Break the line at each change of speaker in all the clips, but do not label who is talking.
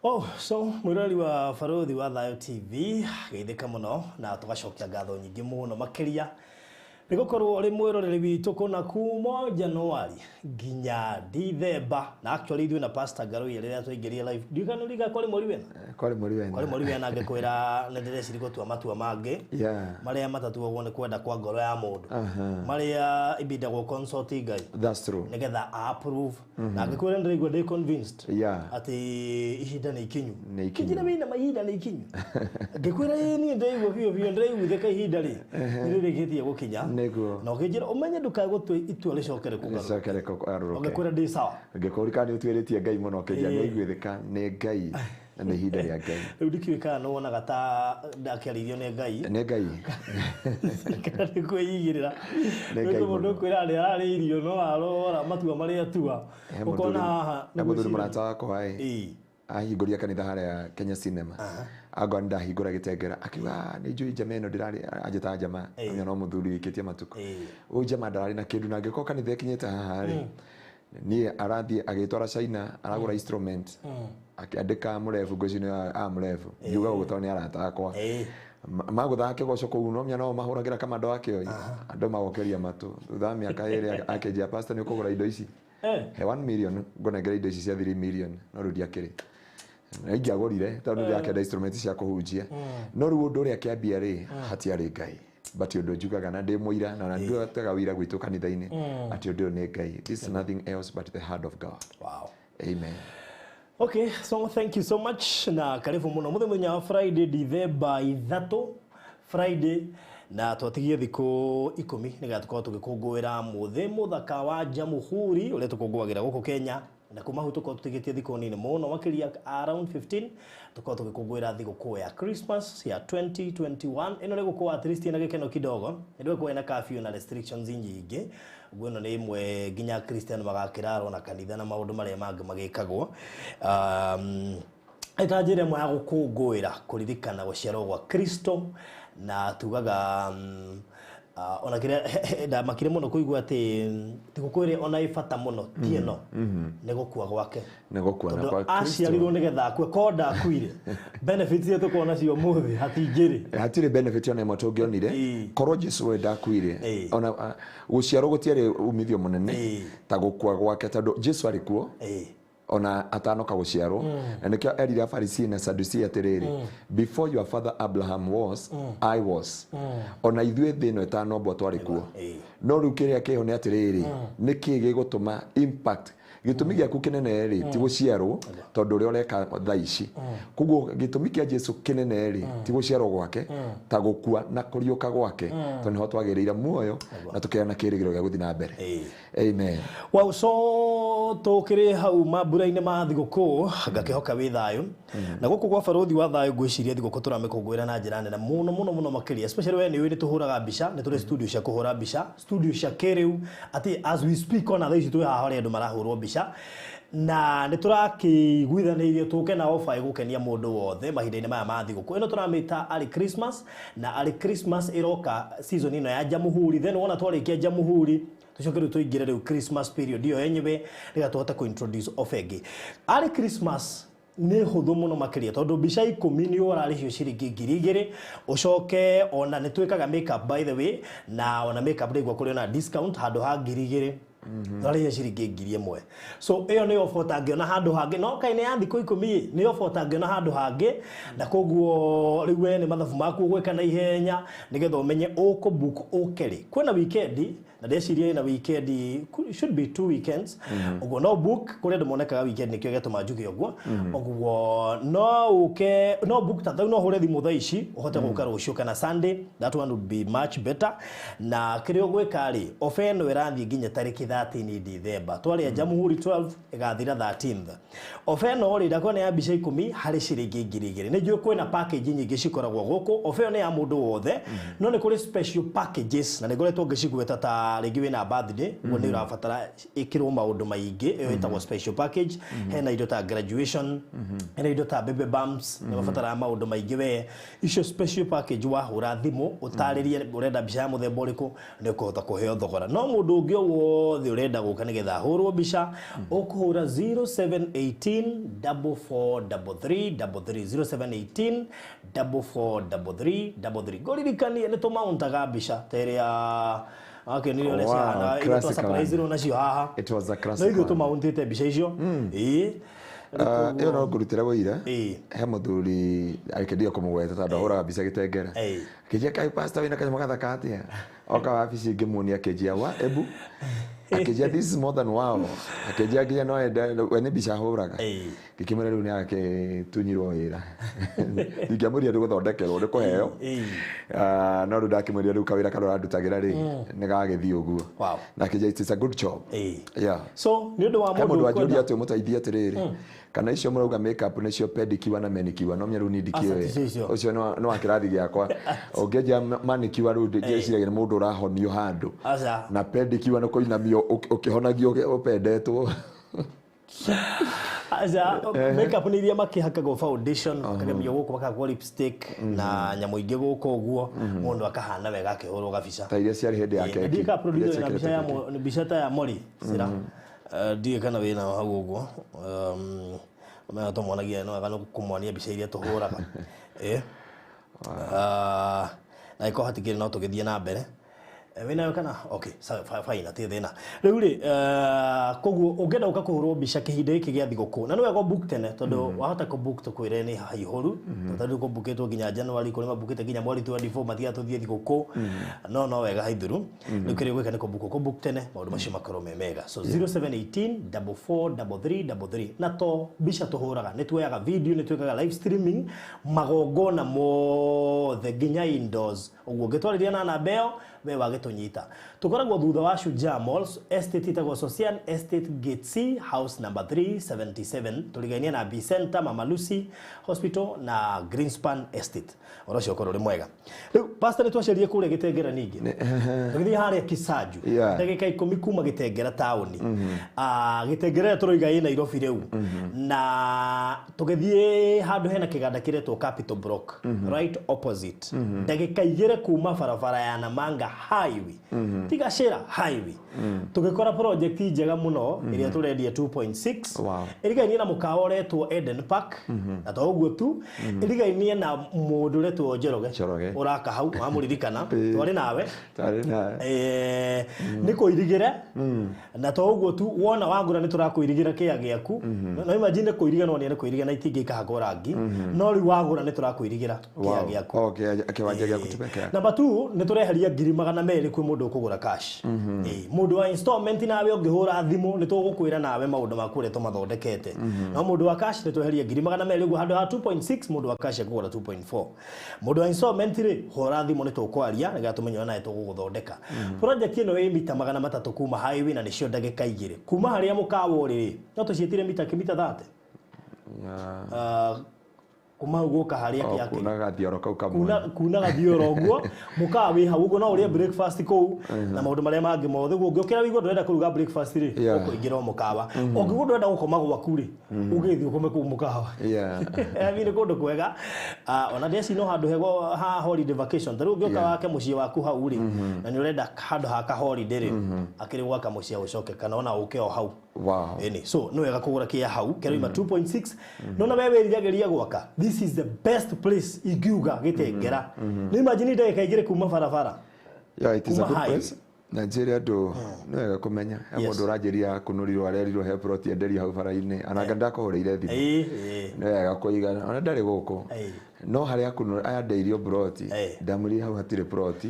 Oh, so mwirori wa Baruthi wa Thayo TV geithĩka mũno na tũgacokia ngatho nyingĩ mũno makĩria nĩ gũkorwo ũrĩ mwĩroreri witũ kũna kuma Januari nginya Dithemba. Na actually ithuĩ na Pastor Ngaruiya rĩrĩa twaingĩrire live, ndiũĩ kana nĩ ũringa kwarĩ mweri wena,
Kwarĩ mweri wena.
Kwarĩ mweri wena ngĩkwĩra nĩ ndĩreciria gũtua matua mangĩ marĩa matatuagwo nĩ kwenda kwa ngoro ya mũndũ, marĩa ibindagwo consult Ngai
That's true.
nĩgetha a approve. Na ngĩkwĩra ndĩraigua ndĩ convinced atĩ ihinda nĩ ikinyu.
Nĩ ikinyu.
Kĩnjĩra wĩna mahinda nĩ ikinyu. Ngĩkwĩra ĩĩ, niĩ ndĩraigua biũ biũ, ndĩraiguithĩka ihinda rĩ nĩ rĩrĩkĩtie gũkinya. Na ũkĩnjĩra ũmenye ndũkae gũtua itua rĩcoke rĩkũgarũrũke.
Rĩcoke rĩkũgarũrũke.
Ũngĩkwĩra ndĩ sawa.
Ngĩkũria kana nĩ ũtuĩrĩtie Ngai mũno, ũkĩnjĩra nĩ ũiguĩthĩka nĩ Ngai na nĩ ihinda rĩa Ngai.
Rĩu ndikĩũĩ kana nĩ wonaga ta ndakĩarĩirio nĩ Ngai
Nĩ Ngai.
kana nĩ kwĩigĩrĩra.
Nĩ
Nĩ
Ngai
mũndũ
mũno.
ũkwĩra nĩ ararĩirio no arora matua marĩa atua.
He
Ũkona
mũthuri,
haha
he
nĩ
mũthuri
gwĩciria.
mũrata wakwa ĩ ahingũria kanitha harĩa Kenya Cinema. Angwa ndahingũra gĩtengera akiuga, "Ah, nĩ njũĩ njama ĩno ndĩrarĩ." Anjĩtaga njama, amenya no mũthuri wĩkĩtie matukũ. Ũyũ njama ndararĩ na kĩndũ, na angĩkorwo kanitha ĩkinyĩte haha rĩ, niĩ arathiĩ agĩtwara China, aragũra instrument, akĩandĩka mũrebu ngwĩciria nĩ a mũrebu ngiuga ũguo tondũ nĩ arata akwa. Magũthaga kĩgoco kũu, no menya no mahũragĩra kamando wake oi andũ magokeria matũ. Thutha wa mĩaka 2 akĩnjĩra, "Pastor, nĩ ũkũgũra indo ici?" He 1 million ngũnengera indo ici cia 3 million. No rĩu ndiakĩrĩ na ingĩagũrire tondũ ndĩrakĩenda instrument cia kũhunjia. No rĩu ũndũ ũrĩa kĩambia rĩ, hatiarĩ Ngai, but ũndũ njugaga na ndĩ mũira na ndutaga wĩira gwitũ kanitha-inĩ atĩ ũndũ ũyũ nĩ Ngai. This is nothing else but the hand of God. Amen.
Okay, so thank you so much na karibu muno muthenya wa Friday, Dithemba 3, Friday, na twatigie thikũ 10 nĩgetha tũkorwo tũgĩkũngũĩra mũthĩ mũthaka wa Jamhuri ũrĩa tũkũngũagĩra gũkũ Kenya. Na kuma hau tũkorwo tũtigĩtie thikũ nini mũno makĩria, around 15, tũkorwo tũgĩkũngũĩra thigũkũ ya Christmas ya 2021. Ĩno nĩ gũkũ at least ĩna gĩkeno kidogo, nĩ ndĩgũkorwo ĩna curfew na restrictions nyingĩ. Ũguo ĩno nĩ ĩmwe nginya Christian magakĩrarwo na kanitha na maũndũ marĩa mangĩ magĩkagwo ĩta njĩra ĩmwe ya gũkũngũĩra kũririkana gũciarwo gwa Kristo. Na tugaga ona kĩrĩa ndamakire mũno kũigua atĩ thigũkũ ĩrĩa ona ĩ bata mũno ti ĩno, nĩ gũkua gwake.
Nĩ gũkua na
Tondũ
kwa Kristo.
Aciarirwo nĩgetha akue. Korwo ndakuire, benefits iria tũkorwo nacio ũmũthĩ hatingĩrĩ.
Hatirĩ benefit ona ĩmwe tũngĩonire korwo Jesu we ndakuire. Ona gũciarwo gũtiarĩ umithio mũnene ta gũkua gwake, tondũ Jesu arĩ kuo ona atanoka gũciarwo. Na nĩkĩo erire Afarisii na Sadusi atĩrĩrĩ, "Before your father Abraham was, I was." Ona ithuĩ thĩ ĩno ĩtanombwo twarĩ kuo. No rĩu kĩrĩa kĩho nĩ atĩrĩrĩ, nĩ kĩĩ gĩgũtũma impact? Gĩtũmi gĩaku kĩnene rĩ ti gũciarwo, tondũ ũrĩa ũreka thaa ici. Koguo gĩtũmi kĩa Jesu kĩnene rĩ ti gũciarwo gwake ta gũkua na kũriũka gwake, tondũ nĩho twagĩrĩire muoyo na tũkĩgĩa na kĩĩrĩgĩrĩro gĩa gũthiĩ na mbere. Amen.
Wow, so tũkĩrĩ hau mambura-inĩ ma thigũkũ, ngakĩhoka wĩ thayũ. Na gũkũ gwa Barũthi wa Thayũ ngwĩciria thigũkũ tũramĩkũngũĩra na njĩra nene mũno mũno mũno makĩria, especially we nĩ ũĩ nĩ tũhũraga mbica, nĩ tũrĩ studio cia kũhũra mbica, studio cia kĩrĩu, atĩ as we speak ona thaa ici twĩ haha harĩa andũ marahũrwo mbica. Na nĩ tũrakĩiguithanĩirie tũke na offer ĩgũkenia mũndũ wothe mahinda-inĩ maya ma thigũkũ. Ĩno tũramĩta arĩ Christmas, na arĩ Christmas ĩroka season ĩno ya Jamhuri. Then wona twarĩkia Jamhuri, tũcoke rĩu tũingĩre rĩu Christmas period ĩyo yenyewe nĩgetha tũhote kũ-introduce offer ĩngĩ. Arĩ Christmas nĩ hũthũ mũno makĩria, tondũ mbica 10 nĩ ũrarĩhio ciringi 2000. Ũcoke ona nĩ twĩkaga makeup, by the way, na ona makeup ndĩgua kũrĩ ona discount, handũ ha 2000 ũrarĩhia ciringi 1000. So ĩyo nĩ offer ũtangĩona handũ hangĩ. No kaĩ nĩ ya thikũ 10 ĩ, nĩ offer ũtangĩona handũ hangĩ. Na koguo rĩu we nĩ mathabu maku ũgwĩka na ihenya nĩgetha ũmenye ũkũ book ũke rĩ. Kwĩna weekend, na ndeciria ĩna weekend, should be two weekends ũguo. No book kũrĩ andũ monekaga weekend, nĩkĩo gĩatũma njuge ũguo. Ũguo no ũke, no book ta no ũhũre thimũ thaa ici ũhote gũka rũciũ kana Sunday. That one would be much better. Na kĩrĩa ũgwĩka rĩ, offer ĩno ĩrathiĩ nginya tarĩki 13 December. Twaria Jamhuri 12 ĩgathira 13th. Ofa ĩno rĩ ndakwa nĩ ya mbica 10 harĩ ciringi 2000. Nĩ njũĩ kwĩna package nyingĩ cikoragwo gũkũ. Ofa ĩyo nĩ ya mũndũ wothe, no nĩ kũrĩ special packages na nĩ ngoretwo ngĩcigweta ta rĩngĩ wĩna birthday, ũguo nĩ ũrabatara ĩkĩrwo maũndũ maingĩ, ĩyo ĩtagwo special package. Hena indo ta graduation, hena indo ta baby bumps, nĩ mabataraga maũndũ maingĩ we. Icio special package wahũra thimũ ũtarĩrie ũrenda mbica ya mũthemba ũrĩkũ nĩ ũkũhota kũheo thogora. No mũndũ ũngĩ o wothe ũrenda gũka nĩgetha ahũrwo mbica ũkũhũra 0718 4433 33 0718 4433 33. Ngũririkanie nĩ tũmauntaga mbica ta ĩrĩa akenire ũrĩa cihana iria twa surprise nacio haha.
It was a classic.
No ithuĩ tũmauntĩte mbica icio. Ĩĩ.
Ĩyo no ngũrutĩre wũira. He mũthuri akĩndio kũmũgweta tondũ ahũraga mbica Gĩtengera. Akĩnjia kaĩ pastor wĩna kanyamũ gathaka atĩa? Oka wabici ngĩmuonia akĩnjia wa ebu. Akĩnjia this is more than wow. Akĩnjia nginya no ende we nĩ mbica ahũraga. Ngĩkĩmwĩra rĩu nĩ agĩtunyirwo wĩra. Ndingĩamwĩrire nĩ gũthondekerwo nĩ kũheo. No rĩu ndakĩmwĩrire rĩu kawĩra karĩa ũrandutagĩra rĩ nĩ gagĩthiĩ ũguo. Na akĩnjia it is a good job. Yeah.
So nĩ ũndũ wa
mũndũ wanjũria atĩ ũmũteithie atĩrĩrĩ kana icio mũrauga makeup nĩcio pedicure na manicure no menya rĩu niĩ ndikĩũĩ ũcio nĩ wa kĩrathi gĩakwa. Ũngĩanjia manicure rĩu ndĩciragia nĩ mũndũ ũrahonio handũ na pedicure nĩ kũinamio ũkĩhonagio ũpendetwo.
Aca makeup nĩ iria makĩhakagwo foundation makagemio gũkũ makahakwo lipstick na nyamũ ingĩ gũkũ ũguo mũndũ akahana wega akĩhũrwo gabica
ta iria ciarĩ hĩndĩ ya keki.
Ndiĩ ka producer na mbica ya mbica ta ya Mori Sira ndiĩ kana wĩna hau ũguo mena tũmwonagia no wega kũmwonia mbica iria tũhũraga. Na ĩkorwo hatikĩrĩ no tũgĩthiĩ na mbere. Wĩnayo kana okay fine atirĩ thĩna. Rĩu rĩ koguo ũngĩenda gũka kũhũrwo mbica kĩhinda gĩkĩ gĩa thigũkũ na nĩ wega book tene tondũ wahota kũ book tũkwĩre nĩ haihũru tondũ kũbookĩtwo nginya January kũrĩ mabukĩte nginya mweri 24 matiga tũthiĩ thigũkũ no wega haithuru. Rĩu kĩrĩa ũgwĩka nĩ kũ book tene maũndũ macio makorwo me mega. So 0718 4433 33 na to mbica tũhũraga nĩ tuoyaga video nĩ twĩkaga live streaming magongona mothe nginya indoors ũguo ũngĩtwarĩria na namba ĩyo we wagĩtũnyita. Tũkoragwo thutha wa Shujaa Malls estate ĩtagwo Socian Estate Gate C house number 377 tũrigainie na B Center, Mama Lucy Hospital na Greenspan Estate. Ũhoro ũcio ũkorwo ũrĩ mwega. Rĩu pastor nĩ twacerie kũrĩa Gĩtengera ningĩ tũgĩthiĩ harĩa Kisaju ndagĩka 10 kuma Gĩtengera taũni. Gĩtengera tũroiga ĩ Nairobi rĩu na tũgĩthiĩ handũ hena kĩganda kĩretwo Capital Block right opposite ndagĩka 2 kuma barabara ya Namanga Highway tiga Shera Highway tũgĩkora project njega mũno ĩrĩa tũrendia 2.6 ĩrigainie na mũkawa ũretwo Eden Park na to ũguo tu ĩrigainie na mũndũ ũretwo Njoroge ũraka hau wamũririkana twarĩ nawe nĩ kũirigĩre na to ũguo tu wona wagũra nĩ tũrakũirigĩra kĩa gĩaku no imagine kũiriga no nĩ kũiriga na itingĩ ikahakwo rangi no rĩu wagũra nĩ tũrakũirigĩra kĩa gĩaku
kĩwanja gĩaku tu peke yake.
Number 2 nĩ tũreheria 200,000 kwĩ mũndũ ũkũgũra cash. Mũndũ wa installment nawe ũngĩhũra thimũ nĩ tũgũkwĩra nawe maũndũ maku ũrĩa tũmathondekete no mũndũ wa cash nĩ tweheria 200,000 ũguo handũ ha 2.6 mũndũ wa cash ekũgũra 2.4. Mũndũ wa installment rĩ hũra thimũ nĩ tũkwaria nĩgetha tũmenye ũrĩa nawe tũgũgũthondeka. Project ĩno ĩ mita 300 kuma highway na nĩcio ndagĩka 2 kuma harĩa mũkawa ũrĩ rĩ no tũciĩtire mita kĩmita 30 kuma gũka harĩa kĩake
kuna gathioro kau kamwe
kuna gathioro ũguo mũkawa wĩ hau ũguo no ũrĩe breakfast kũu na maũndũ marĩa mangĩ mothe ũguo ũngĩũkĩra wĩigua ndũrenda kũruga breakfast rĩ ũkũingĩra o mũkawa ũngĩigua ndũrenda gũkoma gwaku rĩ ũgĩthiĩ ũkome kũu mũkawa. I mean nĩ kũndũ kwega ona ndeci no handũ hega ha holiday vacation ta rĩu ũngĩũka wake mũciĩ waku hau rĩ na nĩ ũrenda handũ ha ka holiday rĩ akĩrĩ gwaka mũciĩ ũcoke kana ona ũke o hau. Ĩni so nĩ wega kũgũra kĩa hau kĩrauma 2.6 no na we wĩriragĩria gwaka this is the best place ingiuga Gĩtengera. Nĩ imagine ndagĩka 2 kuma barabara.
Yeah, it is a good place. Na njĩre andũ nĩ wega kũmenya he mũndũ ũranjĩria kũnũrirwo arerirwo he plot enderio hau bara-inĩ ona anga ndakũhũrĩire thimũ nĩ wega kũiga ona ndarĩ gũkũ no harĩa kũnũra ayandeirio plot ndamwĩrire hau hatirĩ plot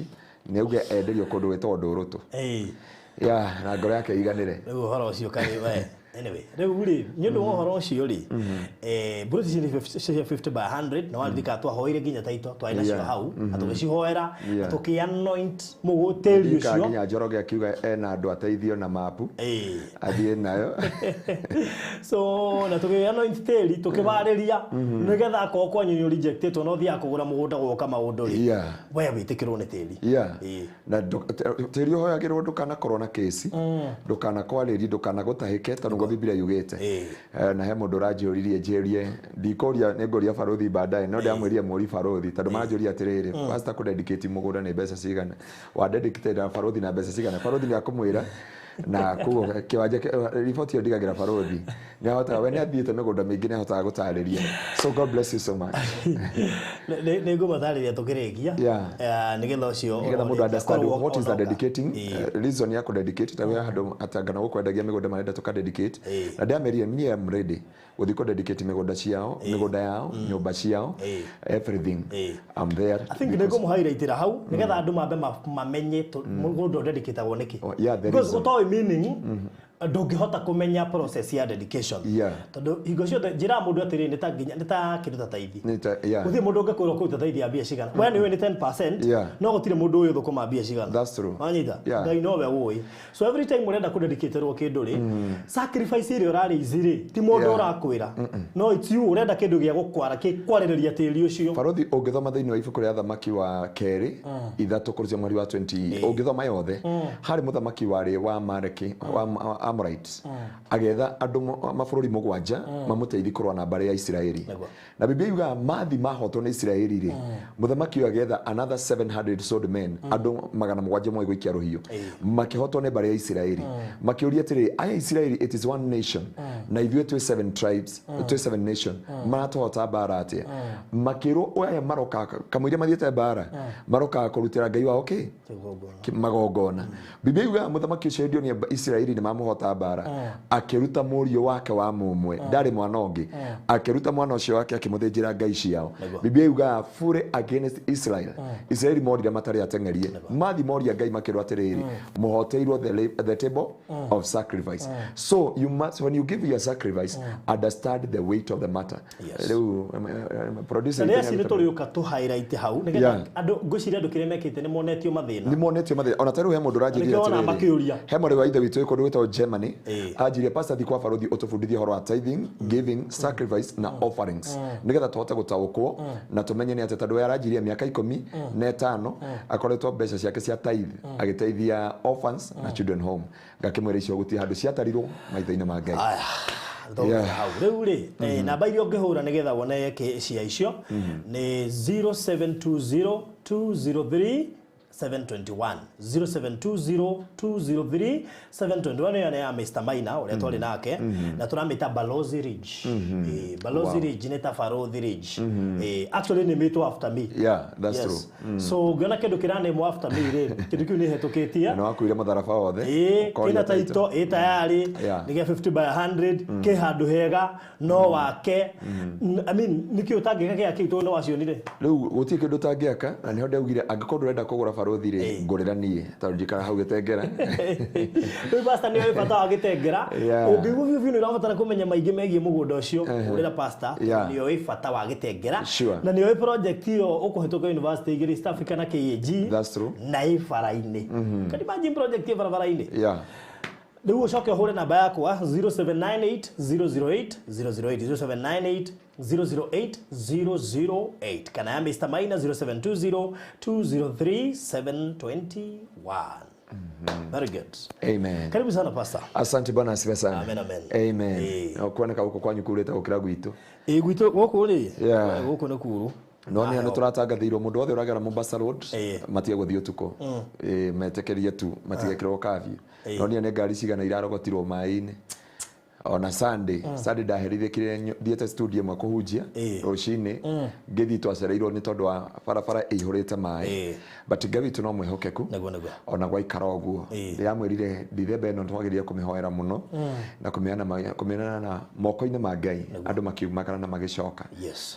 nĩ auge enderio kũndũ gwĩtagwo Ndũrũtũ. Yeah, na ngoro yake iganĩre.
Rĩu ũhoro ũcio kaĩ we Anyway, rĩu rĩ nĩ ũndũ wa ũhoro ũcio rĩ, mburoti cia 50 by 100 na waririka twahoire nginya taito twarĩ nacio hau na tũgĩcihoera na tũkĩ anoint mũgũtĩri ũcio
nginya Njoroge akiuga ena andũ ateithio na mapu athiĩ nayo.
So na tũkĩ anoint tĩri tũkĩbarĩria nĩgetha akorwo kwanyu nĩ rejectĩtwo no thiaga kũgũra mũgũnda gwoka maũndũ rĩ, we wĩtĩkĩrwo nĩ tĩri.
Na tĩri ũhoyagĩrwo ndũkanakorwo na kesi, ndũkanakwarĩrie, ndũkanagũtahĩke tondũ nĩguo Biblia yugĩte. Na he mũndũ ũranjũririe njĩrie ndikũria nĩ ngũria barothi baadaye no ndamwĩrire mũri barothi tondũ maranjũria atĩrĩrĩ, pastor kũ dedicate mũgũnda nĩ mbeca cigana, wa dedicate na barothi na mbeca cigana, barothi nĩ akũmwĩra na koguo kĩwanja riboti ĩyo ndigagĩra barothi nĩ ahotaga, we nĩ athiĩte mĩgũnda mĩingĩ nĩ ahotaga gũtarĩria. So God bless you so much.
Nĩ ngũmatarĩria tũkĩrĩkia nĩgetha ũcio
nĩgetha mũndũ understand what is the dedicating reason ya kũ dedicate ta we handũ atangana gũkwendagia mĩgũnda marenda tũka dedicate na ndĩamerire niĩ am ready gũthiĩ kũ dedicate mĩgũnda ciao, mĩgũnda yao, nyũmba ciao, everything. I'm there.
I think nĩ ngũmũhighlightĩra hau nĩgetha andũ mambe mamenye mũgũnda ũdedicatagwo nĩkĩ. Because ũtoĩ meaning ndũngĩhota kũmenya process ya dedication. Tondũ hingo ciothe njĩraga mũndũ atĩrĩrĩ, nĩ ta nginya nĩ ta kĩndũ ta taithi. Gũtirĩ mũndũ ũngĩkwĩra ũkũruta taithi ya mbia cigana. We nĩ ũĩ nĩ 10%, no gũtirĩ mũndũ ũĩ ũthũkũma mbia cigana.
That's true.
Wanyita? Ngai nowe ũĩ. So every time ũrenda kũdedicatĩrwo kĩndũ rĩ, sacrifice ĩrĩa ũrarĩici rĩ, ti mũndũ ũrakwĩra. No it's you ũrenda kĩndũ gĩa gũkwara, kwarĩrĩria tĩri ũcio.
Barothi ũngĩthoma thĩinĩ wa ibuku rĩa Thamaki wa kerĩ 3 kũrĩa mweri wa 20 ũngĩthoma yothe, harĩ mũthamaki warĩ wa Amaleki, wa Amorites, agetha andũ mabũrũri 7 mamũteithie kũrũa na mbarĩ ya Isiraeli. Na Biblia yugaga mathi mahotwo nĩ Isiraeli rĩ, mũthamaki ũyũ agetha another 700 sword men, andũ 700 moĩ gũikia rũhiũ, makĩhotwo nĩ mbarĩ ya Isiraeli. Makĩũria atĩrĩrĩ, aya Isiraeli it is one nation na ithuĩ twĩ 7 tribes, twĩ 7 nation, maratũhota mbara atĩa? Makĩrwo aya maroka kamũiria mathiĩte mbara, maroka kũrutĩra Ngai wao kĩ? Magongona. Biblia yugaga mũthamaki ũcio hĩndĩ ĩyo nĩ Isiraeli nĩ mamũhota mbara, akĩruta mũriũ wake wa mũmwe, ndarĩ mwana ũngĩ, akĩruta mwana ũcio wake akĩmũthĩnjĩra ngai ciao. Biblia yugaga fury against Israel. Israeli morire matarĩ ateng'erie, mathi moria Ngai makĩrwo atĩrĩrĩ, mũhoteirwo the table of sacrifice. So you must, when you give your sacrifice, understand the weight of the matter. Rĩu producer
nĩ tũrĩũka tũ highlight hau nĩgetha andũ ngwĩciria andũ kĩrĩa mekĩte nĩ monetio mathĩna,
nĩ monetio mathĩna. Ona ta rĩu he mũndũ ũranjĩrire atĩrĩrĩ, he mwarĩ wa ithe witũ kũndũ gwĩtagwo Germany, anjirie pastor thi kwa barothi ũtũbundithie ũhoro wa tithing, giving, sacrifice na offerings nĩgetha tũhote gũtaũkwo na tũmenye nĩ atĩa, tondũ we aranjirie mĩaka 15 akoretwo mbeca ciake cia tithe agĩteithia orphans na children home. Ngakĩmwĩra icio gũtirĩ handũ ciatarirwo maitho-inĩ ma Ngai.
Rĩu rĩ, namba iria ũngĩhũra nĩgetha wone cia icio nĩ 0720 203 721, 0720 203 721. Ĩyo nĩ ya Mr. Maina ũrĩa twarĩ nake na tũramĩta Balozi Ridge. Balozi Ridge nĩ ta Barothi Ridge. Actually nĩ mĩtwo after me.
Yeah, that's true.
So ũngĩona kĩndũ kĩranemwo after me rĩ, kĩndũ kĩu nĩ hetũkĩtie.
Na wakuire mũtharaba wothe.
Kĩna taito ĩ tayari, nĩ gĩa 50 by 100, kĩ handũ hega, no wake. I mean nĩkĩ ũtangĩka gĩa kĩu tondũ nĩ wacionire.
Rĩu gũtirĩ kĩndũ ũtangĩaka, na nĩho ndaugire angĩkorwo ndũrenda kũgũra barothi rĩ, ngũrĩra niĩ tondũ njikara hau Gĩtengera.
Rĩu pastor nĩ oĩ bata wa Gĩtengera. Ũngĩigua biũ biũ nĩ ũrabatara kũmenya maingĩ megiĩ mũgũnda ũcio, ũrĩra pastor nĩ oĩ bata wa Gĩtengera na nĩ oĩ project ĩyo ũkũhĩtũka university igĩrĩ East Africa na KAG.
That's true.
Na ĩ bara-inĩ. Can you imagine project ĩ barabara-inĩ? Rĩu ũcoke ũhũre namba yakwa 0798 008 008, 0798 008 008, kana ya Mr. Maina 0720 203 721. Very good.
Amen.
Karibu sana pastor.
Asante bwana, asifiwe sana.
Amen, amen.
Amen. Kuoneka huko kwanyu kureta gukira gwitu.
Gwitu gũkũ rĩ? Gũkũ nĩ kuru.
No nĩ tũratangathĩirwo mũndũ wothe ũragera Mombasa Road matige gũthiĩ ũtukũ, metĩkĩrie tu matigekĩrwo curfew. No nĩ ngari cigana irarogotirwo maĩ-inĩ. Ona Sunday, Sunday ndaherithĩkire thiĩte studio ĩmwe kũhunjia rũcinĩ, ngĩthiĩ twacereirwo nĩ tondũ wa barabara ĩihũrĩte maĩ. But Ngai witũ no mwĩhokeku ona gwaikara ũguo. Ndĩramwĩrire Dithemba ĩno twagĩrĩire kũmĩhoera mũno na kũmĩneana na moko-inĩ ma Ngai, andũ makiumagara na magĩcoka.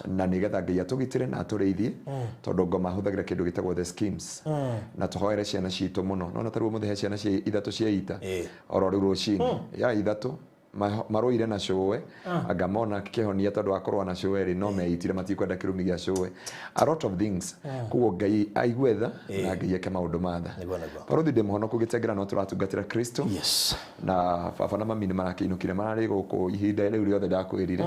Na nĩgetha Ngai atũgitĩre na atũrĩithie, tondũ ngoma ahũthagĩra kĩndũ gĩtagwo the schemes. Na tũhoere ciana citũ mũno. No na tarĩu ũmũthĩ he ciana cia ithatũ cia ita oro rĩu rũcinĩ ya ithatũ. Marũire na cũwe anga mona kĩhonia tondũ wa kũrũa na cũwe rĩ no meitire matikwenda kĩrumi gĩa cũwe, a lot of things. Koguo Ngai aigue tha na Ngai eke maũndũ ma tha. Barothi ndĩ mũhonoku gĩtengera no tũratungatĩra Kristo. Na baba na mami nĩ marakĩinũkire, mararĩ gũkũ ihinda rĩu rĩothe ndakwĩrire.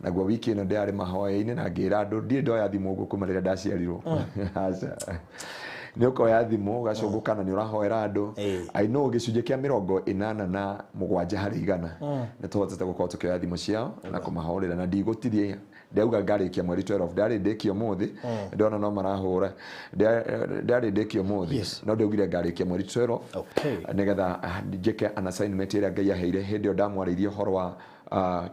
Naguo wiki ĩno ndĩrarĩ mahoya-inĩ na ngĩra andũ ndirĩ ndoya thimũ ũguo kuma rĩrĩa ndaciarirwo. Aca. Nĩ ũkoya thimũ ũgacũngũka na nĩ ũrahoera andũ. I know gĩcunjĩ kĩa 87 harĩ 100 nĩ tũhotete gũkorwo tũkĩoya thimũ ciao na kũmahorera, na ndigũtiria ndauga ngarĩkia mweri 12, ndarĩ ndĩkie ũmũthĩ, ndona no marahũra, ndarĩ ndĩkie ũmũthĩ, no ndaugire ngarĩkia mweri 12 nĩgetha njĩke an assignment ĩrĩa Ngai aheire hĩndĩ ĩyo ndamwarĩirie ũhoro wa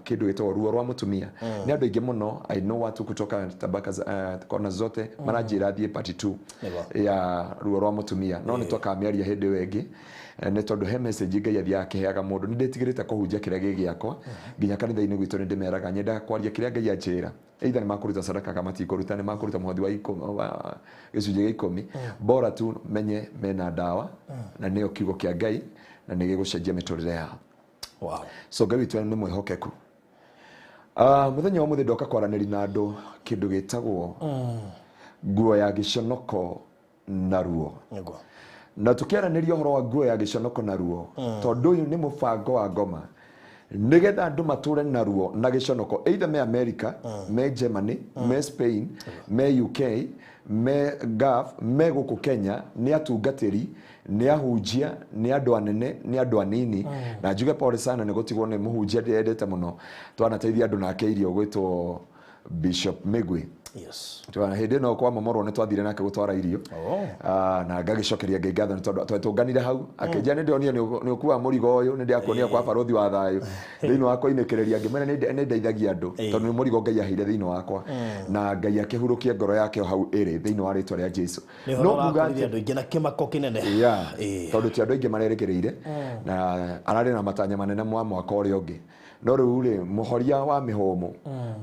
kĩndũ gĩtagwo ruo rwa mũtumia. Nĩ andũ aingĩ mũno, I know watu kutoka tabaka kona zote maranjĩra thiĩ part 2 ya ruo rwa mũtumia, no nĩ twakamĩaria hĩndĩ ĩyo ĩngĩ, nĩ tondũ he message Ngai athiaga akĩheaga mũndũ. Nĩ ndĩtigĩrĩte kũhunjia kĩrĩa gĩ gĩakwa nginya kanitha-inĩ gwitũ nĩ ndĩmeraga nyendaga kwaria kĩrĩa Ngai anjĩra, either nĩ makũruta sadaka kana matikũruta, nĩ makũruta mũhothi wa gĩcunjĩ gĩa 10, bora tu menye mena ndawa na nĩyo kiugo kĩa Ngai na nĩ gĩgũcenjia mĩtũrĩre yao.
Wow.
So Ngai witũ nĩ mwĩhokeku. Mũthenya wa mũthĩ ndoka kwaranĩria na andũ kĩndũ gĩtagwo nguo ya gĩconoko na ruo. Na tũkĩaranĩria ũhoro wa nguo ya gĩconoko na ruo, tondũ ũyũ nĩ mũbango wa ngoma nĩgetha andũ matũre na ruo na gĩconoko, either me America, me Germany, me Spain, me UK, me Gulf, me gũkũ Kenya, nĩ atungatĩri, nĩ ahunjia, nĩ andũ anene, nĩ andũ anini. Na njuge pole sana nĩ gũtigwo nĩ mũhunjia ndĩrendete mũno, twanateithia andũ nake irio gwĩtwo Bishop Migwi. Hĩndĩ ĩno kwa momorwo nĩ twathire nake gũtwara irio. Na ngagĩcokeria Ngai ngatho nĩ tondũ twetũnganire hau akĩnjĩra nĩ ndĩronire nĩ ũkuaga mũrigo ũyũ, nĩ ndĩrakuonia kwa barothi wa thayũ thĩinĩ wa kũinĩkĩrĩria, ngĩmwĩra nĩ ndeithagia andũ tondũ nĩ mũrigo Ngai aheire thĩinĩ wakwa, na Ngai akĩhurũkia ngoro yake o hau ĩrĩ thĩinĩ wa rĩtwa rĩa Jesu.
No nguga atĩ andũ aingĩ na kĩmako kĩnene
tondũ ti andũ aingĩ marerĩgĩrĩire, na ararĩ na matanya manene ma mwaka ũrĩa ũngĩ. No rĩu rĩ, mũhoria wa mĩhũmũ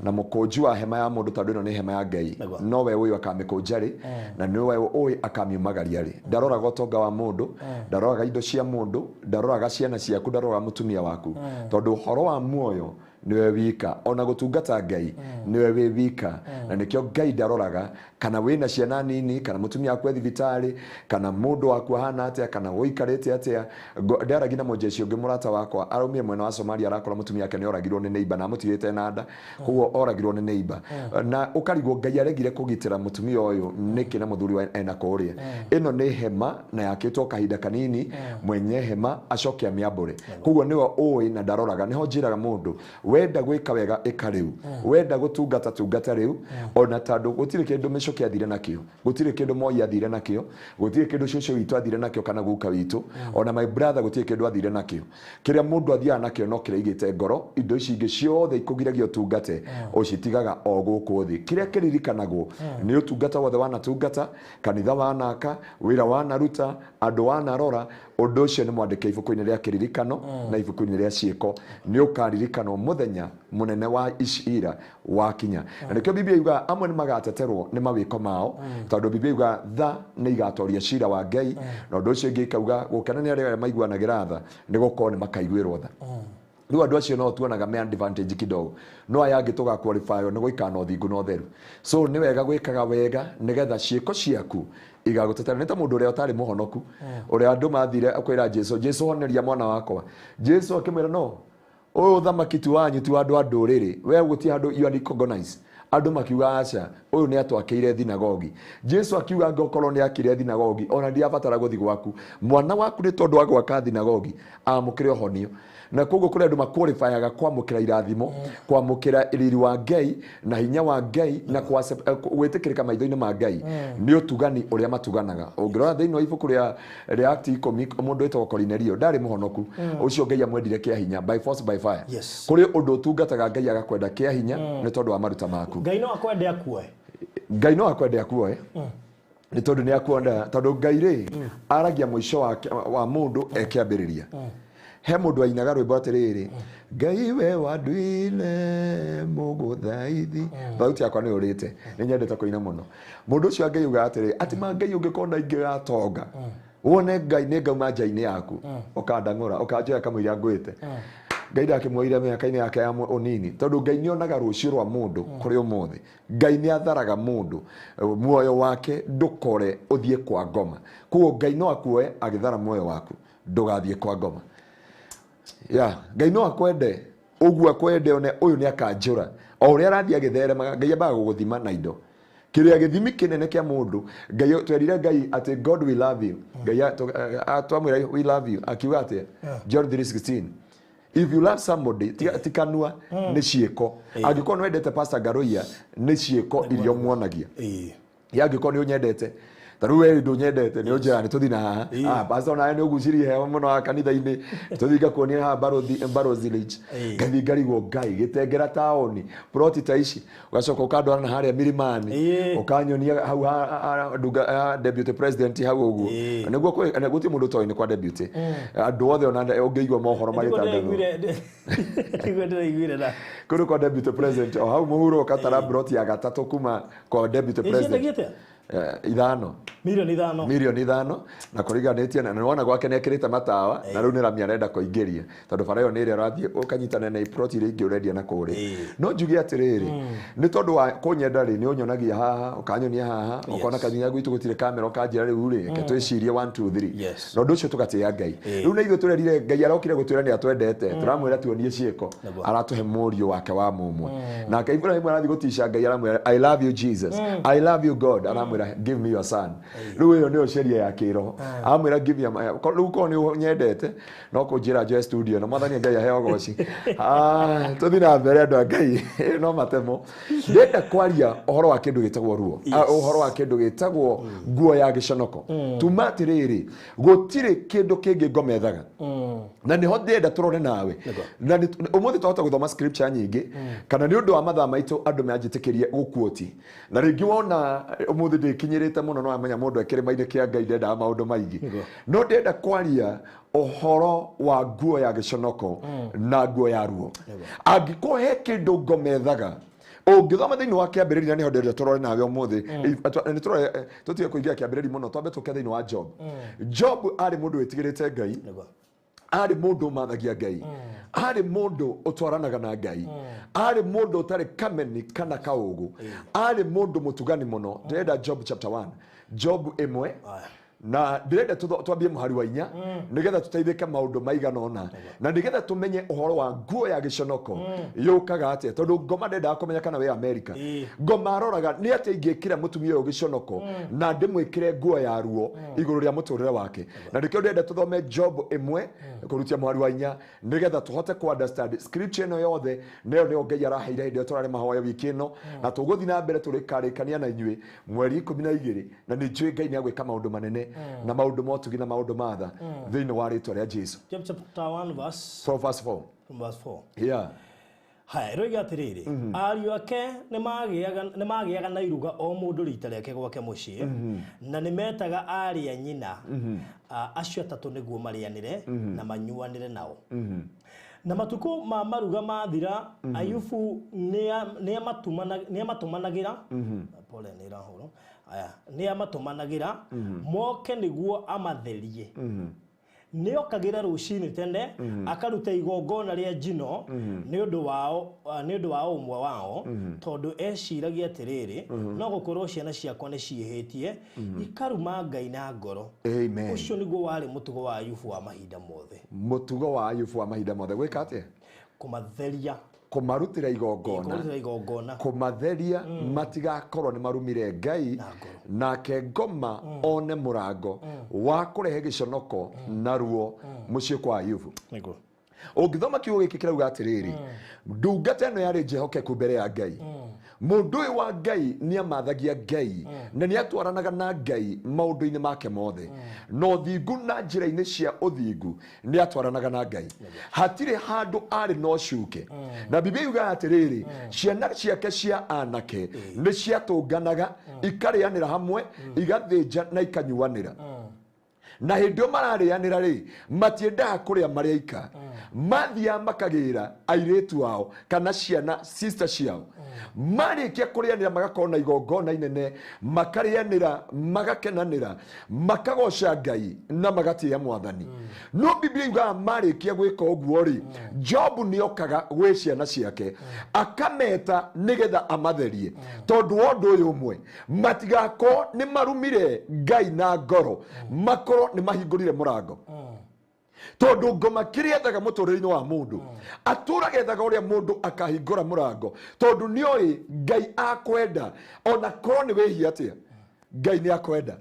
na mũkũnji wa hema ya mũndũ, tondũ ĩno nĩ hema ya Ngai, nowe ũyũ akamĩkũnja rĩ, na nĩwe ũĩ akamiumagaria rĩ. Ndaroraga ũtonga wa mũndũ, ndaroraga indo cia mũndũ, ndaroraga ciana ciaku, ndaroraga mũtumia waku, tondũ ũhoro wa muoyo nĩwe wika, ona gũtungata Ngai nĩwe wĩ wika. Na nĩkĩo Ngai ndaroraga kana wĩna ciana nini, kana mũtumia waku e thibitarĩ, kana mũndũ waku ahana atĩa, kana ũikarĩte atĩa. Ndaragia na mũjeshi ũngĩ mũrata wakwa araumire mwena wa Somalia, arakora mũtumia wake nĩ oragirwo nĩ neighbor na amũtigĩte na nda, koguo oragirwo nĩ neighbor, na ũkarigwo Ngai aregire kũgitĩra mũtumia ũyũ nĩkĩ na mũthuri wa ena kũrĩa. Ĩno nĩ hema na yakĩtwo kahinda kanini, mwenye hema acoke amĩambũre, koguo nĩwe ũĩ na ndaroraga. Nĩho njĩraga mũndũ, wenda gwĩka wega ĩka rĩu, wenda gũtungata tungata rĩu, ona tondũ gũtirĩ kĩndũ Mĩcũkĩ athire nakĩo, gũtirĩ kĩndũ Moi athire nakĩo, gũtirĩ kĩndũ cũcũ witũ athire nakĩo kana guka witũ, ona my brother gũtirĩ kĩndũ athire nakĩo. Kĩrĩa mũndũ athiaga nakĩo no kĩrĩa aigĩte ngoro, indo ici ingĩ ciothe ikũgiragia ũtungate ũcitigaga o gũkũ thĩ. Kĩrĩa kĩririkanagwo nĩ ũtungata wothe wanatungata, kanitha wanaka, wĩra wanaruta, andũ wanarora, ũndũ ũcio nĩ mwandĩke ibuku-inĩ rĩa kĩririkano na ibuku-inĩ rĩa ciĩko, nĩ ũkaririkanwo mũthenya mũnene wa icira wakinya. Na nĩkĩo Biblia yugaga amwe nĩ magateterwo nĩ mawĩko mao, tondũ Biblia yugaga tha nĩ igatoria cira wa Ngai, na ũndũ ũcio ũngĩ ĩkauga gũkena nĩ arĩa maiguanagĩra tha, nĩ gũkorwo nĩ makaiguĩrwo tha. Rĩu andũ acio no tuonaga me advantage kidogo, no aya angĩ tũga qualify nĩ gũikara na ũthingu na ũtheru. So nĩ wega gwĩkaga wega nĩgetha ciĩko ciaku igagũtetera. Nĩ ta mũndũ ũrĩa ũtarĩ mũhonoku, ũrĩa andũ mathire kwĩra Jesu, Jesu honeria mwana wakwa. Jesu akĩmwĩra no, ũyũ ũthamaki ti wanyu, ti wa andũ a ndũrĩrĩ, we gũtirĩ handũ you are recognized. Andũ makiuga aca, ũyũ nĩ atwakĩire thinagogi. Jesu akiuga ngokorwo nĩ akire thinagogi, ona ndirabatara gũthiĩ gwaku, mwana waku nĩ tondũ wa gwaka thinagogi amũkĩre ũhonio. Na koguo kũrĩ andũ maqualifyaga kwamũkĩra irathimo, kwamũkĩra riri wa Ngai na hinya wa Ngai na gwĩtĩkĩrĩka maitho-inĩ ma Ngai nĩ ũtugani ũrĩa matuganaga. Ũngĩrora thĩinĩ wa ibuku rĩa Act 10, mũndũ wĩtagwo Korinelio ndarĩ mũhonoku, ũcio Ngai amwendire kĩa hinya, by force by fire. Kũrĩ ũndũ ũtungataga Ngai agakwenda kĩa hinya nĩ tondũ wa maruta maku.
Ngai no akwende akuoe.
Ngai no akwende akuoe. Nĩ tondũ nĩ akuona, tondũ Ngai rĩ aragia mũico wa mũndũ ekĩambĩrĩria. He mũndũ ainaga rwĩmbo atĩrĩrĩ, Ngai we wanduire mũgũthaithi. Thauti yakwa nĩ ũrĩte, nĩ nyendete kũina mũno. Mũndũ ũcio Ngai augaga atĩrĩ, atĩ ma Ngai ũngĩkorwo ingĩgatonga, wone Ngai nĩ ngauma nja-inĩ yaku, ũkandang'ũra, ũkanjoya kamũira ngwĩte. Ngai ndakĩmuoire mĩaka-inĩ yake ya ũnini, tondũ Ngai nĩonaga rũciũ rwa mũndũ kũrĩ ũmũthĩ. Ngai nĩ atharaga mũndũ, muoyo wake ndũkore ũthiĩ kwa ngoma. Koguo Ngai no akuoe agĩthara muoyo waku ndũgathiĩ kwa ngoma. Ya Ngai no akwende ũguo akwende one ũyũ nĩ akanjũra. O ũrĩa arathiĩ agĩtheremaga, Ngai ambaga gũgũthima na indo. Kĩrĩa gĩthimi kĩnene kĩa mũndũ, Ngai twerire Ngai atĩ God we love you. Ngai twamwĩra we love you, akiuga atĩa? John 3:16. If you love somebody, ti kanua, nĩ ciĩko. Angĩkorwo nĩ wendete Pastor Ngaruiya, nĩ ciĩko iria ũmuonagia. Ya angĩkorwo nĩ ũnyendete, ta rĩu we ndũnyendete, nĩ ũnjĩraga nĩ tũthiĩ na haha. Pastor nawe nĩ ũgucirie heho mũno haha kanitha-inĩ, tũthiĩ ngakuonia haha Barothi Ridge. Ngathiĩ ngarigwo Ngai, gĩtengera taũni, ploti ta ici, ũgacoka ũkandwara na harĩa milimani, ũkanyonia hau ha deputy president hau ũguo. Nĩguo gũtirĩ mũndũ ũtoĩ nĩ kwa deputy. Andũ othe ona ũngĩigua mohoro magĩtangathwo.
Nĩguo ndĩraiguire na.
Kũndũ kwa deputy president, o hau mũhuro ũgatara ploti ya gatatũ kuma kwa deputy president.
Ĩciendagia atĩa?
Ithano.
Milioni ithano.
Milioni ithano, na kũringanĩtie na nĩwona gwake nĩekĩrĩte matawa, na rĩu nĩ rami arenda kũingĩria, tondũ bara ĩyo nĩ ĩrĩa ũrathiĩ ũkanyitana na plot iria ingĩ ũrendia na kũrĩa. No njuge atĩrĩrĩ, nĩ tondũ wa kũnyenda rĩ, nĩ ũnyonagia haha, ũkanyonia haha, ũkona kanitha gwitũ gũtirĩ kamera, ũkanjĩra rĩu rĩ, reke twĩcirie 1 2 3. Na ũndũ ũcio tũgatĩĩa Ngai. Rĩu na ithuĩ tũrerire Ngai arokire gũtwĩra nĩ atwendete, tũramwĩra tuonie ciĩko, aratũhe mũriũ wake wa mũmwe. Nake Ibrahim arathiĩ gũtica Ngai, aramwĩra I love you Jesus, I love you God, aramwĩra give me your son. Rĩu ĩyo nĩyo sheria ya kĩroho. Aramwĩra give me your, rĩu korwo nĩ ũnyendete no kũnjĩra njoe studio na mwathani Ngai aheo goci. Tũthiĩ na mbere andũ a Ngai, no matemo. Ndĩrenda kwaria ũhoro wa kĩndũ gĩtagwo ruo, ũhoro wa kĩndũ gĩtagwo nguo ya gĩconoko. Tuma atĩrĩrĩ, gũtirĩ kĩndũ kĩngĩ ngomethaga. Na nĩho ndĩrenda tũrore nawe. Na ũmũthĩ twahota gũthoma scripture nyingĩ, kana nĩ ũndũ wa mathaa maitũ andũ manjĩtĩkĩrie gũkuoti. Na rĩngĩ wona ũmũthĩ ndĩkinyĩrĩte mũno, no amenya mũndũ ekĩrĩma-inĩ kĩa Ngai ndendaga maũndũ maingĩ. No ndĩrenda kwaria ũhoro wa nguo ya gĩconoko na nguo ya ruo. Angĩkorwo he kĩndũ ngomethaga, ũngĩthoma thĩinĩ wa kĩambĩrĩria, na nĩho ndĩrenda tũrore nawe ũmũthĩ. Nĩ tũrore, tũtige kũingĩra kĩambĩrĩria mũno, twambe tũke thĩinĩ wa Job. Job arĩ mũndũ wĩtigĩrĩte Ngai, arĩ mũndũ ũmathagia Ngai, arĩ mũndũ ũtwaranaga na Ngai, arĩ mũndũ ũtarĩ kameni kana kaũgũ, arĩ mũndũ mũtugani mũno. Ndĩrenda Job chapter 1, Job 1, na ndĩrenda twambie mũhari wa 4, nĩgetha tũteithĩke maũndũ maigana ũna, na nĩgetha tũmenye ũhoro wa nguo ya gĩconoko yũkaga atĩa, tondũ ngoma ndendaga kũmenya kana wĩ America. Ngoma aroraga nĩ atĩa ingĩkĩra mũtumia ũyũ gĩconoko na ndĩmwĩkĩre nguo ya ruo igũrũ rĩa mũtũrĩre wake. Na nĩkĩo ndĩrenda tũthome Job 1 kũrutia mũhari wa 4, nĩgetha tũhote ku understand scripture ĩno yothe. Nayo nĩyo Ngai araheire hĩndĩ ĩyo tũrarĩ mahoya wiki ĩno, na tũgũthiĩ na mbere tũrĩkarĩkania na inyuĩ mweri 12, na nĩ njũĩ Ngai nĩ agwĩka maũndũ manene na maũndũ ma ũtugi na maũndũ ma tha thĩinĩ wa rĩtwa rĩa Jesu.
Job chapter 1 verse
from verse 4.
From verse 4.
Yeah.
Haya, ĩroiga atĩrĩrĩ, ariũ ake nĩmagĩaga na iruga o mũndũ rita rĩake gwake mũciĩ, na nĩmetaga arĩ a nyina acio atatũ nĩguo marĩanĩre na manyuanĩre nao. Na matukũ ma maruga mathira, Ayubu nĩamatũmanagĩra, pole nĩ ĩrahũrwo. Aya, nĩamatũmanagĩra moke nĩguo amatherie. Nĩokagĩra rũcinĩ tene, akaruta igongona rĩa njino nĩ ũndũ wao, nĩ ũndũ wa ũmwe wao, tondũ eciragia atĩrĩrĩ, no gũkorwo ciana ciakwa nĩ ciĩhĩtie, ikaruma Ngai na ngoro.
Amen.
Ũcio nĩguo warĩ mũtugo wa Ayubu wa mahinda mothe.
Mũtugo wa Ayubu wa mahinda mothe gwĩka atĩa?
Kũmatheria.
Kũmarutĩra igongona.
Kũmarutĩra igongona.
Kũmatheria matigakorwo nĩ marumire Ngai,
Na ngoro.
nake ngoma one mũrango wa kũrehe gĩconoko na ruo mũciĩ kwa Ayubu.
Nĩguo.
Ũngĩthoma kiugo gĩkĩ kĩrauga atĩrĩrĩ, ndungata ĩno yarĩ njĩhokeku mbere ya Ngai. Mũndũ ũyũ wa Ngai nĩamathagia Ngai na nĩatwaranaga na Ngai maũndũ-inĩ make mothe. Na ũthingu na njĩra-inĩ cia ũthingu nĩatwaranaga na Ngai. Hatirĩ handũ arĩ na ũcuke. Na Biblia yugaga atĩrĩrĩ, ciana ciake cia anake nĩ ciatũnganaga, ikarĩanĩra hamwe, igathĩnja na ikanyuanĩra. Na hĩndĩ ĩyo mararĩanĩra rĩ, matiendaga kũrĩa marĩ aika. Mathiaga makagĩra airĩtu ao kana ciana sister ciao. Marĩkia kũrĩanĩra magakorwo na igongona inene, makarĩanĩra, magakenanĩra, makagoca Ngai na magatĩĩa mwathani. No Biblia yugaga marĩkia gwĩka ũguo rĩ, Jobu nĩokaga gwĩ ciana ciake akameta nĩgetha amatherie, tondũ wa ũndũ ũyũ ũmwe, matigakorwo nĩ marumire Ngai na ngoro, makorwo nĩ mahingũrire mũrango. Tondũ ngoma kĩrĩa ethaga mũtũrĩre-inĩ wa mũndũ, atũraga ethaga ũrĩa mũndũ akahingũra mũrango, tondũ nĩoĩ Ngai akwenda ona korwo nĩ wĩhia atĩa, Ngai nĩ akwenda.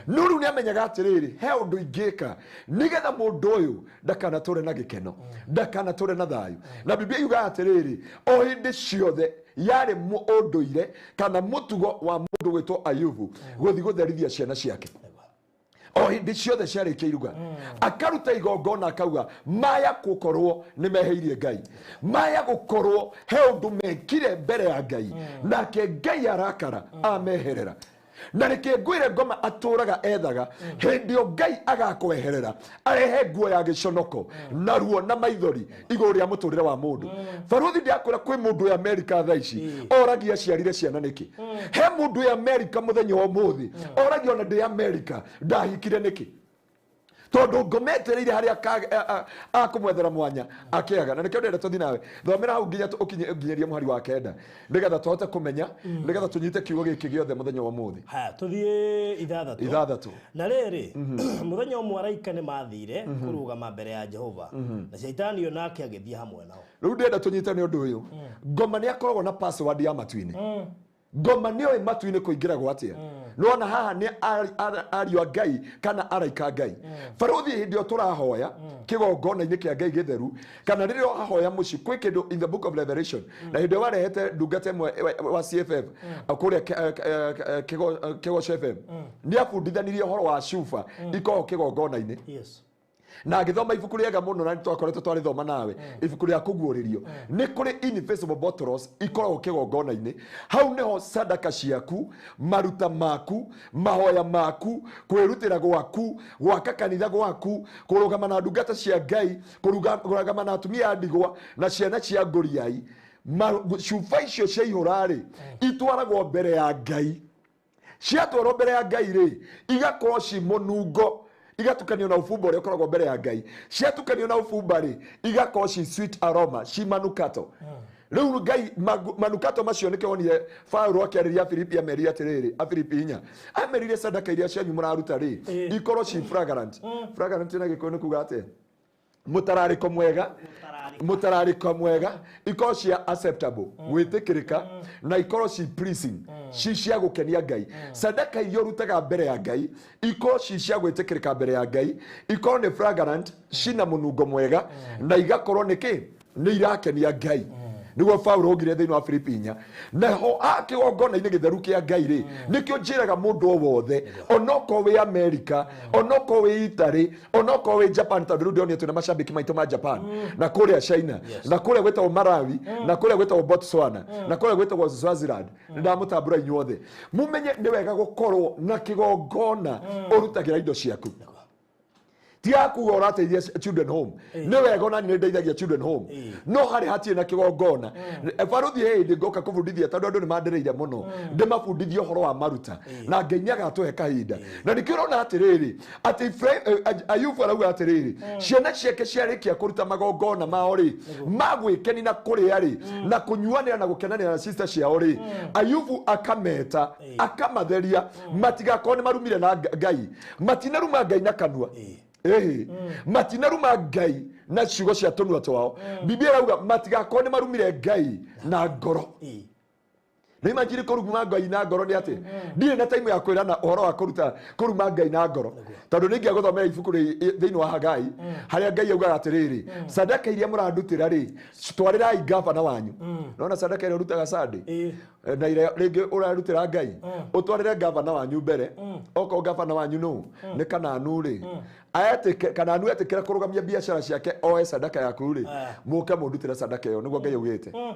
No rĩu nĩ amenyaga atĩrĩrĩ, he ũndũ ingĩka nĩgetha mũndũ ũyũ ndakanatũre na gĩkeno, ndakanatũre na thayũ. Na Biblia yugaga atĩrĩrĩ, o hĩndĩ ciothe yarĩ ũndũire kana mũtugo wa mũndũ gwĩtwo Ayubu gũthiĩ gũtherithia ciana ciake. O hĩndĩ ciothe ciarĩkia iruga, akaruta igongona akauga maya gũkorwo nĩ meheirie Ngai, maya gũkorwo he ũndũ mekire mbere ya Ngai, nake Ngai arakara ameherera. Na reke ngwĩre ngoma atũraga ethaga hĩndĩ ĩyo Ngai agakweherera arehe nguo ya gĩconoko na ruo na maithori igũrũ rĩa mũtũrĩre wa mũndũ. Barũthi ndĩrakwĩra kwĩ mũndũ wĩ Amerika thaa ici oragia aciarire ciana nĩkĩ. He mũndũ wĩ Amerika mũthenya wa ũmũthĩ oragia ona ndĩ Amerika ndahikire nĩkĩ, tondũ ngoma etereire harĩa akũmwethera mwanya akĩaga. Na nĩkĩo ndĩrenda tũthiĩ nawe thomera hau nginya ũkinyerie mũhari wa 9 nĩgetha tũhote kũmenya, nĩgetha tũnyite kiugo gĩkĩ gĩothe mũthenya wa ũmũthĩ.
Haya, tũthiĩ 6.
6.
Na rĩrĩ, mũthenya ũmwe araika nĩ mathire kũrũgama mbere ya Jehova, na Shaitani o nake agĩthiĩ hamwe nao.
Rĩu ndĩrenda tũnyite nĩ ũndũ ũyũ, ngoma nĩ akoragwo na password ya matu-inĩ. Ngoma nĩ oĩ matu-inĩ kũingĩragwo atĩa. Nĩwona haha nĩ ariũ a Ngai kana araika a Ngai. Barũthi hĩndĩ ĩyo tũrahoya kĩgongona-inĩ kĩa Ngai gĩtheru, kana rĩrĩa ũrahoya mũciĩ, kwĩ kĩndũ in the book of Revelation, na hĩndĩ ĩyo warehete ndungata ĩmwe wa CFF kũrĩa Kĩgoco FM, nĩ abundithanirie ũhoro wa cuba ikoragwo kĩgongona-inĩ. Na agĩthoma ibuku rĩega mũno, na nĩtwakoretwo twarĩthoma nawe, ibuku rĩa kũguũrĩrio. Nĩ kũrĩ invisible bottles ikoragwo kĩgongona-inĩ. Hau nĩho sadaka ciaku, maruta maku, mahoya maku, kwĩrutĩra gwaku, gwaka kanitha gwaku, kũrũgama na ndungata cia Ngai, kũrũgama na atumia a ndigwa na ciana cia ngũriai. Cuba icio ciaihũra-rĩ, itwaragwo mbere ya Ngai. Ciatwarwo mbere ya Ngai rĩ, igakorwo ci mũnungo, igatukanio na ũbumba ũrĩa ũkoragwo mbere ya Ngai. Ciatukanio na ũbumba rĩ, igakorwo ci sweet aroma, ci manukato. Rĩu Ngai manukato macio nĩkĩo wonire Paũlũ akĩarĩria Afilipi amerire atĩrĩrĩ, Afilipi 4, amerire sadaka iria cianyu mũraruta rĩ, ikorwo ci fragrant. Fragrant na Gĩkũyũ nĩ kuga atĩa? Mũtararĩko mwega, mũtararĩko mwega, ikorwo cia acceptable, gwĩtĩkĩrĩka, na ikorwo ci pleasing, ci cia gũkenia Ngai. Sadaka iria ũrutaga mbere ya Ngai ikorwo ci cia gwĩtĩkĩrĩka mbere ya Ngai, ikorwo nĩ fragrant, cina mũnungo mwega, na igakorwo nĩ kĩ? Nĩ irakenia Ngai. Nĩguo Paũlũ augire thĩinĩ wa Filipi 4. Naho kĩgongona-inĩ gĩtheru kĩa Ngai rĩ, nĩkĩo njĩraga mũndũ o wothe, onokorwo wĩ Amerika, onokorwo wĩ Italy, onokorwo wĩ Japan, tondũ rĩu ndĩronire twĩna macambĩki maitũ ma Japan, na kũrĩa China, na kũrĩa gwĩtagwo Malawi, na kũrĩa gwĩtagwo Botswana, na kũrĩa gwĩtagwo Swaziland. Nĩndamũtambũra inyuothe. Mũmenye nĩ wega gũkorwo na kĩgongona ũrutagĩra indo ciaku. Tiga kuga ũrateithia children home. Nĩ wega ona niĩ nĩndeithagia children home. No harĩ hatirĩ na kĩgongona. Barũthi he hĩndĩ ngoka kũbundithia, tondũ andũ nĩmandereire mũno. Ndĩmabundithie ũhoro wa maruta. Na Ngai nĩagatũhe kahinda. Na nĩkĩo ũrona atĩrĩrĩ, atĩ Ayubu arauga atĩrĩrĩ, ciana ciake ciarĩkia kũruta magongona mao rĩ, ma gwĩkenia na kũrĩa rĩ, na kũnyuanĩra na gũkenanĩra na sister ciao rĩ, Ayubu akameta, akamatheria, matigakorwo nĩ marumire na Ngai. Matinaruma Ngai na kanua. Ĩhĩ. Matinaruma Ngai na ciugo cia tũnua twao. Biblia ĩrauga matigakorwo nĩ marumire Ngai na ngoro. Nĩ imagine kũruma Ngai na ngoro nĩ atĩ? Ndirĩ na time ya kwĩrana ũhoro wa kũruta kũruma Ngai na ngoro. Tondũ nĩ ingĩagũthomera ibuku thĩinĩ wa Hagai, harĩa Ngai augaga atĩrĩrĩ, sadaka iria mũrandutĩra rĩ, twarĩrai gavana wanyu. Nona sadaka ĩrĩa ũrutaga Sunday? Na ĩrĩa rĩngĩ ũrarutĩra Ngai, ũtwarĩre gavana wanyu mbere. Okorwo gavana wanyu nũ? Nĩ Kananu rĩ. Etĩke, Kananu etĩkĩra kũrũgamia biacara ciake oe sadaka yaku rĩ, mũke mũndutĩre sadaka ĩyo, nĩguo Ngai augĩte.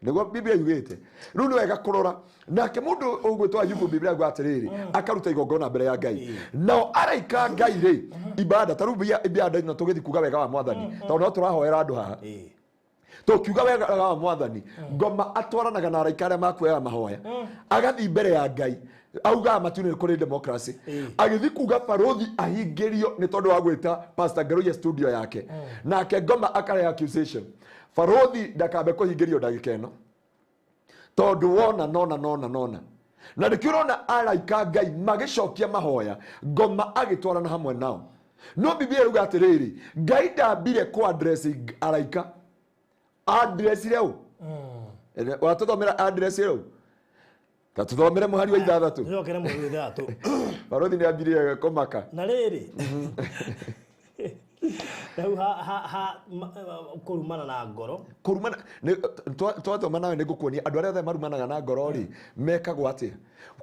Nĩguo Biblia yugĩte. Rĩu nĩ wega kũrora. Nake mũndũ ũgwĩtwo Ayubu, Biblia yugaga atĩrĩrĩ, akaruta igongona mbere ya Ngai. Nao araika Ngai rĩ, ibada, ta rĩu ibada ĩno tũgĩthiĩ kuga wega wa Mwathani, tondũ no tũrahoera andũ haha. Tukiuga wega wa mwathani ngoma atwaranaga na araika arĩa makuoyaga mahoya agathiĩ mbere ya Ngai augaga matu-inĩ kũrĩ democracy agĩthiĩ kuga barothi ahingĩrio nĩ tondũ wa gwĩta Pastor Ngaruiya studio yake nake ngoma akarehe accusation barothi ndakambe kũhingĩrio ndagĩka ĩno tondũ wona nona nona nona na nĩkĩo ũrona araika Ngai magĩcokia mahoya ngoma agĩtwarana hamwe nao no Biblia ĩruga atĩrĩrĩ Ngai ndambire kũ address araika address rĩu watũthomera address rĩu tatuthomere muhari wa 6
Nĩokere mũhari wa 6
barothi nĩ ambirie kũmaka
na rĩrĩ rĩu ha kũrumana na ngoro
kũrumana twathoma nawe nĩ ngũkuonia andũ arĩa othe marumanaga na ngoro rĩ mekagwo atĩa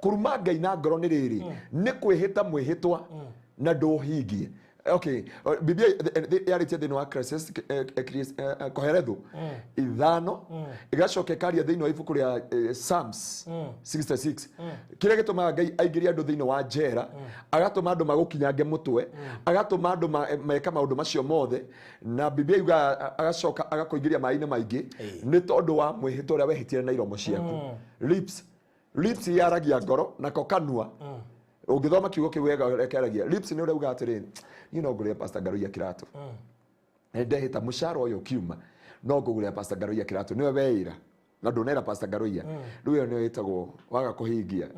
kũruma Ngai na ngoro nĩ rĩrĩ nĩ kwĩhĩta mwĩhĩtwa na ndũhingie. Okay, Biblia yarĩtie thĩinĩ wa Kohelethu 5 ĩgacoka ĩkaria thĩinĩ wa ibuku rĩa Psalms 66 kĩrĩa gĩtũmaga Ngai aingĩrie andũ thĩinĩ wa njera agatũma andũ magũkinyange mũtwe agatũma andũ meka maũndũ macio mothe na Biblia yugaga agacoka agakũingĩria maĩ-inĩ maingĩ nĩ tondũ wa mwĩhĩtwa ũrĩa wehĩtire na iromo ciaku. Lips yaragia ngoro nako kanua ũngĩthoma kiugo kĩu wega ũrĩa lips nĩ ũrauga atĩrĩrĩ niĩ no ngũrĩre Pastor Ngaruiya kĩratũ ndehĩta mũcara ũyũ ũkiuma no ngũgũrĩra Pastor Ngaruiya kĩratũ nĩwe weĩra na ndũnera Pastor Ngaruiya rĩu ĩyo nĩyo ĩtagwo waga kũhingia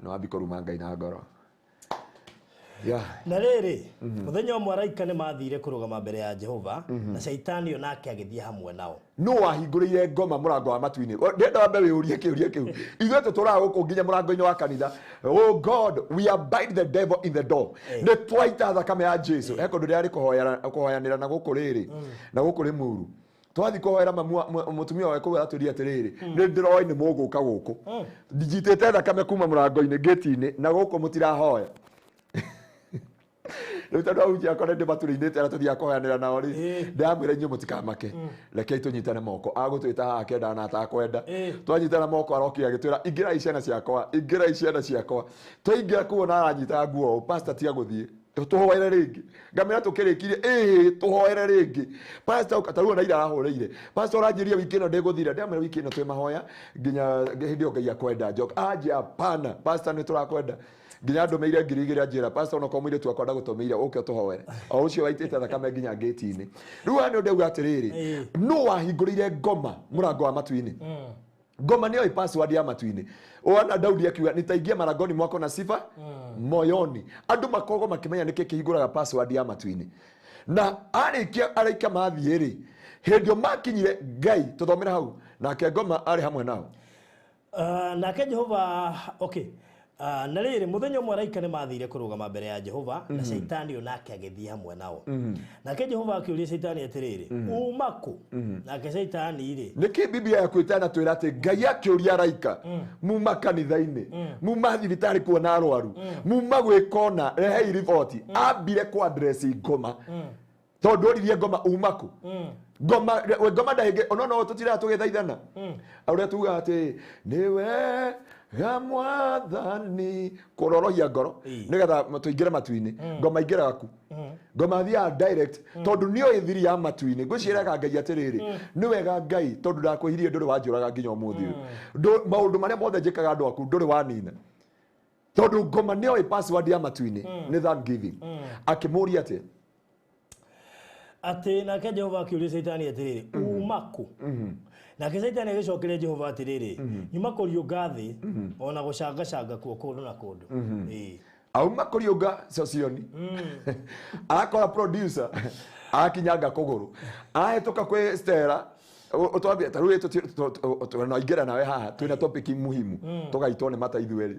nĩ wambi kũruma Ngai na ngoro.
Na rĩrĩ mũthenya ũmwe araika nĩ mathire kũrũgama mbere ya Jehova na Shaitani onake agĩthiĩ hamwe nao.
No wahingũrĩire ngoma mũrango wa matu-inĩ ndenda wambe wĩũrie kĩũria kĩu ithuĩ tũtũraga gũkũ nginya mũrango-inĩ wa kanitha. Oh God, we abide the devil in the door. Nĩ twaita thakame ya Jesu he kũndũ rĩarĩ kũhoyanĩra na gũkũ rĩrĩ na gũkũ Rĩmuru twathi kũhoera mũtumia wa kũu aratwĩria atĩrĩrĩ nĩ ndĩroĩ nĩ mũgũka gũkũ njitĩte thakame kuma mũrango-inĩ gate-inĩ na gũkũ mũtirahoya rĩu tondũ ahunjia akwa nĩ ndĩmaturĩinĩte arĩa tũthiaga kũhoyanĩra nao rĩ ndĩramwĩra inyuĩ mũtikamake rekei tũnyitane moko agũtwĩta haha akĩendaga na atakwenda twanyitana moko arokire agĩtwĩra ingĩrai ciana ciakwa ingĩrai ciana ciakwa twaingĩra kũu ona aranyita nguo pastor tiga gũthiĩ tũhoere rĩngĩ ngamĩra tũkĩrĩkirie ĩĩ tũhoere rĩngĩ pastor tarĩu ona ira arahũrĩire pastor ũranjĩria wiki ĩno ndĩgũthira ndĩramwĩra wiki ĩno twĩ mahoya nginya hĩndĩ ĩyo Ngai akwenda njoka anjia hapana pastor nĩ tũrakwenda nginya ndũmĩire 2000 anjĩra pastor onokorwo mũirĩtu wakwa ndagũtũmĩire ũke ũtũhoere o ũcio waitĩte thakame nginya ngĩti-inĩ rĩu haha nĩ ndauga atĩrĩrĩ nũ wahingũrĩire ngoma mũrango wa matu-inĩ ngoma nĩyo password ya matu-inĩ wana Daudi akiuga nitaingia marangoni mwako na sifa moyoni andũ makoragwo makĩmenya nĩkĩ kĩhingũraga password ya matu-inĩ na arĩkia araika mathiĩ rĩ hĩndĩ ĩyo makinyire Ngai tũthomere hau nake ngoma arĩ hamwe nao
nake Jehova okay na rĩrĩ mũthenya ũmwe araika nĩ mathire kũrũgama mbere ya Jehova na Shaitani onake agĩthiĩ hamwe nao nake Jehova akĩũria Shaitani atĩrĩrĩ uma kũ nake Shaitani rĩ
nĩkĩ Biblia yaku ĩtanatwĩra atĩ Ngai akĩũria araika muma kanitha-inĩ muma thibitarĩ kuona arwaru muma gwĩkona rehei riboti ambire kũ address ngoma tondũ oririe ngoma uma kũ ngoma we ngoma ndahĩngĩ ona no tũtiraga tũgĩthaithana ũrĩa tugaga atĩ nĩwe ga mwathani kũrorohia ngoro nĩgetha tũingĩre matu-inĩ ngoma ingĩraga ku ngoma thiaga direct tondũ nĩyo ĩthiri ya matu-inĩ ngwĩciĩraga Ngai atĩrĩrĩ nĩ wega Ngai tondũ ndakwĩhirie ndũrĩ wanjũraga nginya ũmũthĩ ũyũ maũndũ marĩa mothe njĩkaga andũ aku ndũrĩ wanina tondũ ngoma nĩyo ĩ password ya matu-inĩ nĩ thanksgiving akĩmũria atĩ
atĩ nake Jehova akĩũria Shaitani atĩrĩrĩ uma kũ nake Shaitani agĩcokeria Jehova atĩrĩrĩ nyuma kũriũnga thĩ ona gũcangacanga kuo kũndũ na kũndũ
auma kũriũnga socioni akora producer akinyanga kũgũrũ ahĩtũka kwĩ Stella twambia ta rĩu no ingĩra nawe haha twĩna topic muhimu tũgaitwo nĩ mata ithuerĩ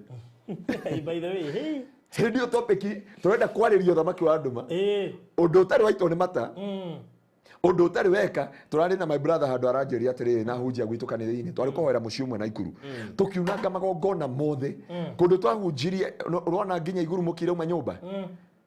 by the way hey
hĩndĩ ĩyo topic tũrenda kwarĩria ũthamaki wa nduma ũndũ ũtarĩ waitwo nĩ mata ũndũ ũtarĩ weka tũrarĩ na my brother handũ aranjĩria atĩrĩrĩ na hunjia gwitũ kanitha-inĩ twarĩ kũhoera mũciĩ ũmwe na Ikuru tũkiunanga magongona mothe kũndũ twahunjirie ũrona nginya igurumũki irauma nyũmba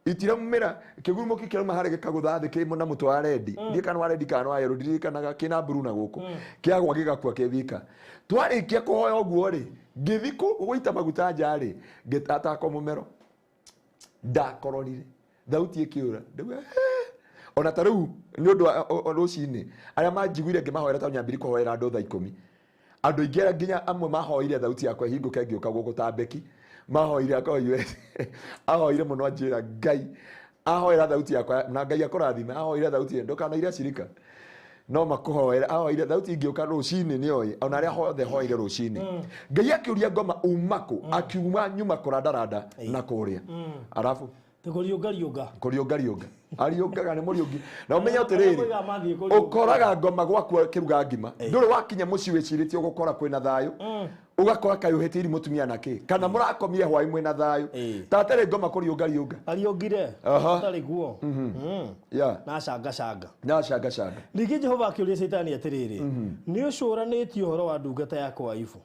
itiraumĩra kĩgurumũki kĩrauma harĩa gĩkagũtha thĩ kĩ na mũtwe wa rendi ndiĩ kana wa rendi kana wa yerũ ndirikanaga kĩna mburu na gũkũ kĩagwa gĩgakua kĩ wika twarĩkia kũhoya ũguo rĩ ngĩthi gũita maguta nja rĩ ngĩtatako mũmero ndakororire thauti ĩkĩũra ndauga Ona ta rĩu nĩ ũndũ wa rũcinĩ arĩa manjiguire ngĩmahoera ta nyambiri kũhoera andũ thaa 10. Andũ aingĩ nginya amwe mahoire thauti yakwa ĩhingũke ngĩũka gũkũ ta Beki. Mahoire akoire ahoire mũno anjĩra Ngai ahoera thauti yakwa na Ngai akũrathime ahoire thauti ndũkanaire acirika no makũhoera ahoire thauti ingĩũka rũcinĩ nĩoĩ ona arĩa hothe hoire rũcinĩ. Ngai akĩũria ngoma umakũ akiuma nyuma kũrandaranda na kũrĩa arabu
kũriũngariũnga
kũriũngariũnga ariũngaga nĩ mũriũngi na ũmenye atĩrĩrĩ ũkoraga ngoma gwaku kĩruga ngima ndũrĩ wakinya mũciĩ wĩcirĩtie ũgũkora kwĩna thayũ ũgakora kayũhĩtĩiri mũtumia nake kana mũrakomire hwaĩ mwĩna thayũ tatarĩ ngoma kũriũngariũnga
ariũngire atarĩ guo na canga canga
na canga canga.
Ningĩ Jehova akĩũria Caitani atĩrĩrĩ nĩ ũcũranĩtie ũhoro wa ndungata yakwa Ayubu.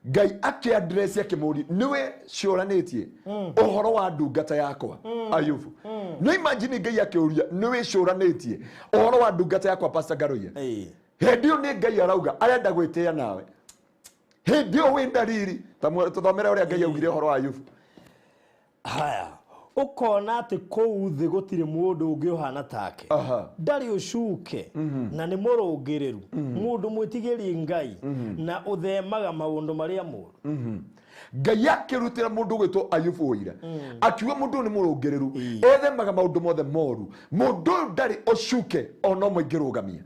Ngai akĩaddress akĩmũria nĩwe cũranĩtie ũhoro wa ndungata yakwa Ayubu. No imagine Ngai akĩũria nĩwe cũranĩtie ũhoro wa ndungata yakwa Pastor Ngaruiya. Hĩndĩ ĩyo nĩ Ngai arauga arenda gwĩtĩa nawe. Hĩndĩ ĩyo wĩ ndariri ta tũthomere ũrĩa Ngai augire ũhoro wa Ayubu.
Haya ũkona atĩ kũu thĩ gũtirĩ mũndũ ũngĩ ũhana take ndarĩ ũcuke na nĩ mũrũngĩrĩru mũndũ mwĩtigĩri Ngai na ũthemaga maũndũ marĩa moru.
Ngai akĩrutĩra mũndũ ũgwĩtwo Ayubu ũira akiuga mũndũ ũyũ nĩ mũrũngĩrĩru ethemaga maũndũ mothe moru mũndũ ũyũ ndarĩ ũcuke ona ũmwe ingĩrũgamia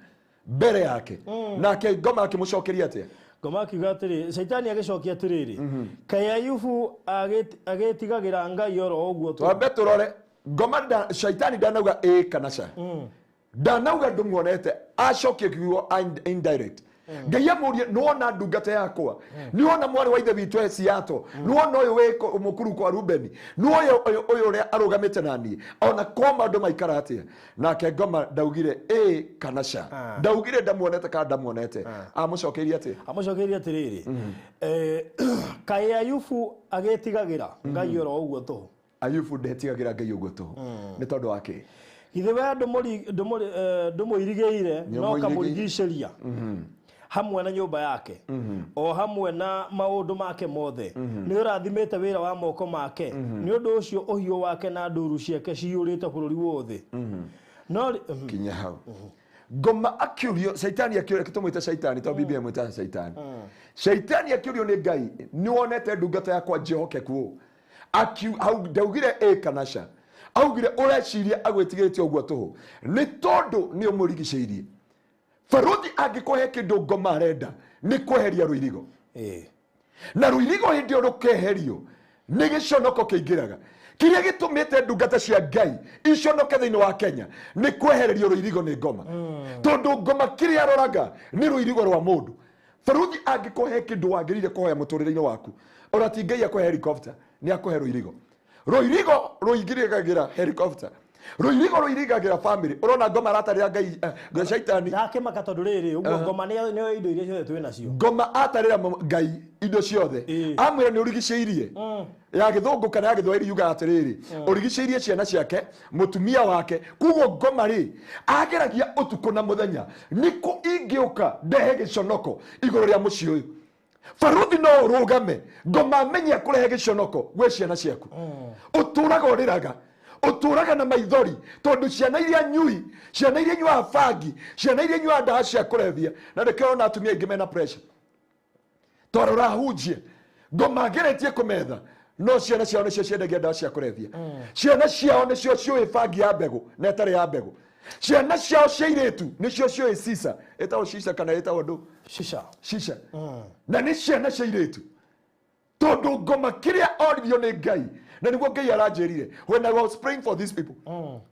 mbere yake. Nake ngoma akĩmũcokeria atĩa?
Ngoma akiuga atĩrĩ Caitani agĩcokia atĩrĩrĩ kaĩ Ayubu agĩtigagĩra Ngai oro ũguo
twambe tũrore ngoma Caitani ndanauga ĩ kana ca ndanauga ndũmuonete acokie kiugo indirect. Ngai amũrie nĩwona ndungata yakwa nĩwona mwarĩ wa ithe witũ e Seattle nĩwona ũyũ wĩ mũkuru kwa Rubeni nĩwona ũyũ ũrĩa arũgamĩte na niĩ ona kwa maũndũ maikara atĩa. Nake ngoma ndaugire ĩ kana ca ndaugire ndamuonete kana ndamuonete amũcokeirie atĩa?
Amũcokeirie atĩrĩrĩ kaĩ Ayubu agĩtigagĩra Ngai oro ũguo tũhũ.
Ayubu ndetigagĩra Ngai ũguo tũhũ nĩ tondũ wa kĩ?
Githĩ we ndũmũirigĩire no kamũrigicĩria hamwe na nyũmba yake o hamwe na maũndũ make mothe nĩ ũrathimĩte wĩra wa moko make nĩ ũndũ ũcio ũhiũ wake na ndũru ciake ciyũrĩte bũrũri wothe. No
kinya hau ngoma akĩũrio Caitani akĩũrio tũmwĩte Caitani tondũ Biblia ĩmwĩtaga Caitani. Caitani akĩũrio nĩ Ngai nĩwonete ndungata yakwa njĩhokeku ũũ ndaugire ĩ kana ca augire ũreciria agwĩtigĩrĩte ũguo tũhũ nĩ tondũ nĩ ũmũrigicĩirie. Baruthi angĩkũhe kĩndũ ngoma arenda nĩ kweheria rũirigo na rũirigo hĩndĩ ĩyo rũkeherio nĩ gĩconoko kĩingĩraga. Kĩrĩa gĩtũmĩte ndungata cia Ngai iconoke thĩinĩ wa Kenya nĩ kwehererio rũirigo nĩ ngoma tondũ ngoma kĩrĩa aroraga nĩ rũirigo rwa mũndũ. Baruthi angĩkũhe kĩndũ wagĩrĩire kũhoya mũtũrĩre-inĩ waku ona ti Ngai akũhe helicopter nĩ akũhe rũirigo. Rũirigo rũingĩragĩra helicopter rũirigo rũirigagĩra family. Ũrona ngoma aratarĩra Ngai Caitani
ndakĩmaka tondũ rĩrĩ ũguo ngoma nĩyo indo iria ciothe twĩ nacio.
Ngoma atarĩra Ngai indo ciothe amwĩra nĩ ũrigicĩirie ya gĩthũngũ kana ya gĩthwaĩri yugaga atĩrĩrĩ ũrigicĩirie ciana ciake mũtumia wake koguo ngoma rĩ ageragia ũtukũ na mũthenya nĩkũ ingĩũka ndehe gĩconoko igũrũ rĩa mũciĩ ũyũ. Baruthi no ũrũgame ngoma amenye akũrehe gĩconoko gwĩ ciana ciaku. Ũtũraga ũrĩraga ũtũraga na maithori tondũ ciana iria nyui ciana iria nyuaga bangi ciana iria nyuaga ndawa cia kũrebia na nĩkĩo ũrona atumia aingĩ mena pressure tondũ ũrahunjia ngoma ageretie kũmetha no ciana ciao nĩcio ciendagia ndawa cia kũrebia ciana ciao nĩcio ciũĩ bangi ya mbegũ na ĩtarĩ ya mbegũ ciana ciao cia airĩtu nĩcio ciũĩ shisha ĩtagwo shisha kana ĩtagwo ndũ
shisha
shisha na nĩ ciana cia airĩtu tondũ ngoma kĩrĩa oririo nĩ Ngai na nĩguo Ngai aranjĩrire when I was praying for these people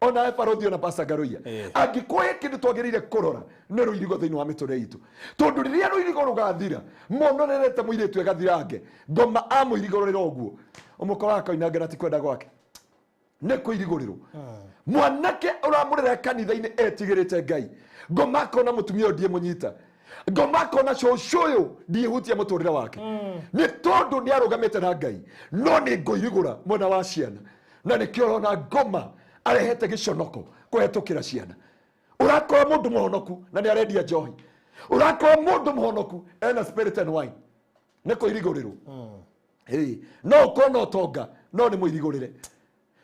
ona Baruthi ona Pastor Ngaruiya angĩkũhe kĩndũ twagĩrĩire kũrora nĩ rũirigo thĩinĩ wa mĩtũrĩre itũ tondũ rĩrĩa rũirigo rũgathira monorerete mũirĩtu egathirange ngoma amũirigũrĩra ũguo ũmũkoraga akoinange na ti kwenda gwake nĩ kũirigũrĩrwo. Mwanake ũramũrera kanitha-inĩ etigĩrĩte Ngai ngoma akona mũtumia ũyũ ndiĩmũnyita ngoma akona cũcũ ũyũ ndiĩhutia mũtũrĩre wake nĩ tondũ nĩ arũgamĩte na Ngai no nĩ ngũirigũra mwena wa ciana na nĩkĩo ũrona ngoma arehete gĩconoko kũhetũkĩra ciana. Ũrakora mũndũ mũhonoku na nĩ arendia njohi ũrakora mũndũ mũhonoku ena spirit and wine nĩ kũirigũrĩrwo. No ũkorwo na ũtonga no nĩ mũirigũrĩre.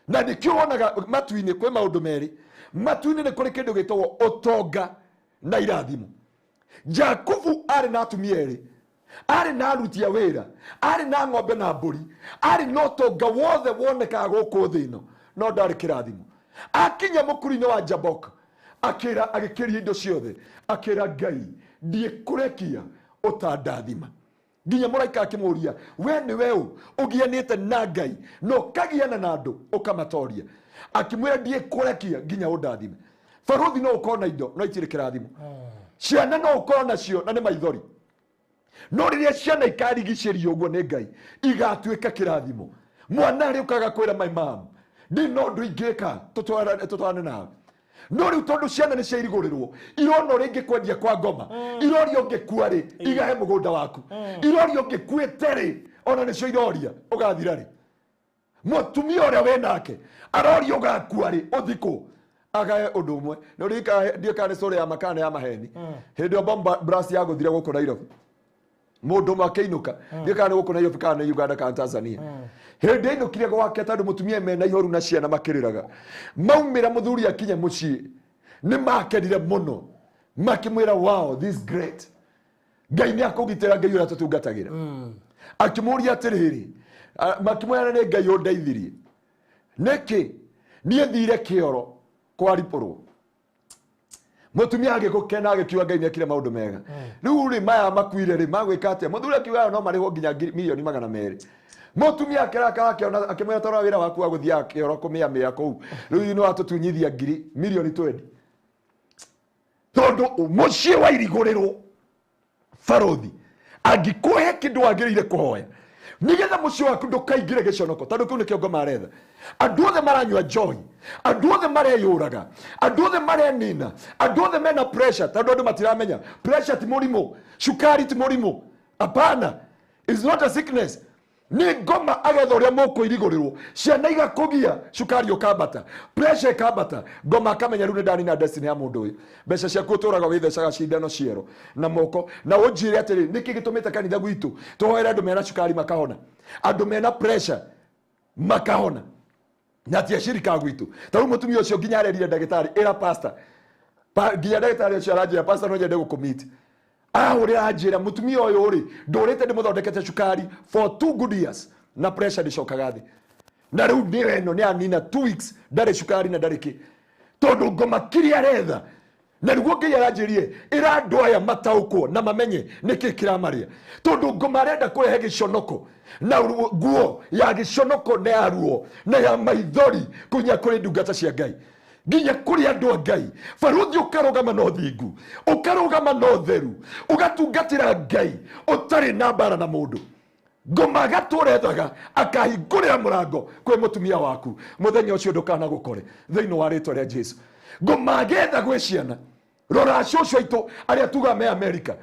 Na nĩkĩo wonaga matu-inĩ kwĩ maũndũ merĩ. Matu-inĩ nĩ kũrĩ kĩndũ gĩtagwo ũtonga na irathimo. Jakubu arĩ na atumia erĩ, arĩ na aruti a wĩra, arĩ na ng'ombe na mbũri, arĩ na ũtonga wothe wonekaga gũkũ thĩ ĩno, no ndarĩ kĩrathimo. Akinya mũkuru-inĩ wa Jabok, akĩra agĩkĩria indo ciothe, akĩra Ngai, ndiĩkũrekia ũtandathima. Nginya mũraika akĩmũria, we nĩwe ũ ũgianĩte na Ngai na ũkagiana na andũ ũkamatoria? Akĩmwĩra, ndiĩkũrekia nginya ũndathime. Barũthi no ũkorwo na indo no itirĩ kĩrathimo. Ciana no ũkorwo nacio na nĩ maithori, no rĩrĩa ciana ikarigicĩrio ũguo nĩ Ngai igatuĩka kĩrathimo. Mwana arĩũkaga kwĩra my mom, ndĩ no ũndũ ingĩka tũtwarane nawe. No rĩu tondũ ciana nĩ ciairigũrĩrwo, irona ũrĩa ingĩkwendia kwa ngoma, iroria ũngĩkua rĩ igahe mũgũnda waku, iroria ũngĩkuĩte rĩ, ona nĩcio iroria ũgathira rĩ. Mũtumia ũrĩa wĩ nake aroria ũgakua rĩ, ũthikũ agae ũndũ ũmwe. No ndiũĩ kana nĩ story ya makana ya maheni. Hĩndĩ ĩyo bomb blast yagũthire gũkũ Nairobi, mũndũ ũmwe akĩinũka, ndiũĩ kana nĩ gũkũ Nairobi kana nĩ Uganda kana Tanzania. Hĩndĩ ainũkire gwake, tondũ mũtumia mena ihoru na ciana makĩrĩraga, maumĩra mũthuri akinya mũciĩ nĩ makenire mũno, makĩmwĩra, "Wow, this great, Ngai nĩ akũgitĩra, Ngai ũrĩa tũtungatagĩra." Akĩmũria atĩrĩrĩ, makĩmwĩra, "Nĩ Ngai ũndeithirie nĩkĩ? Niĩ thire kĩoro kwaripũrwo." Mũtumia agĩgũkena, agĩkiuga Ngai nĩekire maũndũ mega. Rĩu rĩ, maya makuire rĩ, magwĩka atĩa? Mũthuri akiuga no marĩhwo nginya 200,000,000. Mũtumia akĩrakara, akĩona, akĩmwĩra, "Toro wĩra waku wa gũthiaga kĩoro kũmĩamĩa kũu, rĩu nĩ watũtunyithia 20,000,000." Tondũ mũciĩ wairigũrĩrwo, barothi angĩkũhe kĩndũ wagĩrĩire kũhoya nĩgetha mũciĩ waku ndũkaingĩre gĩconoko, tondũ kĩu nĩkĩo ngoma aretha. Andũ othe maranyua njohi, andũ othe mareyũraga, andũ othe marenina, andũ othe mena pressure, tondũ andũ matiramenya pressure ti mũrimũ, cukari ti mũrimũ. Hapana, is not a sickness. Nĩ ngoma agetha ũrĩa mũkũirigũrĩrwo, ciana igakũgia, cukari ũkambata, pressure ĩkambata. Ngoma akamenya rĩu nĩ ndanina destiny ya mũndũ ũyũ. Mbeca ciaku ũtũraga wĩthecaga cindano ciero na moko. Na ũnjĩre atĩrĩ, nĩkĩ gĩtũmĩte kanitha gwitũ tũhoere andũ mena cukari makahona, andũ mena pressure makahona, na ti acirika gwitũ? Ta rĩu mũtumia ũcio nginya arerire ndagĩtarĩ, ĩra pastor pa, nginya ndagĩtarĩ ũcio aranjĩra, "Pastor, no nyende gũkũmeet." Ahũrĩra anjĩra, "Mũtumia ũyũ rĩ, ndũrĩte ndĩmũthondekete cukari for 2 good years na pressure ndĩcokaga thĩ, na rĩu ndĩra ĩno nĩ anina 2 weeks ndarĩ cukari na ndarĩ kĩ, tondũ ngoma kĩrĩa aretha." Na nĩguo Ngai aranjĩrie, ĩra andũ aya mataũkwo na mamenye nĩkĩ kĩramarĩa, tondũ ngoma arenda kũrehe gĩconoko na nguo ya gĩconoko na ya ruo na ya maithori kunya kũrĩ ndungata cia Ngai, nginya kũrĩ andũ a Ngai. Barũthi, ũkarũgama na ũthingu, ũkarũgama na ũtheru, ũgatungatĩra Ngai ũtarĩ na mbara na mũndũ, ngoma agatũrethaga akahingũrĩra mũrango kwĩ mũtumia waku. Mũthenya ũcio ndũkanagũkore thĩinĩ wa rĩtwa rĩa Jesu. Ngoma agetha gwĩ ciana. Rora cũcũ aitũ arĩa tugaga me Amerika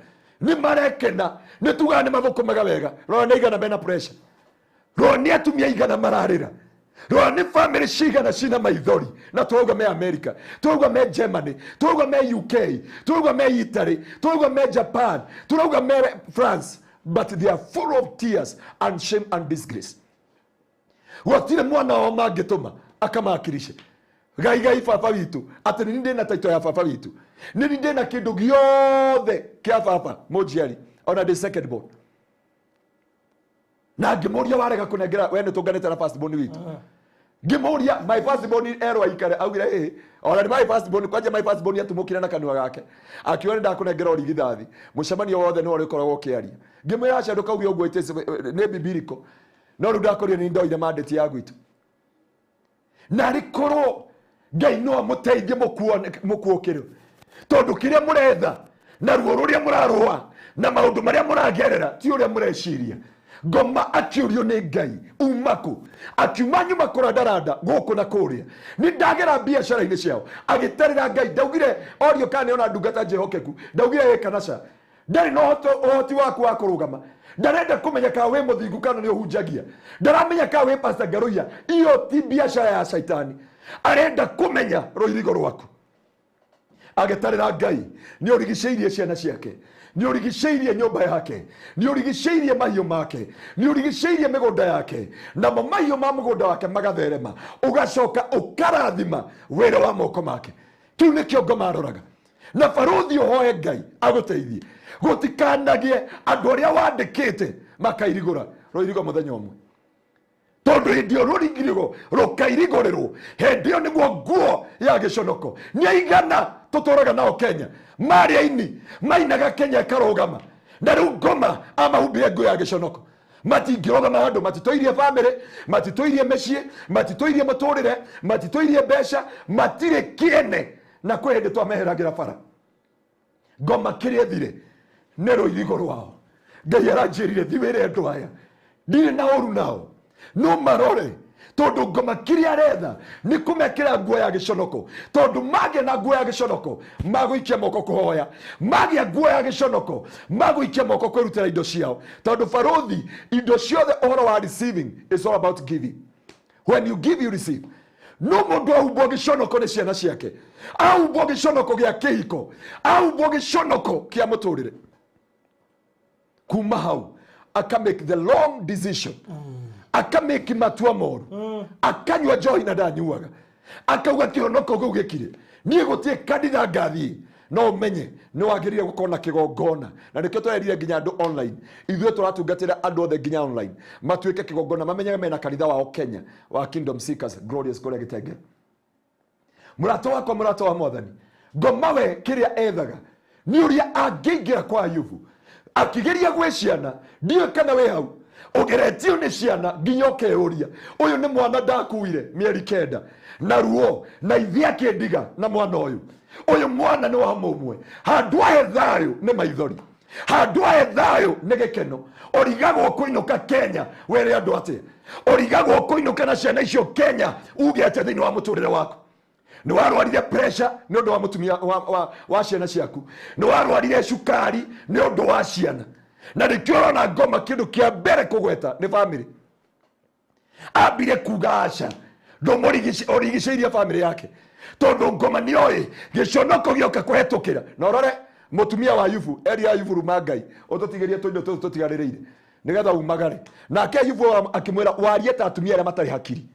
nĩ marekena, nĩ tugaga nĩ mathũkũmaga wega. Rora nĩ igana mena pressure, rora nĩ atumia igana mararĩra, rora nĩ famĩlĩ cigana cina maithori. Na twauga me America, twauga me Germany, twauga me UK, twauga me Italy, twauga me Japan, turauga me France, but they are full of tears and shame and disgrace. Gũtirĩ mwana wao mangĩtũma akamakirishe gai gai baba witũ, atĩ nĩ ndĩna taito ya baba witũ, nĩ ndĩna kĩndũ gĩothe kĩa baba mũnjiari, ona ndĩ second born. Na ngĩmũria, "Warega kũnengera we nĩ tũnganĩte na first born witũ?" Ngĩmũria, "My first born erwo aikare?" Augire, "Ĩ, ona nĩ my first born." Kwanja my first born atumũkire na kanua gake, akiuga, "Nĩ ndakũnengera ũrigithathi, mũcemanio wothe nĩ ũrĩkoragwo ũkĩaria." Ngĩmwĩra, "Aca, ndũkauge ũguo, it is nĩ bibiliko." No rĩu ndakorire nĩ ndoire mandate ya gwitũ. Na arĩ korwo Ngai no amũteithie mũkuũkĩrwo, tondũ kĩrĩa mũretha na ruo rũrĩa mũrarũa na maũndũ marĩa mũragerera ti ũrĩa mũreciria. Ngoma akĩũrio nĩ Ngai, "Umaku?" Akiuma, "Nyuma kũrandaranda gũkũ na kũrĩa, nĩ ndagera biacara-inĩ ciao." Agĩtarĩra Ngai. Ndaugire orio kana nĩona ndungata njĩhokeku, ndaugire ĩ kana ca. Ndarĩ na ũhoti waku wa kũrũgama. Ndarenda kũmenya kana wĩ mũthingu, kana nĩ ũhunjagia. Ndaramenya kana wĩ Pastor Ngaruiya. Iyo ti biacara ya caitani. Arenda kũmenya rũirigo rwaku. Agĩtarĩra Ngai nĩ ũrigicĩirie ciana ciake. Nĩ ũrigicĩirie nyũmba yake, nĩ ũrigicĩirie mahiũ make, nĩ ũrigicĩirie mĩgũnda yake, namo mahiũ ma mũgũnda wake magatherema, ũgacoka ũkarathima wĩra wa moko make. Kĩu nĩkĩo ngoma aroraga. Na barũthi ũhoe Ngai agũteithie gũtikanagie andũ arĩa wandĩkĩte makairigũra rũirigo mũthenya ũmwe, tondũ hĩndĩ ĩyo rũrigirigo rũkairigũrĩrwo, hĩndĩ ĩyo nĩguo nguo ya gĩconoko. Nĩ aigana tũtũraga nao Kenya marĩ aini mainaga Kenya ĩkarũgama, na rĩu ngoma amahumbire nguo ya gĩconoko. Matingĩrũgama handũ, matitũirie bamĩrĩ, matitũirie mĩciĩ, matitũirie mũtũrĩre, matitũirie mbeca, matirĩ kĩene. Na kwĩ hĩndĩ twameheragĩra bara. Ngoma kĩrĩa ethire nĩ rũirigo rwao. Ngai aranjĩrire thi wĩre andũ aya ndirĩ na ũru nao, no marore, tondũ ngoma kĩrĩa aretha nĩ kũmekĩra nguo ya gĩconoko, tondũ magĩa na nguo ya gĩconoko magũikia moko kũhoya, magĩa nguo ya gĩconoko magũikia moko kwĩrutĩra indo ciao, tondũ barũthi indo ciothe ũhoro wa receiving is all about giving. When you give, you receive. No mũndũ ahumbwo gĩconoko nĩ ciana ciake, ahumbwo gĩconoko gĩa kĩhiko, ahumbwo gĩconoko kĩa mũtũrĩre, kuma hau aka make the long decision, aka make matua moru, akanyua njohi na ndanyuaga, akauga kĩhonoko kĩu gĩkire, niĩ gũtirĩ kanitha ngathiĩ. No ũmenye nĩ wagĩrĩire gũkorwo na kĩgongona, na nĩkĩo twerire nginya andũ online. Ithuĩ tũratungatĩra andũ othe nginya online matuĩke kĩgongona, mamenyage mena kanitha wao Kenya wa Kingdom Seekers Glorious kũrĩa Gĩtengera. Mũrata wakwa, mũrata wa mwathani, ngoma we kĩrĩa ethaga nĩ ũrĩa angĩingĩra kwa Ayubu akĩgeria gwĩ ciana. Ndiũĩ kana wĩ hau ũgeretio nĩ ciana nginya ũkeyũria, ũyũ nĩ mwana ndakuire mĩeri 9 na ruo na ithe akĩndiga na mwana ũyũ. Ũyũ mwana nĩ wa mũmwe, handũ ahe thayũ nĩ maithori, handũ ahe thayũ nĩ gĩkeno. Ũrigagwo kũinũka Kenya were andũ atĩa? Ũrigagwo kũinũka na ciana icio Kenya uge atĩa thĩinĩ wa mũtũrĩre waku? Nĩ warwarire pressure nĩ ũndũ wa mũtumia wa ciana ciaku, nĩ warwarire cukari nĩ ũndũ wa ciana, na nĩkĩo ũrona ngoma kĩndũ kĩa mbere kũgweta nĩ family. Ambire kuga aca, ndũmũrigicĩirie family yake, tondũ ngoma nĩoĩ gĩconoko gĩoka kũhetũkĩra. Na ũrore mũtumia wa Ayubu, eri Ayubu ruma Ngai ũtũtigĩrie tũindo tũtũ tũtigarĩrĩire nĩgetha umagare. Nake Ayubu akĩmwĩra warie ta atumia arĩa matarĩ hakiri.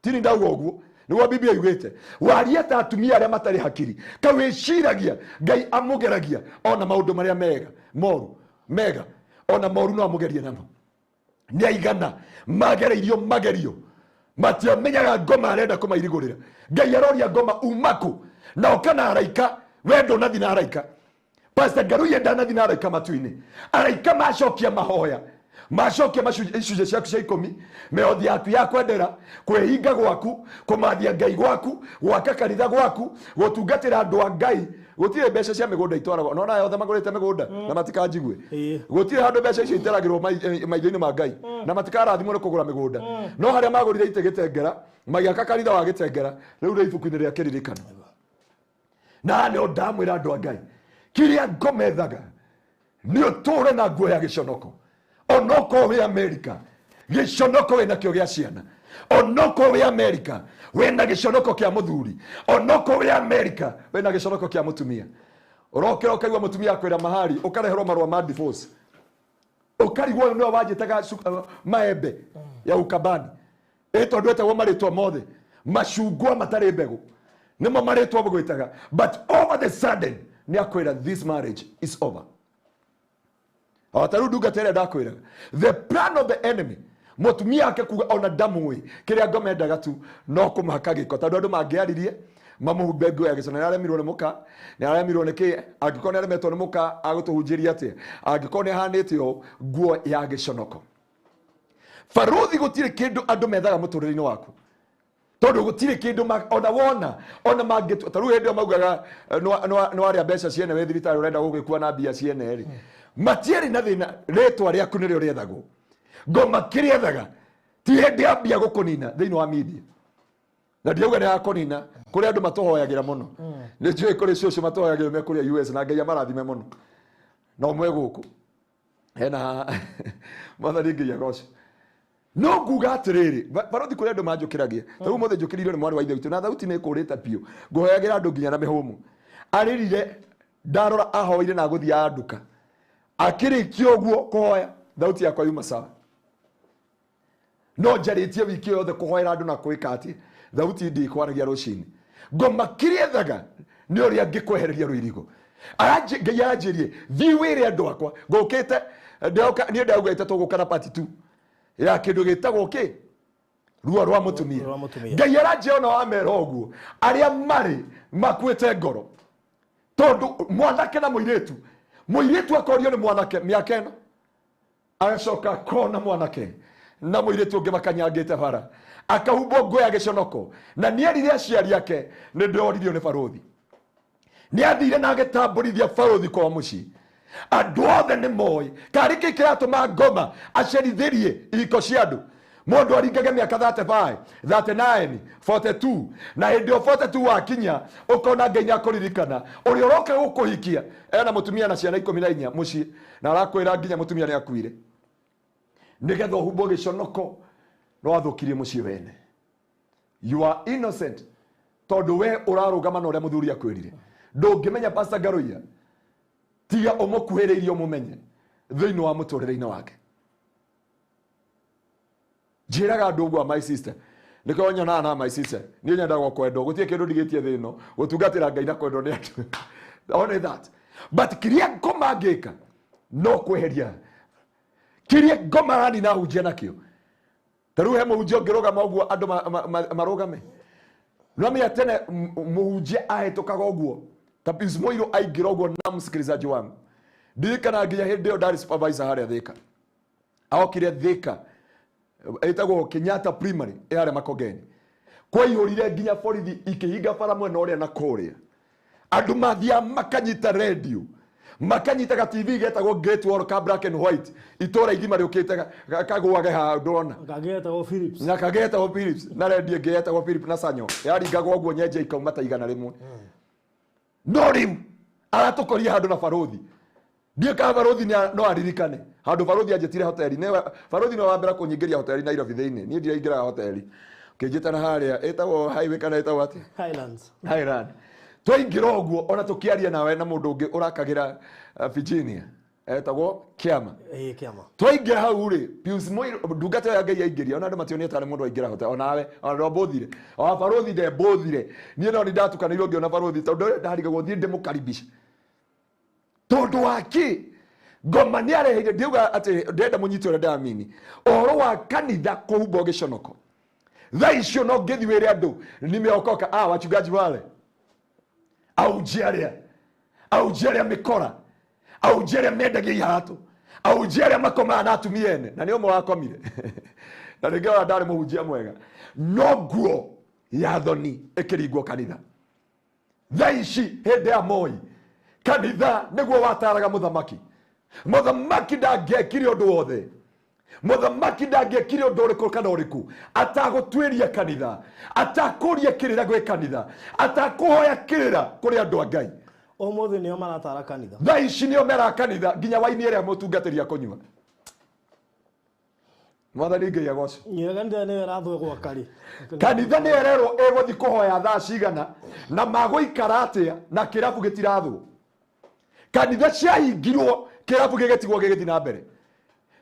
Tini ndauga ũguo nĩguo Biblia yugĩte, warie ta atumia arĩa matarĩ hakiri, kawĩciragia Ngai amũgeragia ona maũndũ marĩa mega moru mega ona moru no amũgerie namo. Nĩ aigana magereirio magerio matiamenyaga ngoma arenda kũmairigũrĩra. Ngai aroria ngoma umaku na ũka na araika, we ndũnathi na araika. Pastor Ngaruiya ndanathi na araika matu-inĩ. Araika macokia mahoya, macokia icunjĩ ciaku cia 10, mĩhothi yaku ya kwendera, kwĩhinga gwaku, kũmathia Ngai gwaku, gwaka kanitha gwaku, gũtungatĩra andũ a Ngai. Gũtirĩ mbeca cia mĩgũnda itwaragwo. Nona aya othe magũrĩte mĩgũnda na matikanjigue. Gũtirĩ handũ mbeca icio iteragĩrwo maitho-inĩ ma Ngai na matikarathimwo nĩ kũgũra mĩgũnda. No harĩa magũrire itĩ Gĩtengera, magĩaka kanitha wa Gĩtengera, rĩu rĩ ibuku-inĩ rĩa kĩririkano. Na nĩ ndamwĩra andũ a Ngai, kĩrĩa ngomethaga nĩ ũtũre na nguo ya gĩconoko, onokorwo wĩ Amerika gĩconoko wĩnakĩo gĩa ciana, onokorwo wĩ Amerika wĩna gĩconoko kĩa mũthuri, onokorwo wĩ Amerika wĩna gĩconoko kĩa mũtumia. Ũrokĩra ũkaigua mũtumia akwĩra mahari, ũkareherwo marũa ma divorce, ũkarigwo ũyũ nĩwe wanjĩtaga maembe ya ukabani, ĩ tondũ etagwo marĩtwa mothe macungwa matarĩ mbegũ nĩmo marĩtwa mũgwĩtaga, but over the sudden nĩ akwĩra this marriage is over. O ta rĩu ndungata ĩrĩa ndakwĩraga, the plan of the enemy, mũtumia ake kuga ona ndamũĩ, kĩrĩa ngomendaga tu no kũmũhaka gĩko, tondũ andũ mangĩaririe mamũhumbe nguo ya gĩcono. Nĩ aremirwo nĩ mũka, nĩ aremirwo nĩ kĩ, angĩkorwo nĩ aremetwo nĩ mũka agũtũhunjĩria atĩa? Angĩkorwo nĩ ahanĩte ũũ, nguo ya gĩconoko. Barũthi, gũtirĩ kĩndũ andũ methaga mũtũrĩre-inĩ waku, tondũ gũtirĩ kĩndũ ona wona ona mangĩtua. Ta rĩu hĩndĩ ĩyo maugaga nĩ warĩa mbeca ciene wĩ thibitarĩ, ũrenda gũgĩkua na mbia ciene rĩ, matiarĩ na thĩna. Rĩtwa rĩaku nĩrĩo rĩethagwo. Ngoma kĩrĩethaga ti hĩndĩ ya mbia gũkũnina thĩinĩ wa media, na ndiauga nĩ yakũnina. Kũrĩ andũ matũhoyagĩra mũno, nĩ njũĩ kũrĩ cũcũ matũhoyagĩra me kũrĩa US, na Ngai amarathime mũno, na ũmwe gũkũ hena mwathani Ngai agoce. No nguga atĩrĩrĩ, barothi, kũrĩ andũ manjũkĩragia. Ta rĩu ũmũthĩ njũkĩrĩirio nĩ mwarĩ wa ithe witũ na thauti nĩ ĩkũrĩte biũ, ngũhoyagĩra andũ nginya na mĩhũmũ. Arĩrire Ndarora ahoire na gũthiaga nduka. Akĩrĩkia ũguo kũhoya thauti yakwa yuma sawa. No njarĩtie wiki yothe kũhoera andũ na kwĩka atĩ thauti ndĩkwaragia rũcinĩ. Ngoma kĩrĩa ethaga nĩ ũrĩa angĩkwehereria rũirigo. Ngai aranjĩrie thiĩ wĩre andũ akwa ngũkĩte niĩ ndaugĩte tũgũka na part 2 ya kĩndũ gĩtagwo kĩ ruo rwa mũtumia. Ngai aranjĩra ona wamera ũguo arĩa marĩ makuĩte ngoro tondũ mwanake na mũirĩtu, mũirĩtu akorio nĩ mwanake mĩaka ĩno agacoka akona mwanake na mũirĩtu ũngĩ makanyangĩte bara akahumbwo nguo ya gĩconoko na nĩerire aciari ake nĩ ndĩroririo nĩ barũthi. Nĩathire na agĩtambũrithia barũthi kwa mũciĩ. Andũ othe nĩ moĩ karĩ kĩ kĩratũma ngoma acerithĩrie ihiko cia andũ. Mũndũ aringage mĩaka 35, 39, 42 na hĩndĩ ĩyo 42 wakinya ũkona Ngai nĩakũririkana ũrĩa ũroka gũkũhikia ena mũtumia na ciana 14 mũciĩ na arakwĩra nginya mũtumia nĩakuire nĩgetha ũhumbwo gĩconoko no athũkirie mũciĩ wene. You are innocent tondũ we ũrarũgama na ũrĩa mũthuri akwĩrire. Ndũngĩmenya Pastor Ngaruiya tiga ũmũkuhĩrĩirie ũmũmenye thĩinĩ wa mũtũrĩre-inĩ wake. Njĩraga andũ ũguo my sister nĩkĩo nyonaga na my sister niĩ nyendaga kwendwo gũtirĩ kĩndũ ndigĩtie thĩ ĩno gũtungatĩra Ngai na kwendwo nĩ andũ. Only that. But kĩrĩa ngoma ngĩka no kweheria kĩrĩa ngoma aranina hunjia nakĩo. Ta rĩu he mũhunjia ũngĩrũgama ũguo andũ marũgame. No mĩa tene mũhunjia ahĩtũkaga ũguo ta Pius Muiru aingĩra ũguo na msikilizaji wangu. Ndirikana nginya hĩndĩ ĩyo ndarĩ supervisor harĩa Thika. Aokire Thika ĩtagwo Kenyatta Primary ĩ harĩa Makongeni. Kwaihũrire nginya borithi ikĩhinga bara mwena ũrĩa na kũrĩa. Andũ mathiaga makanyita radio makanyita ga TV getagwo Great Wall ka black and white itũra igima rĩũkĩte kagũage haha ndũrona.
Kangĩ getagwo Philips.
Na kagetagwo Philips na radio ĩngĩ yetagwo Philip na Sanyo yaringagwo ũguo nyenje ikauma ta 100. No rĩu aratũkoria handũ na barũthi. Ndiĩ kana barũthi no aririkane handũ barũthi anjĩtire hoteli. Nĩwe barũthi nĩwe wambere kũnyingĩria hoteli Nairobi thĩinĩ. Niĩ ndiraingĩraga hoteli. Ũkĩnjĩta na harĩa ĩtagwo highway kana ĩtagwo atĩa?
Highlands.
Highland. Twaingĩra ũguo ona tũkĩaria nawe na mũndũ ũngĩ ũrakagĩra Virginia etagwo Kĩama.
Ĩĩ Kĩama.
Twaingĩra hau rĩ Pius Muiru ndungata ya Ngai yaingĩria ona andũ mationire tarĩ mũndũ aingĩra hotel onawe ona ndwambũthire ona barũthi ndembũthire niĩ no nĩndatukanĩirwo ngĩona barũthi tondũ ndarigagwo thiĩ ndĩmũkaribisha tondũ wa kĩ ngoma nĩareheire ndiuga atĩ ndĩrenda mũnyite ũrĩa ndĩramini ũhoro wa kanitha kũhumbwo gĩconoko. Thaa icio no ngĩthiĩ wĩre andũ nimeokoka wachungaji wale ahunjia arĩa mĩkora ahunjia arĩa mendagia ihatũ ahunjia arĩa makomaga na atumia ene na nĩ ũmwe wakomire na rĩngĩ ona ndarĩ mũhunjia mwega no nguo ya thoni ĩkĩringwo kanitha. Thaa ici hĩndĩ ya Moi kanitha nĩguo wataraga mũthamaki. Mũthamaki ndangĩekire ũndũ wothe. Mũthamaki ndangĩekire ũndũ ũrĩkũ kana ũrĩkũ atagũtuĩria kanitha atakũria kĩrĩra gwĩ kanitha atakũhoya kĩrĩra kũrĩ andũ a Ngai.
Ũmũthĩ nĩo maratara kanitha.
Thaa ici nĩo mera kanitha nginya waini ĩrĩa mũtungatĩri akũnyua. Mwathani Ngai agocwo.
Nginya kanitha nĩyo ĩrathwo gwaka rĩ.
Kanitha nĩyo ĩrerwo ĩgũthiĩ kũhoya thaa cigana na magũikara atĩa na kĩrabu gĩtirathwo. Kanitha ciahingirwo kĩrabu gĩgĩtigwo gĩgĩthiĩ na mbere.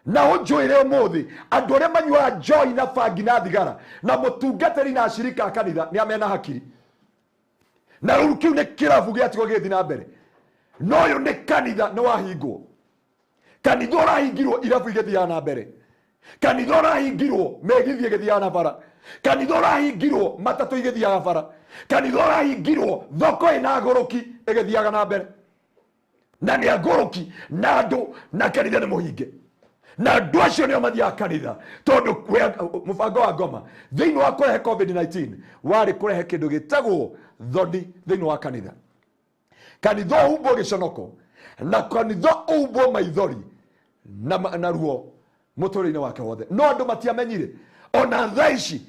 Na ũnjũĩre ũmũthĩ andũ arĩa manyuaga njohi na bangi na thigara na mũtungatĩri na acirika a kanitha nĩ amena hakiri. Na rĩu kĩu nĩ kĩrabu gĩatigwo gĩgĩthiĩ na mbere. No ũyũ nĩ kanitha nĩ wahingwo. Kanitha ũrahingirwo irabu igĩthiaga na mbere. Kanitha ũrahingirwo mĩgithi ĩgĩthiaga na bara. Kanitha ũrahingirwo matatũ igĩthiaga bara. Kanitha ũrahingirwo thoko ĩna agũrũki ĩgĩthiaga na mbere. Na nĩ agũrũki na andũ na kanitha nĩ mũhinge. Na andũ acio nĩo mathiaga kanitha tondũ mũbango wa ngoma thĩinĩ wa kũrehe COVID-19 warĩ kũrehe kĩndũ gĩtagwo thoni thĩinĩ wa kanitha. Kanitha ũhumbwo gĩconoko na kanitha ũhumbwo maithori na ruo mũtũrĩre-inĩ wake wothe. No andũ matiamenyire ona thaa ici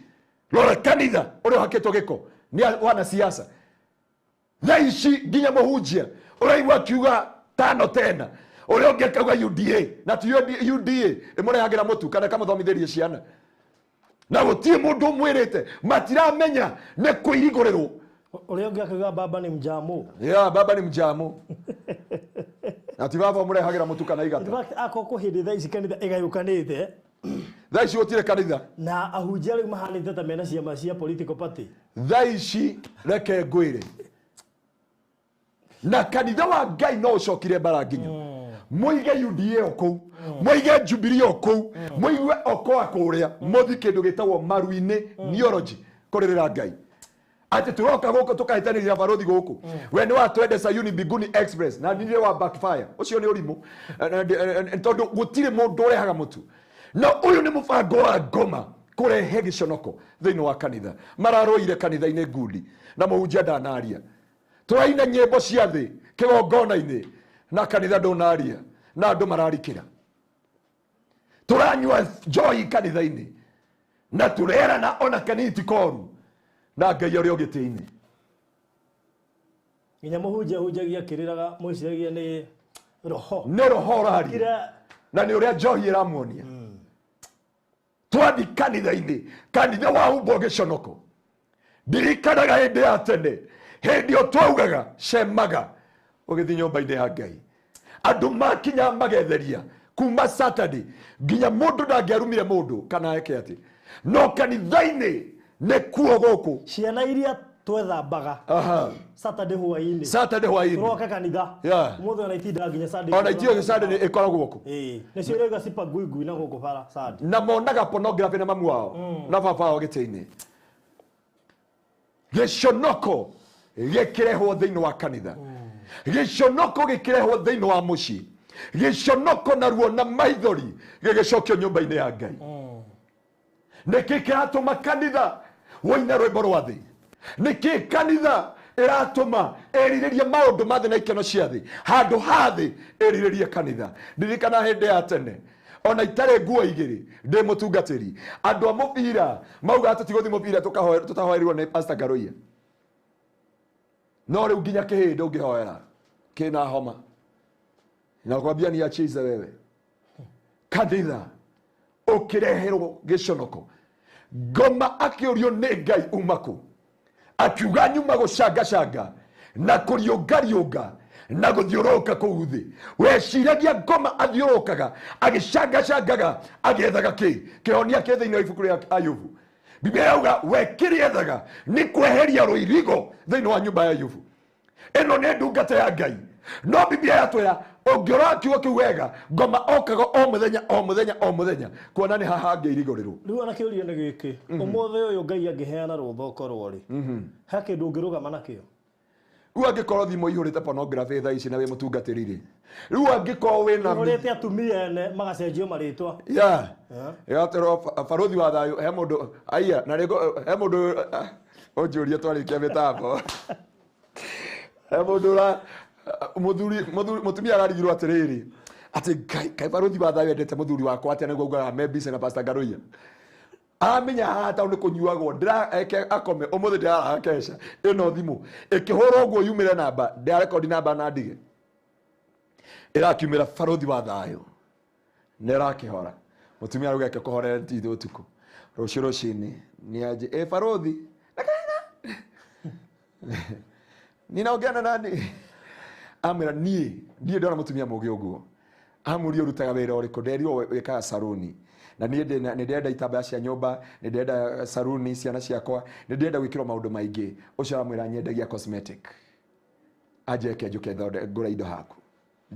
rora kanitha ũrĩa ũhakĩtwo gĩko nĩ wanasiasa. Thaa ici nginya mũhunjia ũraigua akiuga tano tena ũrĩa ũngĩ akauga UDA na ti UDA ĩmũrehagĩra mũtu kana ĩkamũthomithĩria ciana na gũtirĩ mũndũ ũmwĩrĩte matiramenya nĩ kũirigũrĩrwo.
Ũrĩa ũngĩ akiuga baba ni mjamu.
Yeah, baba ni mjamu. Na ti baba mũrehagĩra mũtu kana igata.
In fact akoko hĩndĩ thaa ici kanitha ĩgayũkanĩte.
Thaa ici gũtirĩ kanitha.
Na ahunjia rĩu mahanĩte ta mena ciama cia political party.
Thaa ici reke ngwĩre. Na kanitha wa Ngai no ũcokire mbara nginya. Muige UDA o kũu, muige Jubilee o kũu, muigue Okoa kũrĩa, mũthi kĩndũ gĩtagwo maru-inĩ neurology kũrĩrĩra Ngai. Atĩ tũroka gũkũ tũkahĩtanĩria barothi gũkũ. We nĩ watwende Sayuni Mbinguni Express na ndirĩ wa backfire. Ũcio nĩ ũrimũ. Tondũ gũtirĩ mũndũ ũrehaga mũtu. Na ũyũ nĩ mũbango wa ngoma kũrehe gĩconoko thĩinĩ wa kanitha. Mararũire kanitha-inĩ ngundi na mũhunjia ndanaria. Tũraina nyĩmbo cia thĩ kĩgongona-inĩ na kanitha ndũnaria na andũ mararikĩra. Tũranyua njohi kanitha-inĩ na tũrerana ona kanitha ti koru na Ngai ũrĩa ũgĩtĩ-inĩ.
Nginya mũhunjia hunjagia kĩrĩraga mwĩciragia nĩ roho.
Nĩ roho ũraria. Na nĩ ũrĩa njohi ĩramuonia. Twathi kanitha-inĩ, kanitha wahumbwo gĩconoko. Ndirikanaga hĩndĩ ya tene, hĩndĩ ĩyo twaugaga cemaga ũgĩthiĩ nyũmba-inĩ ya Ngai. Andũ makinya magetheria kuma Saturday nginya mũndũ ndangĩarumire mũndũ kana eke atĩ. No kanitha-inĩ nĩkuo gũkũ.
Ciana iria twethambaga. Saturday hwaĩ-inĩ.
Saturday hwaĩ-inĩ.
Tũroka kanitha.
Yeah.
Ũmũthĩ ona itindaga nginya Sunday.
Ona itiũĩ Sunday nĩ ĩkoragwo kũ.
Ĩĩ. Nĩcio irauga cipa ngui ngui na gũkũ bara Sunday.
Na monaga pornography na mamu wao na baba wao gĩtĩ-inĩ. Gĩconoko gĩkĩrehwo thĩinĩ wa kanitha. Gĩconoko gĩkĩrehwo thĩinĩ wa mũciĩ. Gĩconoko na ruo na maithori gĩgĩcokio nyũmba-inĩ ya Ngai. Nĩkĩ kĩratũma kanitha woine rwĩmbo rwa thĩ? Nĩkĩ kanitha ĩratũma ĩrirĩrie maũndũ ma thĩ na ikeno cia thĩ handũ ha thĩ ĩrirĩrie kanitha? Ndirikana hĩndĩ ya tene ona itarĩ nguo igĩrĩ ndĩ mũtungatĩri, andũ a mũbira mauga tũtigũthiĩ mũbira tũtahoerirwo nĩ Pastor Ngaruiya. No rĩu nginya kĩhĩndĩ ũngĩhoera kĩna homa nakwambia ni achize wewe. Kanitha ũkĩreherwo gĩconoko. Ngoma akĩũrio nĩ Ngai uma kũ? Akiuga nyuma gũcangacanga na kũriũngariũnga na gũthiũrũrũka kũu thĩ. Weciragia ngoma athiũrũrũkaga agĩcangacangaga agĩethaga kĩ? Kĩhonia kĩ thĩinĩ wa ibuku rĩa Ayubu. Biblia yauga we kĩrĩethaga nĩ kweheria rũirigo thĩinĩ wa nyũmba ya Ayubu. Ĩno nĩ ndungata ya Ngai. No Biblia yatwĩra ũngĩrora kiugo kĩu wega, ngoma okaga o mũthenya o mũthenya o mũthenya kuona nĩ haha angĩirigũrĩrwo.
Rĩu ona kĩũria nĩ gĩkĩ, ũmũthĩ ũyũ Ngai angĩheana rũtha ũkorwo rĩ, he kĩndũ ũngĩrũgama nakĩo?
Rĩu angĩkorwo thimũ ihũrĩte pornography thaa ici na wĩ mũtungatĩri rĩ, rĩu angĩkorwo wĩna
ihũrĩte atumia ene magacenjio marĩtwa.
Yeah. Ĩgaterwo barothi wa thayũ he mũndũ aiya na rĩngĩ he mũndũ ũnjũrie twarĩkia mĩtambo. He mũndũ ũra mũthuri mũtumia ararigirwo atĩrĩrĩ atĩ Ngai kaĩ barothi wa thayũ endete mũthuri wakwa atĩa nĩguo augaga me busy na Pastor Ngaruiya. Aramenya haha tondũ nĩ kũnyuagwo ndĩra eke akome ũmũthĩ ndĩraraga keca ĩno thimũ ĩkĩhũrwo ũguo yumĩre namba ndĩrarekondi namba na ndige ĩrakiumĩra barothi wa thayũ nĩ ĩrakĩhora. Mũtumia arauga eke kũhorera titũ ũtukũ rũciũ rũcinĩ nĩ anjĩ ĩ barothi ninaongea na nani? Amwĩra niĩ ndiĩ ndona mũtumia mũũgĩ ũguo. Amũria ũrutaga wĩra ũrĩkũ? Nderirwo wĩkaga saruni. Na niĩ nĩ ndĩrenda itambaya cia nyũmba, nĩ ndĩrenda saruni ciana ciakwa, nĩ ndĩrenda gwĩkĩrwo maũndũ maingĩ. Ũcio aramwĩra nyendagia cosmetic. Anjeke njũke ngũre indo haku.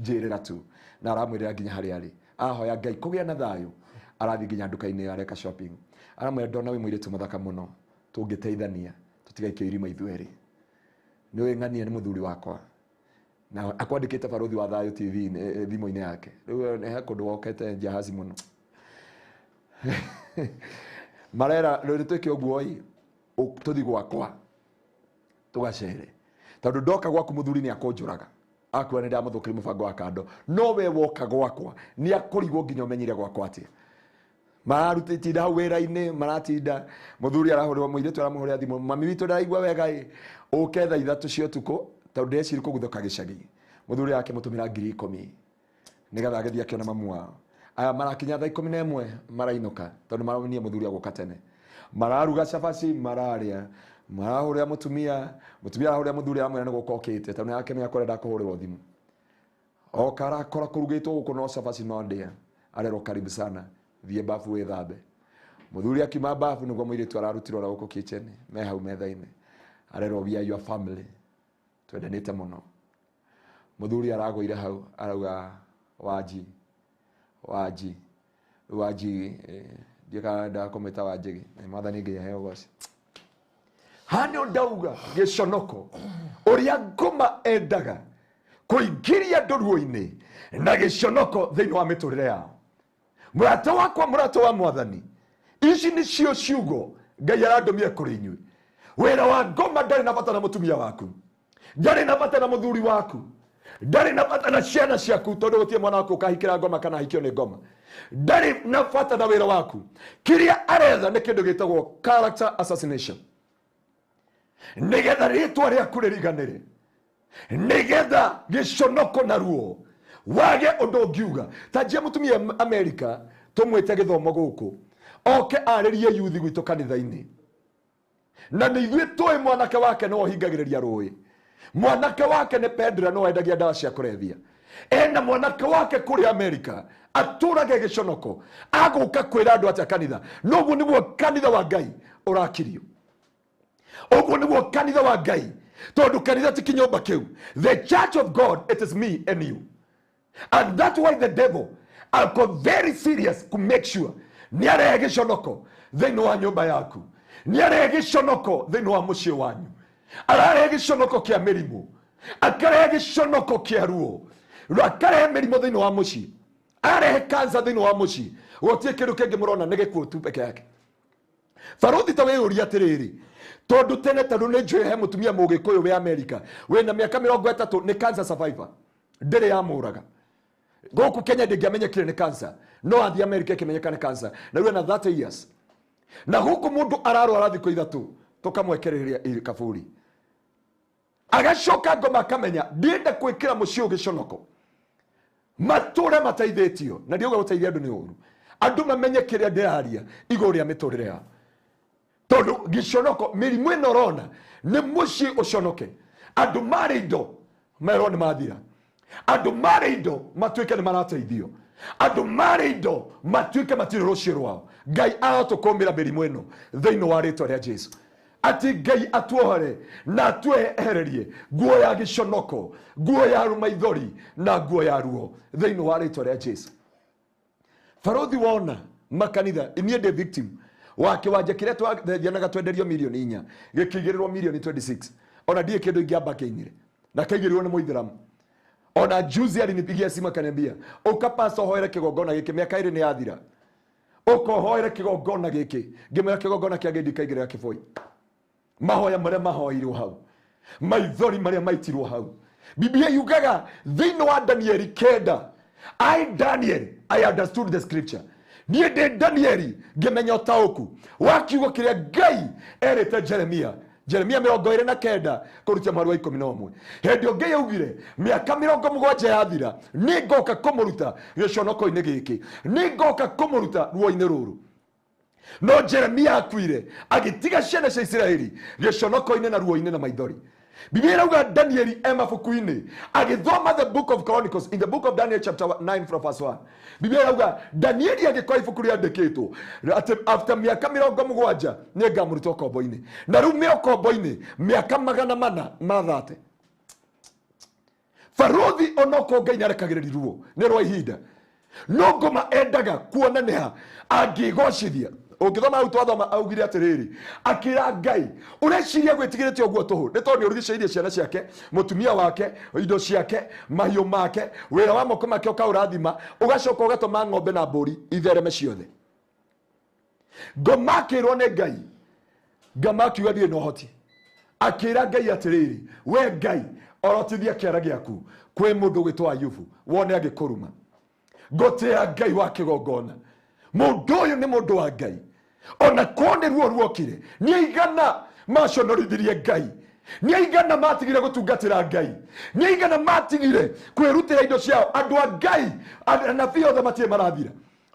Njĩrĩra tu. Na aramwĩrĩra nginya harĩa arĩ. Ahoya Ngai kũgĩa na thayũ. Arathiĩ nginya nduka-inĩ ĩyo areka shopping. Aramwĩra ndona wĩ mũirĩtu mũthaka mũno. Tũngĩteithania tũtigaikio irima ithuerĩ. Nĩ ũĩ ng'ania nĩ mũthuri wakwa. Na akwandĩkĩte barothi wa thayũ TV thimũ-inĩ yake. Rĩu he kũndũ wokete jahazi mũno. Marera rĩu twĩke ũguo ĩ, tũthiĩ gwakwa tũgacere. Tondũ ndoka gwaku mũthuri nĩ akũnjũraga. Akua nĩ ndamũthũkĩria mũbango wa kando. No we woka gwakwa nĩ akũrigwo nginya ũmenyire gwakwa atĩa. Mararuta hau wĩra-inĩ, maratinda mũthuri arahũrĩrwo, mũirĩtu aramũhũrĩra thimũ, mami witũ ndaraigua wega ĩ, ũke thaa 3 cia ũtukũ tondũ ndĩreciria kũguthũka gĩcagi. Mũthuri akĩmũtũmĩra 10,000 nĩgetha agĩthiĩ akĩona mamu wao. Aya marakinya thaa 11 marainũka tondũ maronie mũthuri agũka tene. Mararuga cabaci mararia, marahũrĩra mũtumia, mũtumia arahũrĩra mũthuri aramwĩra nĩ gũka okĩte tondũ nĩarakĩmenya kũrĩa kũhũrĩrwo thimũ. Oka arakora kũrugĩtwo gũkũ no cabaci no ndĩa, arerwo karibu sana, thiĩ bafu wĩthambe. Mũthuri akiuma bafu nĩguo mũirĩtu ararutirwo ora gũkũ kitchen, me hau metha-inĩ. Arerwo we are your family, twendanĩte mũno. Mũthuri aragũire hau arauga Wanji, Wanji, Wanji, ndiũĩ kana ndendaga kũmwĩta Wanjigi, Mwathani Ngai aheo ũgoci. Haha ndauga gĩconoko ũrĩa ngoma endaga kũingĩria andũ ruo-inĩ na gĩconoko thĩinĩ wa mĩtũrĩre yao. Mũrata wakwa, mũrata wa Mwathani, ici nĩcio ciugo Ngai arandũmire kũrĩ inyuĩ. Wĩra wa ngoma ndarĩ na bata na mũtumia waku, ndarĩ na bata na mũthuri waku, ndarĩ na bata na ciana ciaku, tondũ gũtirĩ mwana waku ũkahikĩra ngoma kana ahikio nĩ ngoma. Ndarĩ na bata na wĩra waku. Kĩrĩa aretha nĩ kĩndũ gĩtagwo character assassination, nĩgetha rĩtwa rĩaku rĩriganĩre, nĩgetha gĩconoko na ruo wage ũndũ ũngiuga. Ta njia mũtumia Amerika tũmwĩte gĩthomo gũkũ oke arĩrie yuthi gwitũ kanitha-inĩ, na nĩ ithuĩ tũĩ mwanake wake no ohingagĩrĩria rũĩ, mwanake wake nĩ pendra no endagia ndawa cia kũrebia, ena mwanake wake kũrĩa Amerika atũrage gĩconoko, agũka kwĩra andũ atĩa kanitha. Noguo nĩguo kanitha wa Ngai ũrakirio, ũguo nĩguo kanitha wa Ngai, tondũ kanitha ti kĩnyũmba kĩu. The church of God, it is me and you, and that's why the devil ako very serious to make sure nĩ arehe gĩconoko thĩinĩ wa nyũmba yaku, nĩ arehe gĩconoko thĩinĩ wa mũciĩ wanyu, ararehe gĩconoko kĩa mĩrimũ, akarehe gĩconoko kĩa ruo, akarehe mĩrimũ thĩinĩ wa mũciĩ, arehe cancer thĩinĩ wa mũciĩ. Gũtirĩ kĩndũ kĩngĩ mũrona nĩ gĩkuũ tu peke yake. Barothi ta wĩyũria atĩrĩrĩ, tondũ tene tondũ nĩ njũĩ he mũtumia mũgĩkũyũ wĩ Amerika wĩna mĩaka 30 nĩ cancer survivor, ndĩrĩ yamũraga. Gũkũ Kenya ndĩngĩamenyekire nĩ cancer, no athiĩ Amerika ĩkĩmenyeka nĩ cancer, na rĩu ena 30 years. Na gũkũ mũndũ ararwara thikũ 3 tũkamwekereria kaburi, agacoka ngoma akamenya ndienda gwĩkĩra mũciĩ ũyũ gĩconoko, matũre mateithĩtio. Na ndiauga gũteithia andũ nĩ ũru, andũ mamenye kĩrĩa ndĩraria igũrũ rĩa mĩtũrĩre yao, tondũ gĩconoko mĩrimũ ĩno ũrona nĩ mũciĩ ũconoke. Andũ marĩ indo merwo nĩ mathira, andũ marĩ indo matuĩke nĩ marateithio, andũ marĩ indo matuĩke matirĩ rũciũ rwao. Ngai arotũkũmĩra mĩrimũ ĩno thĩinĩ wa rĩtwa rĩa Jesu, atĩ Ngai atuohore na atuehererie nguo ya gĩconoko, nguo ya maithori na nguo ya ruo thĩinĩ wa rĩtwa rĩa Jesu. Barothi wona makanitha, niĩ ndĩ victim wa kĩwanja kĩrĩa twathianaga twenderio milioni 4 gĩkĩigĩrĩrwo milioni 26, ona ndiĩ kĩndũ ingĩamba kĩinire, na kaigĩrĩrwo nĩ mũithĩramu. Ona juzi alinipigia simu akaniambia ũka pastor ũhoere kĩgongona gĩkĩ, mĩaka 2 nĩ yathira, ũka ũhoere kĩgongona gĩkĩ. Ngĩmwĩra kĩgongona kĩa Ngai ndikaigĩrĩra kĩboi. Mahoya marĩa mahoirwo hau, maithori marĩa maitirwo hau, Biblia yugaga thĩinĩ wa Danieli 9, I Daniel, I understood the scripture. Niĩ ndĩ Danieli ngĩmenya ũtaũku wa kiugo kĩrĩa Ngai erĩte Jeremia. Jeremia 29 kũrutia mweri wa 11. Hĩndĩ ĩyo Ngai augire mĩaka 70 yathira nĩngoka kũmũruta gĩconoko-inĩ gĩkĩ, nĩngoka kũmũruta ruo-inĩ rũrũ. No Jeremia akuire agĩtiga ciana cia Isiraeli gĩconoko-inĩ na ruo-inĩ na maithori. Biblia irauga Danieli e mabuku-inĩ agĩthoma the book of Chronicles, in the book of Daniel chapter 9 from verse 1. Biblia irauga Danieli agĩkora ibuku rĩandĩkĩtwo atĩ after mĩaka 70 nĩngamũruta ũkombo-inĩ, na rĩu me ũkombo-inĩ mĩaka 430. Barothi onokorwo Ngai nĩarekagĩrĩria ruo nĩ rwa ihinda, no ngoma endaga kuona nĩha angĩgocithia. Ũngĩthoma hau twathoma augire atĩrĩrĩ, akĩra Ngai ũreciria gwĩtigĩrĩte ũguo tũhũ nĩ tondũ nĩũrigicĩirie ciana ciake, mũtumia wake, indo ciake, mahiũ make, wĩra wa moko make ũkaũrathima, ũgacoka ũgatũma ng'ombe na mbũri ithereme ciothe. Ngoma akĩrwo nĩ Ngai, ngama akiuga ndirĩ na ũhoti, akĩra Ngai atĩrĩrĩ, we Ngai orotithia kĩara gĩaku kwĩ mũndũ ũgwĩtwo Ayubu wone agĩkũruma. Ngũtĩĩa Ngai wa kĩgongona, mũndũ ũyũ nĩ mũndũ wa Ngai, ona korwo nĩ ruo ruokire nĩ aigana maconorithirie Ngai, Nĩ aigana matigire gũtungatĩra Ngai, nĩ aigana matigire kwĩrutĩra indo ciao. Andũ a Ngai, anabii othe matirĩ marathira.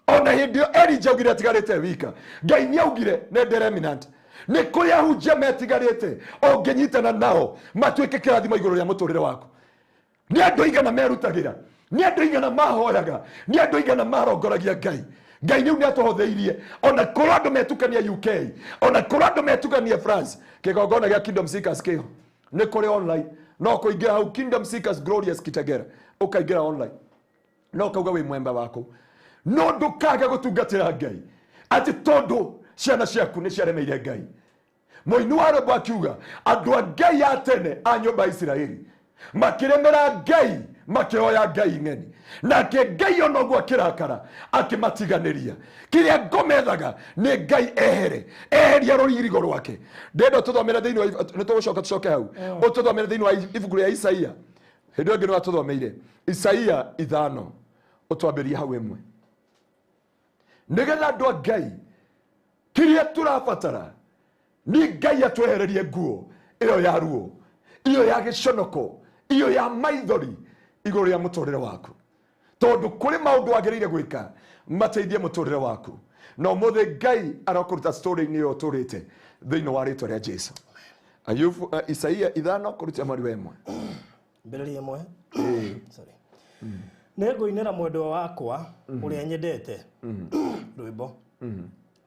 Ona hĩndĩ ĩyo Elijah augire atigarĩte wika, Ngai nĩ augire nĩ remnant. Nĩ kũrĩ ahunjia metigarĩte ũngĩnyitana nao matuĩke kĩrathimo igũrũ rĩa mũtũrĩre waku. Nĩ andũ aigana merutagĩra, nĩ andũ aigana mahoyaga, nĩ andũ aigana marongoragia Ngai. Ngai rĩu nĩ atũhũthĩirie. Ona korwo andũ metukania UK, ona korwo andũ metukania France, kĩgongona gĩa Kingdom Seekers kĩho nĩ kũrĩ online. No kũingĩra hau Kingdom Seekers Glorious Kitegera, ũkaingĩra online no kauga wĩ mwemba waku. No ndũkage gũtungatĩra Ngai atĩ tondũ ciana ciaku nĩ ciaremeire Ngai. Mũini wa rwĩmbo akiuga andũ a Ngai a tene a nyũmba ya Isiraeli makĩremera Ngai, makĩhoya Ngai ng'eni, nake Ngai ona ũguo akĩrakara akĩmatiganĩria. Kĩrĩa ngomethaga nĩ Ngai ehere, eheria rũirigo rwake. Ndĩrenda ũtũthomere thĩinĩ wa, nĩ tũgũcoka tũcoke hau, ũtũthomere thĩinĩ wa ibuku rĩa Isaia. Hĩndĩ ĩyo ĩngĩ nĩ watũthomeire Isaia 5, ũtwambĩrie hau 1, nĩgetha andũ a Ngai kĩrĩa tũrabatara nĩ Ngai atwehererie nguo ĩyo ya ruo, ĩyo ya gĩconoko, ĩyo ya maithori igũrũ rĩa mũtũrĩre waku. Tondũ kũrĩ maũndũ wagĩrĩire gwĩka mateithie mũtũrĩre waku. Na ũmũthĩ Ngai arokũruta story-inĩ ĩyo ũtũrĩte thĩinĩ wa rĩtwa rĩa Jesu. Ayubu, Isaia 5 kũruta mweri wa 1.
Mbĩrĩria 1. Sorry. Nĩ ngũinĩra mwendwa wakwa ũrĩa nyendete rwĩmbo.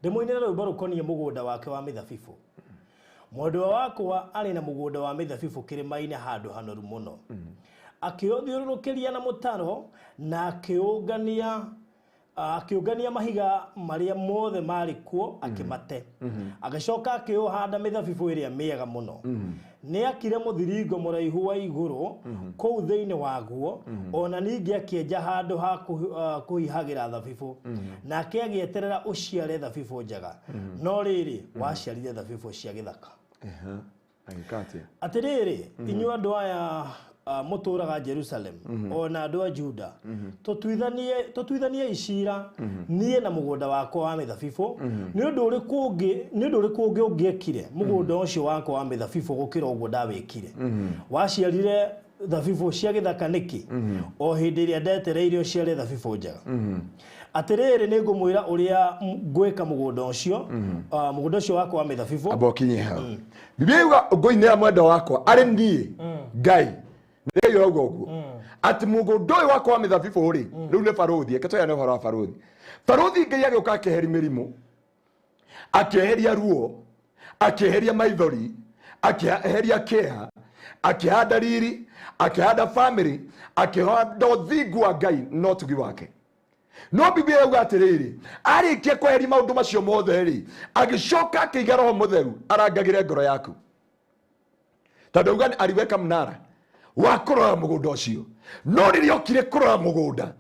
Ndĩmũinĩre rwĩmbo rũkoniĩ mũgũnda wake wa mĩthabibũ. Mwendwa wakwa arĩ na mũgũnda wa mĩthabibũ kĩrĩma-inĩ handũ hanoru mũno. Akĩũthiũrũrũkĩria na mũtaro na akĩũngania mahiga marĩa mothe marĩ kuo akĩmate. Agĩcoka akĩũhanda mĩthabibũ ĩrĩa mĩega mũno. Nĩ akire mũthiringo mũraihu wa igũrũ kũu thĩinĩ waguo, ona ningĩ akĩenja handũ ha kũhihagĩra thabibũ. Nake agĩeterera ũciare thabibũ njega. No rĩrĩ, waciarire thabibũ cia gĩthaka.
Agĩka atĩa?
Atĩrĩrĩ, inyuĩ andũ aya mũtũũraga Jerusalem, ona andũ a Juda, tũtuithanie icira niĩ na mũgũnda wakwa wa mĩthabibũ. Nĩ ũndũ ũrĩkũ ũngĩ ũngĩekire mũgũnda ũcio wakwa wa mĩthabibũ gũkĩra ũguo ndawĩkire? Waciarire thabibũ cia gĩthaka nĩkĩ? O hĩndĩ ĩrĩa ndetereire ũciare thabibũ njega. Atĩrĩrĩ, nĩ ngũmwĩra ũrĩa ngwĩka mũgũnda ũcio, mũgũnda ũcio wakwa wa mĩthabibũ.
Amba ũkinye hau. Biblia yuga ngũinĩra mwendwa wakwa arĩ niĩ Ngai. Nĩ ũrauga ũguo atĩ mũgũnda ũyũ wakwa wa mĩthabibũ rĩ, rĩu nĩ barũthi. Reke tũheane ũhoro wa barũthi. Barũthi Ngai agĩũka akĩeheria mĩrimũ, akĩeheria ruo, akĩeheria maithori, akĩeheria kĩeha, akĩhanda riri, akĩhanda family, akĩhanda ũthingu wa Ngai na ũtugi wake. No Biblia yauga atĩrĩrĩ, arĩkia kweheria maũndũ macio mothe rĩ, agĩcoka akĩiga Roho Mũtheru arangagĩre ngoro yaku. Tondũ auga aliweka mnara wa kũrora mũgũnda ũcio. No rĩrĩa okire kũrora mũgũnda,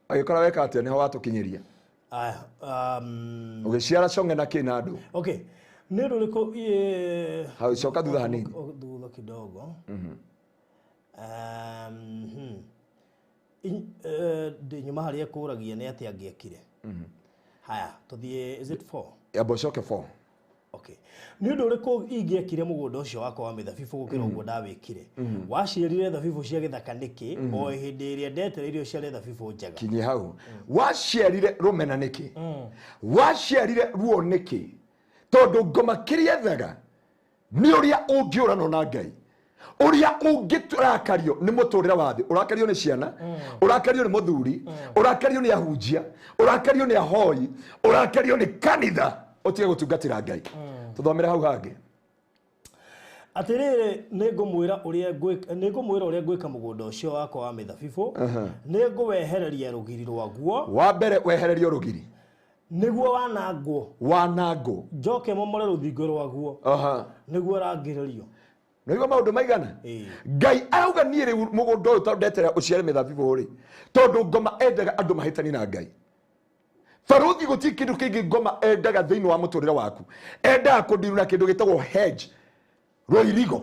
agĩkora weka atĩa? Nĩho watũkinyĩria.
Aya,
Ũgĩciara cong'e na kĩ na andũ.
Okay. Nĩ ũndũ ũrĩkũ
Hau coka thutha hanini.
Thutha kidogo. Nyuma harĩa kũragia nĩ atĩa angĩekire. Haya, tũthiĩ, is it 4?
Amba ũcoke 4.
Okay. Nĩ ũndũ ũrĩkũ ingĩekire mũgũnda ũcio wakwa wa mĩthabibũ gũkĩra ũguo ndawĩkire? Waciarire thabibũ cia gĩthaka nĩkĩ? O hĩndĩ ĩrĩa ndetereire ũciare thabibũ njega.
Kinyie hau. Waciarire rũmena nĩkĩ? Waciarire ruo nĩkĩ? Tondũ ngoma kĩrĩa ethaga nĩ ũrĩa ũngĩũranwo na Ngai. Ũrĩa ũngĩrakario nĩ mũtũrĩre wa thĩ. Ũrakario nĩ ciana, ũrakario nĩ mũthuri, ũrakario nĩ ahunjia, ũrakario nĩ ahoi, ũrakario nĩ kanitha, ũtige gũtungatĩra Ngai. Tũthomere hau hangĩ.
Atĩrĩrĩ, nĩ ngũmwĩra ũrĩa ngwĩka mũgũnda ũcio wakwa wa mĩthabibũ. Nĩ ngũwehereria rũgiri rwaguo.
Wa mbere wehererio rũgiri.
Nĩguo wanangwo.
Wanangwo.
Njoke momore rũthingo rwaguo. Nĩguo rangĩrĩrio.
Nĩguo maũndũ maigana? Ngai arauga niĩ rĩu mũgũnda ũyũ tondũ ndetera ũciare mĩthabibũ rĩ, tondũ ngoma endaga andũ mahĩtanie na Ngai. Barũthi gũtirĩ kĩndũ kĩngĩ ngoma endaga thĩinĩ wa mũtũrĩre waku. Endaga kũndiruna kĩndũ gĩtagwo hedge, rũirigo.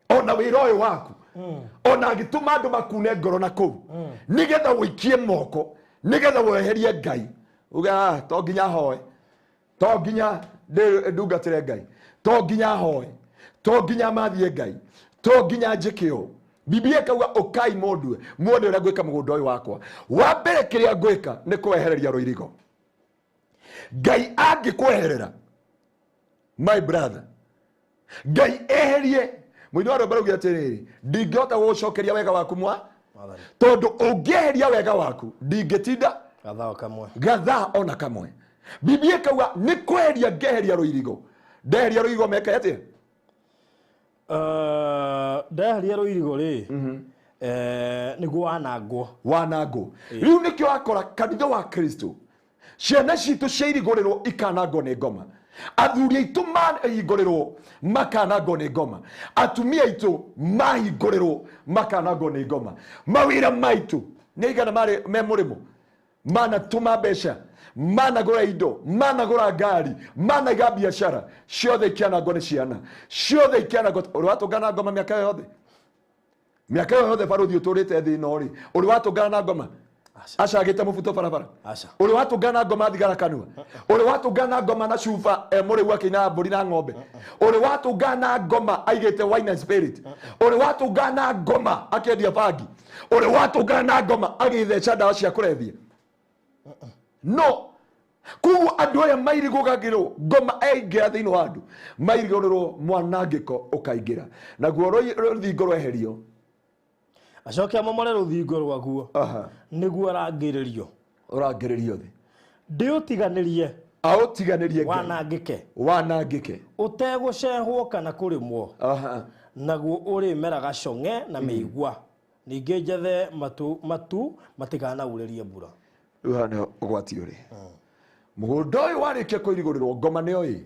Ona wĩra ũyũ waku. Ona agĩtũma andũ makune ngoro na kũu. Nĩgetha ũikie moko, nĩgetha weherie Ngai. Uge, to nginya hoe. To nginya ndungatĩre Ngai. To nginya hoe. To nginya mathie Ngai, to nginya njĩke ũũ. Biblia ĩkauga ũkai mũndue muone ũrĩa ngwĩka mũgũnda ũyũ wakwa. Wa mbere kĩrĩa ngwĩka nĩ kwehereria rũirigo. Ngai angĩkweherera, my brother, Ngai eherie mũini wa rwĩmbo rauge atĩrĩrĩ, ndingĩhota gũgũcokeria wega waku mwa, tondũ ũngĩeheria wega waku ndingĩtinda
gathaa kamwe,
gathaa ona kamwe. Biblia ĩkauga nĩ kweheria ngeheria rũirigo. Ndeheria rũirigo meke atĩa?
Ndeheria rũirigo rĩ, nĩguo wanangwo.
Wanangwo. Rĩu nĩkĩo wakora kanitha wa Kristo ciana citũ ciairigũrĩrwo ikanangwo nĩ ngoma, athuri aitũ mahingũrĩrwo makanangwo nĩ ngoma, atumia aitũ mahingũrĩrwo makanangwo nĩ ngoma, mawĩra maitũ nĩ aigana marĩ me mũrĩmo, manatũma mbeca, managũra indo, managũra ngari, manaiga biacara, ciothe ikianangwo nĩ ciana, ciothe ikianangwo. Ũrĩ watũngana ngoma mĩaka ĩyo yothe? Mĩaka ĩyo yothe barũthi ũtũrĩte thĩ ĩno rĩ, ũrĩ watũngana na ngoma acagĩte mũbuto barabara? Ũrĩ watũngana na ngoma thigara kanua? Ũrĩ watũngana na ngoma na cuba mũrĩu akĩina mbũri na ng'ombe? Ũrĩ watũngana na ngoma aigĩte wine and spirit? Ũrĩ watũngana na ngoma akĩendia bangi? Ũrĩ watũngana na ngoma agĩtheca ndawa cia kũrebia? No koguo andũ aya mairigũgagĩrwo ngoma aingĩra thĩinĩ wa andũ, mairigũrĩrwo mwanangĩko ũkaingĩra, naguo rũthingo rweherio,
acoke amomore rũthingo rwaguo nĩguo arangĩrĩrio,
ũrangĩrĩrio thĩ,
ndĩũtiganĩrie,
aũtiganĩrie,
wanangĩke,
wanangĩke,
ũtegũcehwo kana kũrĩmwo, naguo ũrĩmeraga cong'e na mĩigua, ningĩ njethe matu matikanaurĩrie mbura.
Rĩu haha nĩho ũgwati ũrĩ. Mũgũnda ũyũ warĩkia kũirigũrĩrwo ngoma nĩyo ĩ,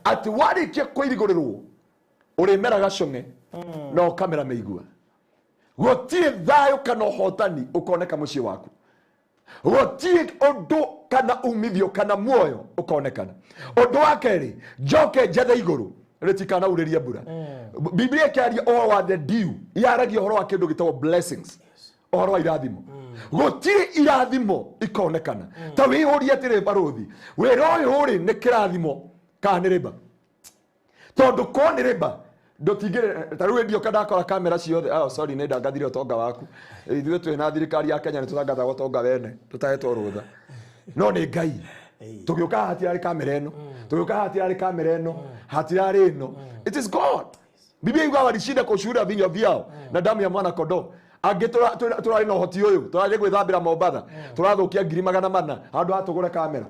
atĩ warĩkia kũirigũrĩrwo ũrĩmeraga cong'e na ũkamera mĩigua. Gũtirĩ thayũ kana ũhotani ũkoneka mũciĩ waku, gũtirĩ ũndũ kana umithio kana muoyo ũkonekana. Ũndũ wa kerĩ, njoke njethe igũrũ rĩtikanaurĩrie mbura. Biblia ĩkĩaria ũhoro wa the dew, yaragia ũhoro wa kĩndũ gĩtagwo blessings, ũhoro wa irathimo. Gũtirĩ irathimo ikonekana. Ta wĩyũrie atĩrĩ, barũthi, wĩra ũyũ rĩ nĩ kĩrathimo kana nĩ rĩba? Tondũ korwo nĩ rĩba ndũtingĩrĩ ta rĩu ndioka ndakora kamera ciothe. Oh, sorry, nĩ ndangathire ũtonga waku. Ithuĩ twĩ na thirikari ya Kenya nĩ tũtangathaga ũtonga wene tũtahetwo rũtha, no nĩ Ngai. Tũgĩũka haha hatirarĩ kamera ĩno, tũgĩũka haha hatirarĩ kamera ĩno, hatirarĩ ĩno. It is God. Biblia yugaga walishinda kwa ushuhuda wa vinywa vyao na damu ya mwana kondoo. Angĩ tũrarĩ na ũhoti ũyũ tũrathiĩ gwĩthambĩra Mombatha, tũrathũkia 400,000 handũ ha tũgũre kamera,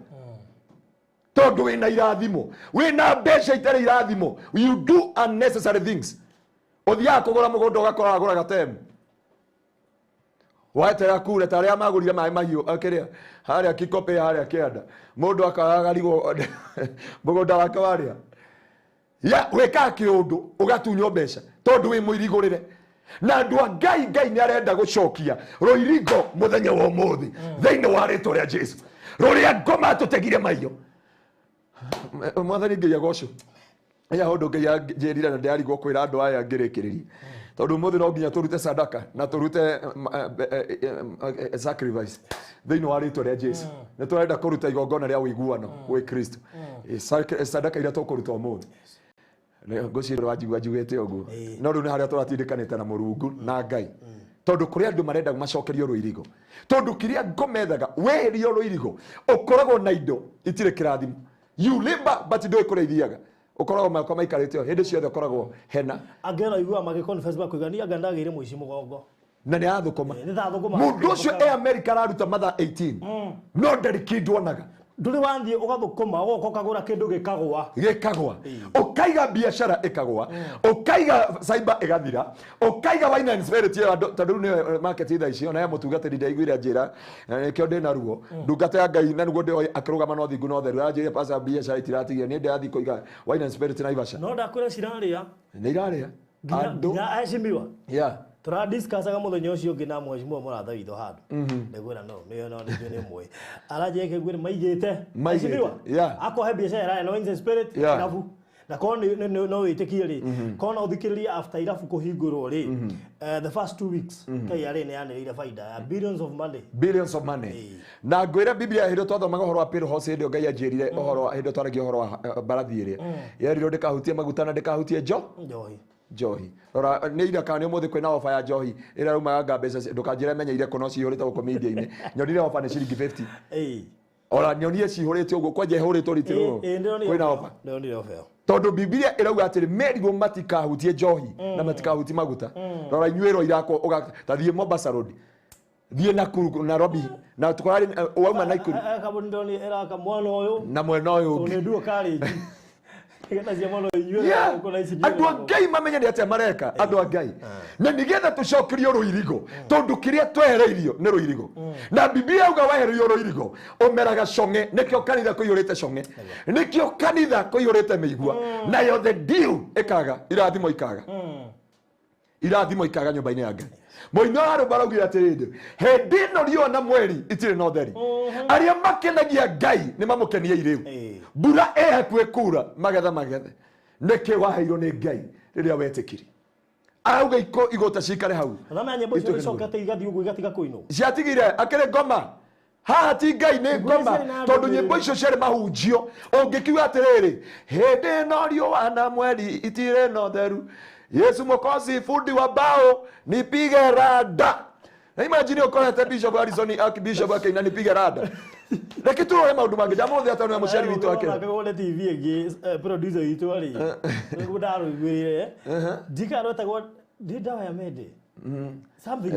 tondũ wĩna irathimo, wĩna mbeca itarĩ irathimo. You do unnecessary things. Ũthiaga kũgũra mũgũnda ũgakora wagũra gatemu, waeterera kure ta arĩa magũrire maĩ mahiũ kĩrĩa harĩa Kikopĩ, harĩa kĩanda, mũndũ akagarigwo mũgũnda wake warĩa ya wĩkaga kĩũndũ ũgatunywo mbeca tondũ wĩ mũirigũrĩre. Na andũ a Ngai, Ngai nĩ arenda gũcokia rũirigo mũthenya wa ũmũthĩ thĩinĩ wa rĩtwa rĩa Jesu, rũrĩa ngoma tũtegire maiyo. Mwathani Ngai agocwo. Ya ũndũ Ngai anjĩrire na ndĩrarigwo kwĩra andũ aya ngĩrĩkĩrĩria, tondũ ũmũthĩ no nginya tũrute sadaka na tũrute sacrifice thĩinĩ wa rĩtwa rĩa Jesu. Nĩ tũrenda kũruta igongona rĩa ũiguano gwĩ Kristo. Sadaka iria tũkũruta ũmũthĩ, ngwĩciria wanjigua njugĩte ũguo, no rĩu nĩ harĩa tũratindĩkanĩte na Mũrungu na Ngai, tondũ kũrĩ andũ marenda macokerio rũirigo, tondũ kĩrĩa ngomethaga weherio rũirigo ũkoragwo na indo itirĩ kĩrathimo. You labor but ndũĩ kũrĩa ithiaga, ũkoragwo makwa maikarĩte o hĩndĩ ciothe, ũkoragwo hena
Angĩ ona iguaga magĩ confess makoiga niĩ anga ndagĩire mũici mũgongo.
Na nĩ arathũkũma.
Nĩ ndathũkũma.
Mũndũ ũcio e America araruta mathaa 18 no ndarĩ kĩndũ onaga.
Ndũrĩ wathiĩ ũgathũkũma ũgoka ũkagũra kĩndũ gĩkagũa.
Gĩkagwa, ũkaiga biacara ĩkagwa, ũkaiga cyber ĩgathira, ũkaiga wine and spirit ĩyo andũ, tondũ rĩu nĩyo market thaa ici. Ona ya mũtungatĩri ndaiguire njĩra na nĩkĩo ndĩna ruo, ndungata ya Ngai, na nĩguo ndĩoĩ akĩrũgama na ũthingu na ũtheru, aranjĩrire, "Pastor, biacara itiratigia, niĩ ndĩrathiĩ kũiga wine and spirit Naivasha."
No ndakwĩra cirarĩa.
Nĩ irarĩa
nginya
andũ.
Nginya aheshimiwa
Yeah.
Tũradiscussaga mũthenya ũcio ũngĩ na mheshimiwa mũratha witũ handũ, ndĩkwĩra no nĩyo no nĩguo nĩ mũĩ aranjĩke nguo nĩ maigĩte.
Maigĩte,
Mheshimiwa
yeah.
akohe biacara ĩrarĩa na wines and spirit irabu. Na korwo no wĩtĩkie rĩ, korwo no ũthikĩrĩrie after irabu kũhingũrwo rĩ, the first 2 weeks KRA nĩ yanĩrĩire baida ya billions of money.
Billions of money. Na ngwĩra Biblia hĩndĩ twathomaga ũhoro wa Pale Horse hĩndĩ ĩyo Ngai anjĩrire ũhoro hĩndĩ twaragia ũhoro wa mbarathi ĩrĩa yerirwo ndĩkahutie maguta na ndĩkahutie njohi. Rora nĩ ira kana nĩ ũmũthĩ kwĩna ofa ya njohi ĩrĩa raumaga nga mbeca ndũkanjĩre menyeire kũ no cihũrĩte gũkũ media-inĩ. Nyonire ofa nĩ ciringi 50. Ora nyonie cihũrĩte ũguo kwanja ihũrĩtwo riti rũrũ. Kwĩna ofa.
Ndĩronire ofa ĩyo.
Tondũ Biblia ĩrauga atĩrĩ merirwo matikahutie njohi na matikahutie maguta. Rora inyuĩrwo irakwo ta thiĩ Mombasa Road. Thiĩ Nakuru Nairobi na tũkarĩ wauma Nakuru.
Kambuni ndĩronire ĩraka mwana ũyũ
na mwena ũyũ ũngĩ.
Tondũ nĩ nduo karĩnji.
Andũ a Ngai mamenye nĩ atĩa mareka andũ a Ngai na nĩgetha tũcokerio rũirigo tondũ kĩrĩa twehereirio nĩ rũirigo na Biblia yauga wehereirio rũirigo ũmeraga cong'e nĩkĩo kanitha kũiyũrĩte cong'e nĩkĩo kanitha kũiyũrĩte mĩigua nayo the deal ĩkaga irathimo ikaga irathimo ikaga nyũmba-inĩ ya Ngai. Mũini wa rwĩmbo araugire atĩrĩrĩ hĩndĩ ĩno riũa na mweri itirĩ na ũtheri arĩa makenagia Ngai nĩ mamũkenie irĩu mbura ĩ hakuhĩ kura magetha magethe nĩkĩ waheirwo nĩ Ngai rĩrĩa wetĩkirie arauga igũta cikare hau
na nyĩmbo icio icokete igathiĩ ũguo igatiga kũinwo
ciatigire akĩrĩ ngoma haha ti Ngai nĩ ngoma tondũ nyĩmbo icio ciarĩ mahunjio ũngĩkiuga atĩrĩrĩ hĩndĩ ĩno riũa na mweri itirĩ na ũtheru Yesu Mwokozi fundi wa bao nipige rada. Na imagine ukorete Bishop Harrison Archbishop akina nipige rada. Reke turore maundu mangi ndamothe atano ya muciari witu ake.
Akagone TV ĩngĩ producer witu ari. Nĩguo ndarũiguire. Ndikarwetagwo ndi dawa ya mende. Something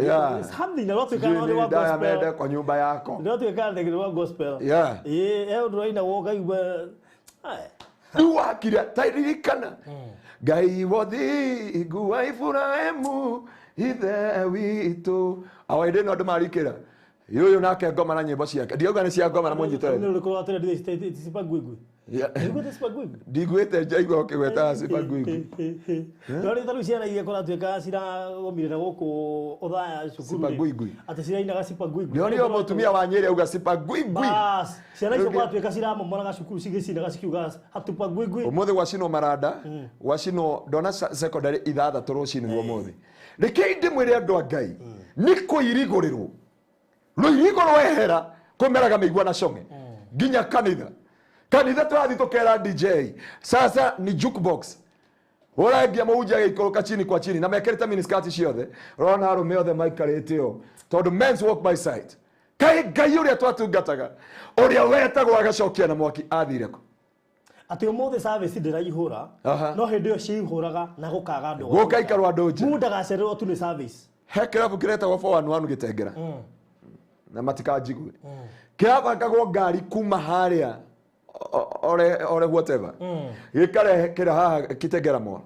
something na rwatuĩka nĩ wa
gospel. Dawa ya mende kwa nyumba yako.
Rwatuĩka nĩ wa gospel.
Yeah.
Ĩĩ ũndũ rainagwo ngaigua.
Rĩu wakira taririkana Ngai wothingu wa Iburahĩmu ithe witũ awaide no andũ marikĩra ũyũ nake ngoma na nyĩmbo ciake ndiauga nĩ cia ngoma na mũnyite
nĩ ũrĩkũ watĩra Sipagwigwi
ndiguĩte njaigua ũkĩgweta Sipagwigwi
no rĩ tarĩu ciana iria kũratuĩka ciragomire na gũkũ ũthaya cukuru
Sipagwigwi
atĩ cirainaga Sipagwigwi
ndĩronire mũtumia wa Nyĩrĩ auga Sipagwigwi
bas ciana icio kũratuĩka ciramomoraga cukuru cigĩcinaga cikiuga hatupagwigwi
ũmũthĩ gwacinwo maranda gwacinwo ndona secondary ithathatũ rũcinĩ rwa ũmũthĩ rekei ndĩmwĩre andũ a Ngai nĩ kũirigũrĩrwo rũirigo rwehera kũmeraga mĩigua na cong'e nginya kanitha kanitha tũrathiĩ tũkera DJ sasa ni jukebox ũrengia mũhunjia agĩikũrũka chini kwa chini na mekĩrĩte miniskirt ciothe ũrona arũme othe maikarĩte ũũ tondũ men's walk by sight kaĩ Ngai ũrĩa twatungataga ũrĩa wetagwo agacokia na mwaki athire kũ
atĩ ũmũthĩ service ndĩraihũra no hĩndĩ ĩyo ciihũraga na gũkaga andũ
gũkaikarwo andũ nja
mũndũ ndagacererwo tu nĩ service
he kĩrabu kĩretagwo 411 gĩtengera na matikanjigue kĩrabangagwo ngari kuma harĩa ore whatever gĩkarehe haha Kitengela mall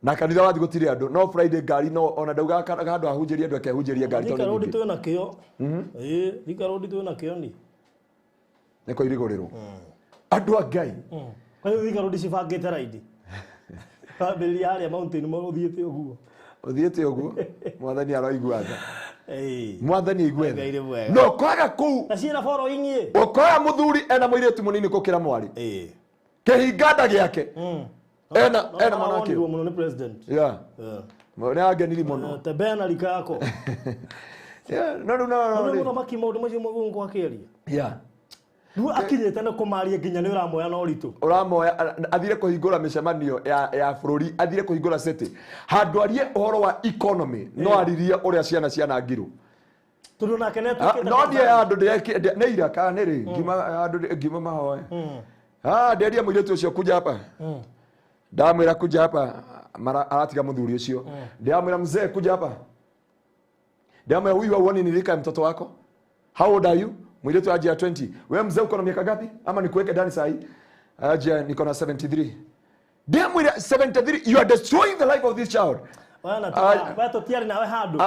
na kanitha wathi gũtirĩ andũ no Friday ngari no ona ndauga handũ ahunjĩrie andũ akehunjĩrie ngari
tondũ Thika Road twĩna kĩo ĩĩ Thika Road twĩna kĩo ni
nĩ kũirigũrĩrwo andũ a Ngai
kwa hiyo Thika Road cibangĩte raidi wambĩrĩria harĩa Mountain Mall ũthiĩte ũguo
ũthiĩte ũguo mwathani aroigua tha mwathani aigue tha no kwaga kũu
na ciĩna following ĩ
ũkoya mũthuri ena mũirĩtu mũnini gũkĩra mwarĩ kĩhinganda gĩake ena ena mwanake
mũno nĩ president
yeah nĩ angeniri mũno
tembea na rika yako
yeah no no no
no mũthamaki maũndũ macio mũgũngũ akĩaria
yeah
rĩu akinyĩte nĩ kũmaria nginya nĩ ũramoya na ũritũ
ũramoya athire kũhingũra mĩcemanio ya bũrũri athire kũhingũra city handũ arie ũhoro wa economy no aririe ũrĩa ciana cianangirwo
tondũ nake nĩatuĩkĩte
no ndiĩ handũ nĩ ira kana nĩ rĩ ngiuma handũ ngiuma mahoya nderia mũirĩtu ũcio kuja hapa ndamwĩra kuja hapa mara aratiga mũthuri ũcio ndamwĩra mzee kuja hapa ndamwĩra huyu hauoni ni rika ya mtoto wako how old are you Mwilitu aje 20. Wewe mzee uko na miaka ngapi? Ama nikuweke ndani saa hii? Aje niko na 73. Damn, 73, you are destroying the life of this child.
Wana wewe tutiari nawe handu.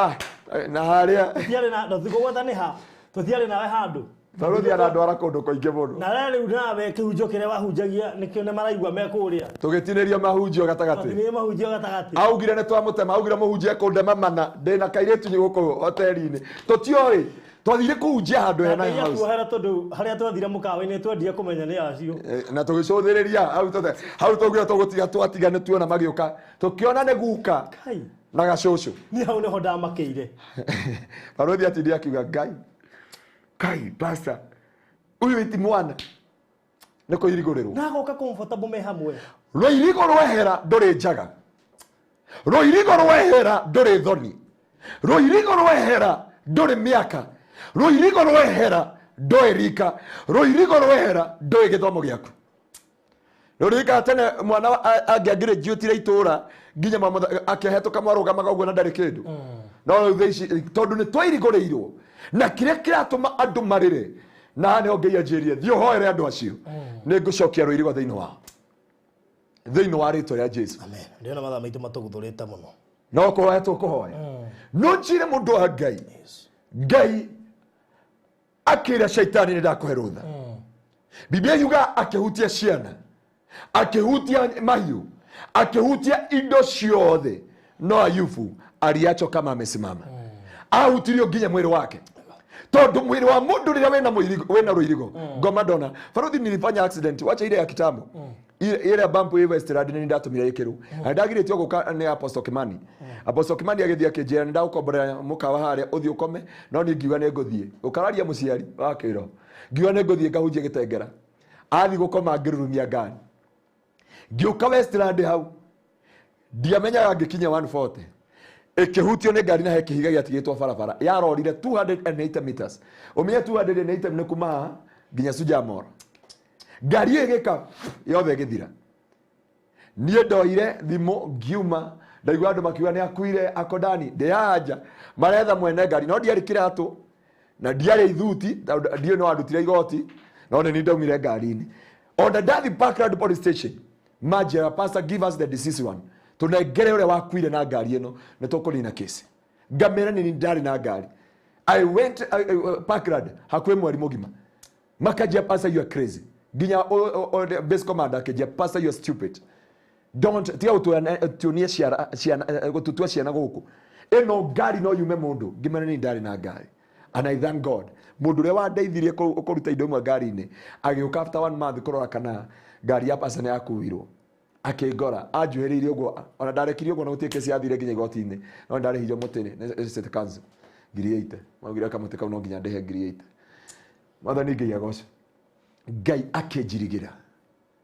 Na haria.
Tutiari na nduthigũgwetha nĩ ha. Tutiari nawe handu.
Baruthi arandwara kũndũ kũingĩ mũno.
Na rĩu nawe kĩhunjio kĩrĩa wahunjagia nĩkĩo nĩ maraigua me kũrĩa.
Tũgĩtinĩria mahunjio gatagatĩ.
Tũgĩtinĩria mahunjio gatagatĩ.
Augire nĩ twamũtema, augire mũhunjie kũndema mana, ndĩna kairĩtu gũkũ hoteli-inĩ. Tũtioĩ. Twathire kũhunjia handũ hena house.
Kuohera tondũ harĩa twathire mũkawa-inĩ twendire kũmenya nĩ acio.
Na tũgĩcũthĩrĩria hau tũgĩo tũgũtiga twatiga nĩ tuona magĩũka. Tũkĩona nĩ guka na gacũcũ.
Niĩ hau nĩho ndamakĩire.
Barũthi atindire akiuga Ngai. Kai pastor. Uyu ti mwana. Nĩ kũirigũrĩrwo.
Na agoka comfortable me hamwe.
Rũirigo rwehera ndũrĩ njaga. Rũirigo rwehera ndũrĩ thoni. Rũirigo rwehera ndũrĩ mĩaka. Rũirigo rwehera ndũĩ rika. Rũirigo rwehera ndũĩ gĩthomo gĩaku. Rũririka tene mwana angĩangĩrĩnjiũtire itũra nginya akĩhetũka mwarũgamaga ũguo na ndarĩ kĩndũ. No rĩu thaa ici tondũ nĩ twairigũrĩirwo na kĩrĩa kĩratũma andũ marĩre na haha nĩho Ngai anjĩrire thiĩ ũhoere andũ acio nĩ ngũcokia rũirigo thĩinĩ wao thĩinĩ wa rĩtwa rĩa Jesu.
Amen. Ndĩrona mathaa maitũ matũguthũrĩte mũno.
No kũhoya tũkũhoya. No njĩre mũndũ wa Ngai. Ngai akĩra shaitani nĩ ndakũhe rũtha. Biblia yuga akĩhutia ciana, akĩhutia mahiũ, akĩhutia indo ciothe, no Ayubu aliachwa kama amesimama. Ahutirio nginya mwĩrĩ wake. Tondũ mwĩrĩ wa mũndũ rĩrĩa wĩna wĩna rũirigo ngoma ndona. Baruthi nilifanya accident, wacha ile ya kitambo. Ile ya bump ile Westland nĩ ndatumire ĩkĩrwo. Na ndagirĩtio gũka nĩ Apostle Kimani. Apostle Kimani agĩthiĩ akĩnjĩra nĩ ndagũkomborera mũkawa harĩa ũthiĩ ũkome, no niĩ ngiuga nĩ ngũthiĩ. Ũkararia mũciari wa kĩro. Ngiuga nĩ ngũthiĩ ngahunjie Gĩtengera. Athiĩ gũkoma ngĩrurumia ngari. Ngĩũka Westland hau. Ndiamenyaga ngĩkinya 140. Ĩkĩhutio nĩ ngari na he kĩhiga gĩatigĩtwo barabara. Yarorire 280 meters. Ũmenye 280 nĩ kuma haha nginya Sujamora. Ngari ĩgĩka yothe ĩgĩthira. Niĩ ndoire thimũ ngiuma ndaigua andũ makiuga nĩ akuire akodani ndĩyanja maretha mwene ngari no ndiarĩ kĩratũ na ndiarĩ ithuti ndiũ no andutire igoti no nĩ ndaumire ngari-inĩ. Ona ndathi Parkland police station manjĩra pastor give us the deceased one tũnengere ũrĩa wakuire na ngari ĩno nĩ tũkũnina kesi. Ngamĩra nĩ ndarĩ na ngari. I went Parkland hakuhĩ mweri mũgima makanjia pastor you are crazy. Nginya base commander akĩnjia pastor you are stupid. Don't tiga gũtuonia ciana gũtutua ciana gũkũ. Ĩno ngari no yume mũndũ. Ngĩmera nĩ ndarĩ na ngari. And I thank God. Mũndũ ũrĩa wandeithirie kũruta indo imwe ngari-inĩ agĩũka after 1 month kũrora kana ngari ya pastor nĩ yakuirwo. Akĩngora anjuhĩrĩirie ũguo ona ndarekirie ũguo na gũtirĩ kesi yathire nginya igoti-inĩ no ndarĩhirio mũtĩ nĩ City Council 8,000. Maugire kamũtĩ kau no nginya ndĩhe 8,000. Mwathani Ngai agocwo. Ngai akĩnjirigĩra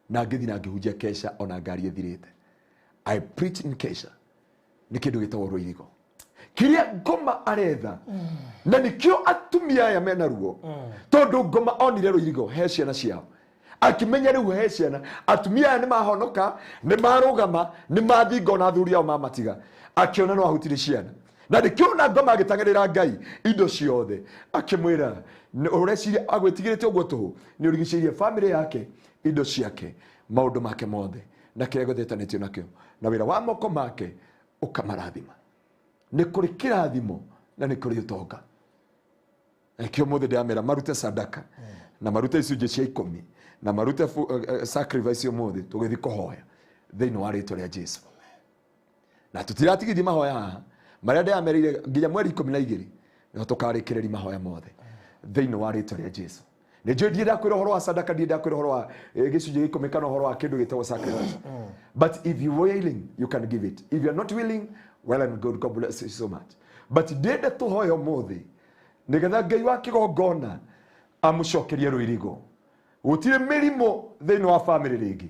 na ngĩthiĩ na ngĩhunjia kesha ona ngari ĩthirĩte. I preach in kesha. Nĩ kĩndũ gĩtagwo rũirigo. Kĩrĩa ngoma aretha na nĩkĩo atumia aya mena ruo tondũ ngoma onire rũirigo he ciana ciao akĩmenya rĩu he ciana atumia aya nĩ mahonoka nĩ marũgama nĩ mathinga ona athuri ao mamatiga akĩona no ahutirie ciana na nĩkĩo na ngoma agĩtang'erera Ngai indo ciothe akĩmwĩra ũreciria agwĩtigĩrĩte ũguo tũhũ nĩ ũrigicĩirie family yake indo ciake maũndũ make mothe na kĩrĩa gĩthetanĩtio nakĩo na wĩra wa moko make ũkamarathima. Nĩ kũrĩ kĩrathimo na nĩ kũrĩ ũtonga. Nĩkĩo mũthĩ ndĩramera marute sadaka na marute icunjĩ cia 10 na marute sacrifice ũmũthĩ tũgĩthiĩ kũhoya thĩinĩ wa rĩtwa rĩa Jesu. Na tũtiratigithia mahoya haha marĩa ndĩramerire nginya mweri 12 nĩho tũkarĩkĩrĩria mahoya mothe thĩinĩ wa rĩtwa rĩa Jesu. Nĩ njũĩ ndiĩ ndakwĩra ũhoro wa sadaka ndiĩ ndakwĩra ũhoro wa gĩcunjĩ gĩa 10 kana ũhoro wa kĩndũ gĩtagwo sacrifice. But if you are willing you can give it. If you are not willing, well and good, God bless you so much. But ndĩende tũhoe ũmũthĩ nĩgetha Ngai wa kĩgongona amũcokerie rũirigo. Gũtirĩ mĩrimũ thĩinĩ wa family rĩngĩ,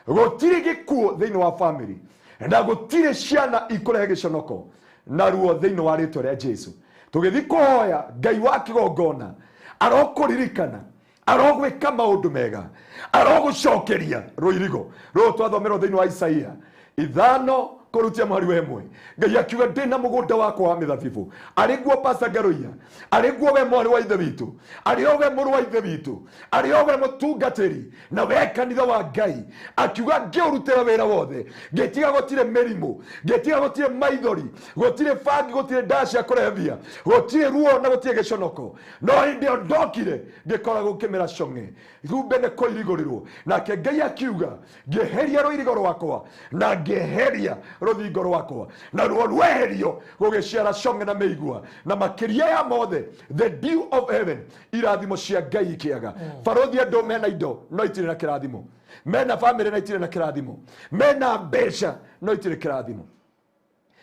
gũtirĩ gĩkuũ thĩinĩ wa family, na gũtirĩ ciana ikũrehe gĩconoko na ruo thĩinĩ wa rĩtwa rĩa Jesu. Tũgĩthiĩ kũhoya Ngai wa kĩgongona arokũririkana, arogwĩka maũndũ mega, arogũcokeria rũirigo rũrũ twathomerwo thĩinĩ wa Isaia 5 kũrutia mweri wa 1. Ngai akiuga ndĩna mũgũnda wakwa wa mĩthabibũ arĩ guo Pastor Ngaruiya, arĩ guo we mwarĩ wa ithe witũ, arĩ o we mũrũ wa ithe witũ, arĩ o we mũtungatĩri na we kanitha wa Ngai. Akiuga ngĩũrutĩra wĩra wothe, ngĩtiga gũtirĩ mĩrimũ, ngĩtiga gũtirĩ maithori, gũtirĩ bangi, gũtirĩ ndawa cia kũrebia, gũtirĩ ruo na gũtirĩ gĩconoko. No hĩndĩ ĩyo ndokire ngĩkora gũkĩmera cong'e, rumbe nĩ kũirigũrĩrwo. Nake Ngai akiuga ngĩeheria rũirigo rwakwa na ngĩeheria Rũthingo rwakwa na ruo rweherio gũgĩciara conge na mĩigua na makĩria ya mothe the dew of heaven irathimo cia Ngai ikĩaga. Barothi andũ mena indo no itirĩ na kĩrathimo, mena famĩlĩ na itirĩ na kĩrathimo, mena mbeca no itirĩ kĩrathimo,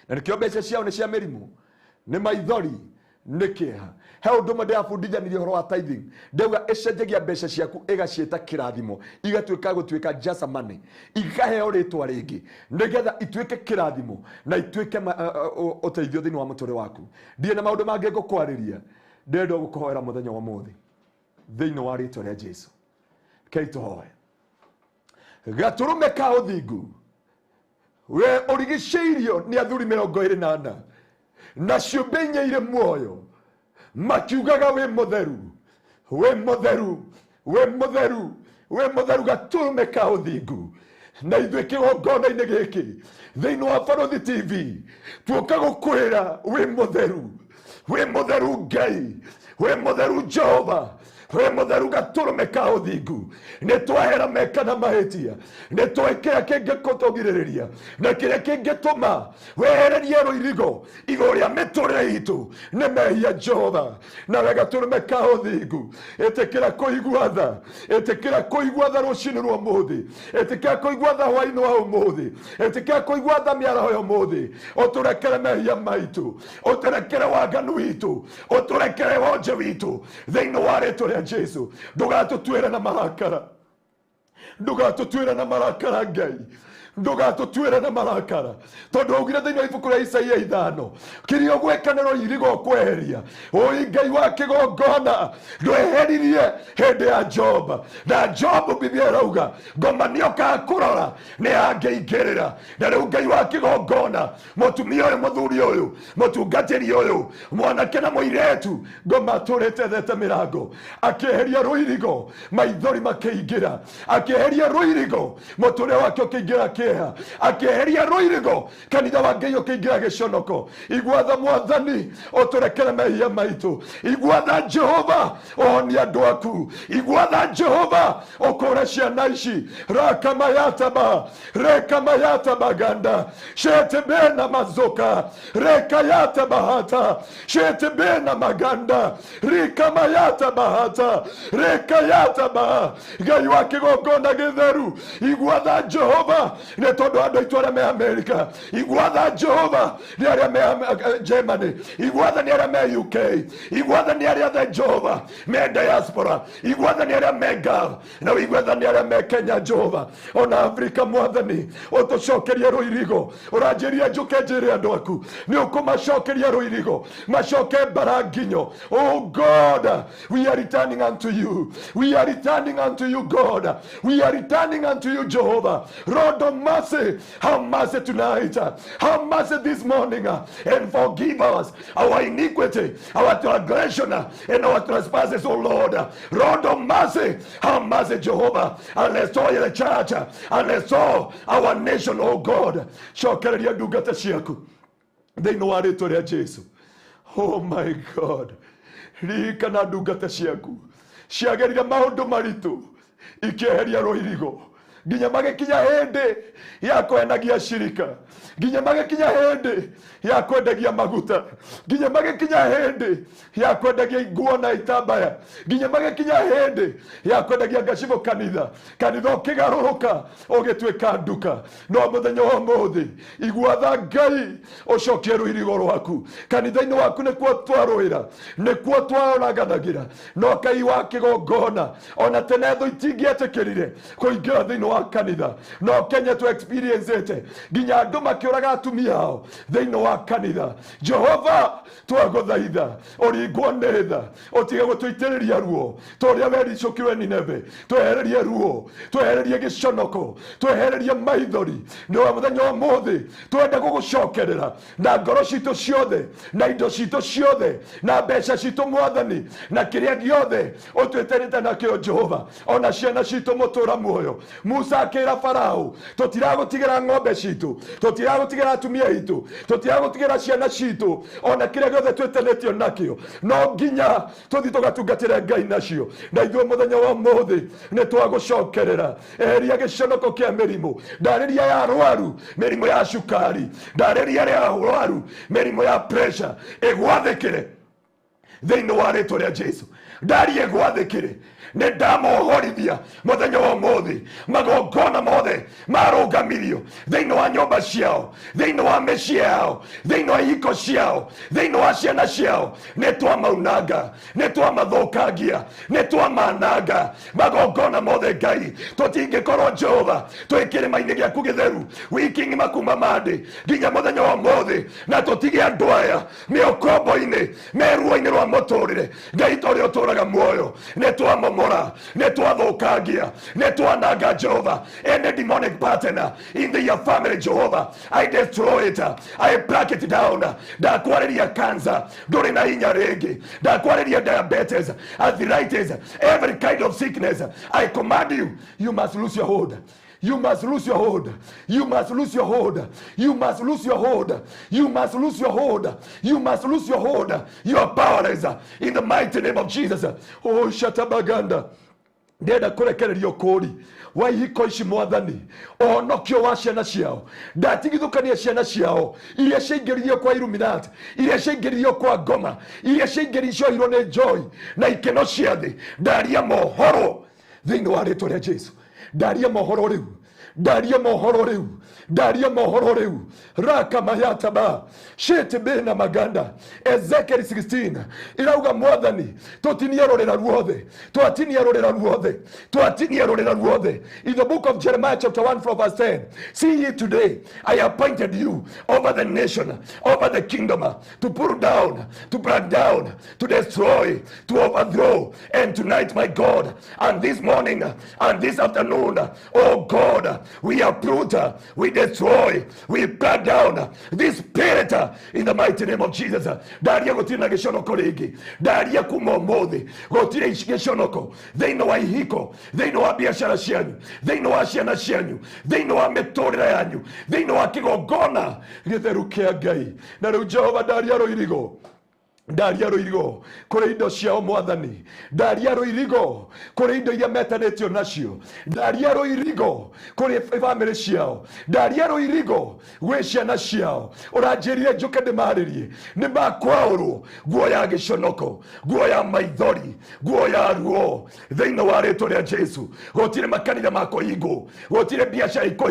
na nĩkĩo mbeca ciao nĩ cia mĩrimũ, nĩ maithori, nĩ kĩeha. He ũndũ ũmwe ndĩrabundithanirie ũhoro wa tithing, ndauga ĩcenjagia mbeca ciaku ĩgaciĩta kĩrathimo, igatuĩka gũtuĩka just a money, ikaheo rĩtwa rĩngĩ nĩgetha ituĩke kĩrathimo na ituĩke ũteithio thĩinĩ wa mũtũrĩre waku. Ndirĩ na maũndũ mangĩ ngũkwarĩria, ndĩrenda gũkũhoera mũthenya wa ũmũthĩ thĩinĩ wa rĩtwa rĩa Jesu. Kei tũhoe. Gatũrũme ka ũthingu, we ũrigicĩirio nĩ athuri 24 na ciũmbe inya irĩ muoyo makiugaga wĩ mũtheru, wĩ mũtheru, wĩ mũtheru, wĩ mũtheru, gatũrũme ka ũthingu. Na ithuĩ kĩgongona-inĩ gĩkĩ thĩinĩ wa Barothi TV tuoka gũkwĩra wĩ mũtheru, wĩ mũtheru Ngai, wĩ mũtheru Jehova, wĩ mũtheru gatũrũme ka ũthingu. Nĩ twahera meka na mahĩtia, nĩ twoĩ kĩrĩa kĩngĩkũtũgirĩrĩria na kĩrĩa kĩngĩtũma wehererie rũirigo igũrũ rĩa mĩtũrĩre itũ nĩ mehia Jehova. Nawe gatũrũme ka ũthingu, ĩtĩkĩra kũigua tha, ĩtĩkĩra kũigua tha rũcinĩ rwa ũmũthĩ, ĩtĩkĩra kũigua tha hwaĩ-inĩ wa ũmũthĩ, ĩtĩkĩra kũigua tha mĩaraho ya ũmũthĩ. Ũtũrekere mehia maitũ, ũtũrekere waganu witũ, ũtũrekere wonje witũ thĩinĩ wa rĩtwa rĩa Jesu. Ndũgatũtuĩre na marakara, ndũgatũtuĩre na marakara Ngai, ndũgatũtuĩre na marakara, tondũ waugire thĩinĩ wa ibuku rĩa Isaia 5 kĩrĩa ũgwĩka nĩ rũirigo ũkweheria. Ũi Ngai wa kĩgongona, ndweheririe hĩndĩ ya Job, na Job Biblia ĩrauga ngoma nĩokaga kũrora nĩ angĩingĩrĩra. Na rĩu Ngai wa kĩgongona, mũtumia ũyũ, mũthuri ũyũ, mũtungatĩri ũyũ, mwanake na mũirĩtu, ngoma atũrĩte thete mĩrango, akĩeheria rũirigo, maithori makĩingĩra, akĩeheria rũirigo, mũtũrĩre wake ũkĩingĩra kĩeha, akĩeheria rũirigo, kanitha wa Ngai ũkĩingĩra gĩconoko. Igua tha Mwathani, ũtũrekere mehia maitũ. Igua tha Jehova, ũhonie andũ aku. Igua tha Jehova, ũkũre ciana ici. Rakamayataba rekamayataba ganda shetebena mazoka rekayata bahata shetebena maganda rikamayata bahata rekayata ba. Ngai wa kĩgongona gĩtheru, igua tha Jehova nĩ tondũ andũ aitũ arĩa me Amerika, igua tha Jehova nĩ arĩa me Germany, igua tha nĩ arĩa me UK, igua tha nĩ arĩa the Jehova me diaspora, igua tha nĩ arĩa me Gulf, na igua tha nĩ arĩa me Kenya Jehova, ona Afrika Mwathani, ũtũcokerie rũirigo. Ũranjĩria njũke njĩre andũ aku nĩ ũkũmacokeria rũirigo, macoke mbara nginyo. Oh God, we are returning unto you, we are returning unto you God, we are returning unto you Jehovah. Lord of mercy, have mercy tonight, have mercy this morning, and forgive us our iniquity, our transgression, and our trespasses, O Lord. Lord of mercy, have mercy Jehovah, and restore the church, and restore our nation, O God. Cokereria ndungata ciaku thĩinĩ wa rĩtwa rĩa Jesu. Oh my God, ririkana ndungata ciaku ciagerire maũndũ maritũ ikĩeheria rũirigo nginya magĩkinya hĩndĩ ya kwendagia cirika, nginya magĩkinya hĩndĩ ya kwendagia maguta, nginya magĩkinya hĩndĩ ya kwendagia nguo na itambaya, nginya magĩkinya hĩndĩ ya kwendagia ngacibũ kanitha, kanitha ũkĩgarũrũka ũgĩtuĩka nduka. No mũthenya wa ũmũthĩ igua tha Ngai, ũcokie rũirigo rwaku kanitha-inĩ waku. Nĩkuo twarũĩra, nĩkuo twaoraganagĩra, no Ngai wa kĩgongona, ona tene thũ itingĩetĩkĩrire kũingĩra thĩinĩ wa kanitha, no Kenya tu experience ĩte nginya andũ makĩũraga atumia ao thĩinĩ wa kanitha. Jehova, twagũthaitha ũringwo nĩ tha, ũtige gũtũitĩrĩria ruo ta ũrĩa wericũkirwe Nineve. Twehererie ruo, twehererie gĩconoko, twehererie maithori. Nĩ wa mũthenya wa ũmũthĩ twenda gũgũcokerera na ngoro citũ ciothe, na indo citũ ciothe, na mbeca citũ Mwathani, na kĩrĩa gĩothe ũtwĩtĩrĩte nakĩo Jehova, ona ciana citũ mũtũra muoyo. Musa Musa akĩra Farao, tũtiragũtigĩra ng'ombe citũ, tũtiragũtigĩra atumia aitũ, tũtiragũtigĩra ciana citũ, ona kĩrĩa gĩothe twĩtanĩtio nakĩo, no nginya tũthiĩ tũgatungatĩre Ngai nacio. Na ithuĩ mũthenya wa ũmũthĩ nĩ twagũcokerera. Eheria gĩconoko kĩa mĩrimũ, ndarĩria ya arwaru mĩrimũ ya cukari, ndarĩria ya arwaru mĩrimũ ya pressure, ĩgwathĩkĩre thĩinĩ wa rĩtwa rĩa Jesu. Ndarie gwathĩkĩre, nĩ ndamohorithia mũthenya wa ũmũthĩ. Magongona mothe marũgamirio thĩinĩ wa nyũmba ciao, thĩinĩ wa mĩciĩ yao, thĩinĩ wa ihiko ciao, thĩinĩ wa ciana ciao, nĩ twamaunanga, nĩ twamathũkangia, nĩ twamananga magongona mothe. Ngai, tũtingĩkorwo Jehova twĩ kĩrĩma-inĩ gĩaku gĩtheru wiki ng'ima kuma Monday nginya mũthenya wa ũmũthĩ, na tũtige andũ aya mĩokombo-inĩ, meruo-inĩ rwa mũtũrĩre. Ngai, ta ũrĩa ũtũraga muoyo, nĩ twamomora, nĩ twathũkangia, nĩ twananga Jehova any demonic pattern in their family. Jehova, I destroy it, I break it down. Ndakwarĩria cancer, ndũrĩ na hinya rĩngĩ. Ndakwarĩria diabetes, arthritis, every kind of sickness, I command you, you must lose your hold. You must lose your hold. You must lose your hold. You must lose your hold. You must lose your hold. You must lose your hold. You are powerless in the mighty name of Jesus. Oh, Shatabaganda. Ndĩrenda kũrekererio kũri wa ihiko ici mwathani, ũhonokio wa ciana ciao. Ndatigithũkania ciana ciao iria ciaingĩririo kwa Illuminati, iria ciaingĩririo kwa ngoma, iria ciaingĩririo ciohirwo nĩ joy na ikeno cia thĩ. Ndaria mohoro thĩinĩ wa rĩtwa rĩa Jesu. Ndaria mohoro rĩu, ndaria mohoro rĩu, ndaria mohoro rĩu. Raka mayataba shete bena maganda. Ezekiel 16 irauga mwathani, tũtinie rũrĩra ruothe, twatinia rũrĩra ruothe, twatinia rũrĩra ruothe. In the book of Jeremiah chapter 1 from verse 10, see ye today I appointed you over the nation, over the kingdom, to pull down, to break down, to destroy, to overthrow. And tonight, my God, and this morning and this afternoon, oh God, we uproot, we destroy, we break down this spirit in the mighty name of Jesus. Ndaria gũtirĩ na gĩconoko rĩngĩ. Ndaria kuma ũmũthĩ gũtirĩ gĩconoko thĩinĩ wa ihiko, thĩinĩ wa biacara cianyu, thĩinĩ wa ciana cianyu, thĩinĩ wa mĩtũrĩre yanyu, thĩinĩ wa kĩgongona gĩtheru kĩa Ngai. Na rĩu Jehova, ndaria rũirigo, ndaria rũirigo kũrĩ indo ciao mwathani, ndaria rũirigo kũrĩ indo iria metanĩtio nacio, ndaria rũirigo kũrĩ bamĩrĩ ciao, ndaria rũirigo gwĩ ciana ciao. Ũranjĩrire njũke ndĩmarĩrie, nĩ makwaũrwo nguo ya gĩconoko, nguo ya maithori, nguo ya ruo thĩinĩ wa rĩtwa rĩa Jesu. Gũtirĩ makanitha makũhingwo, gũtirĩ biacara ikũ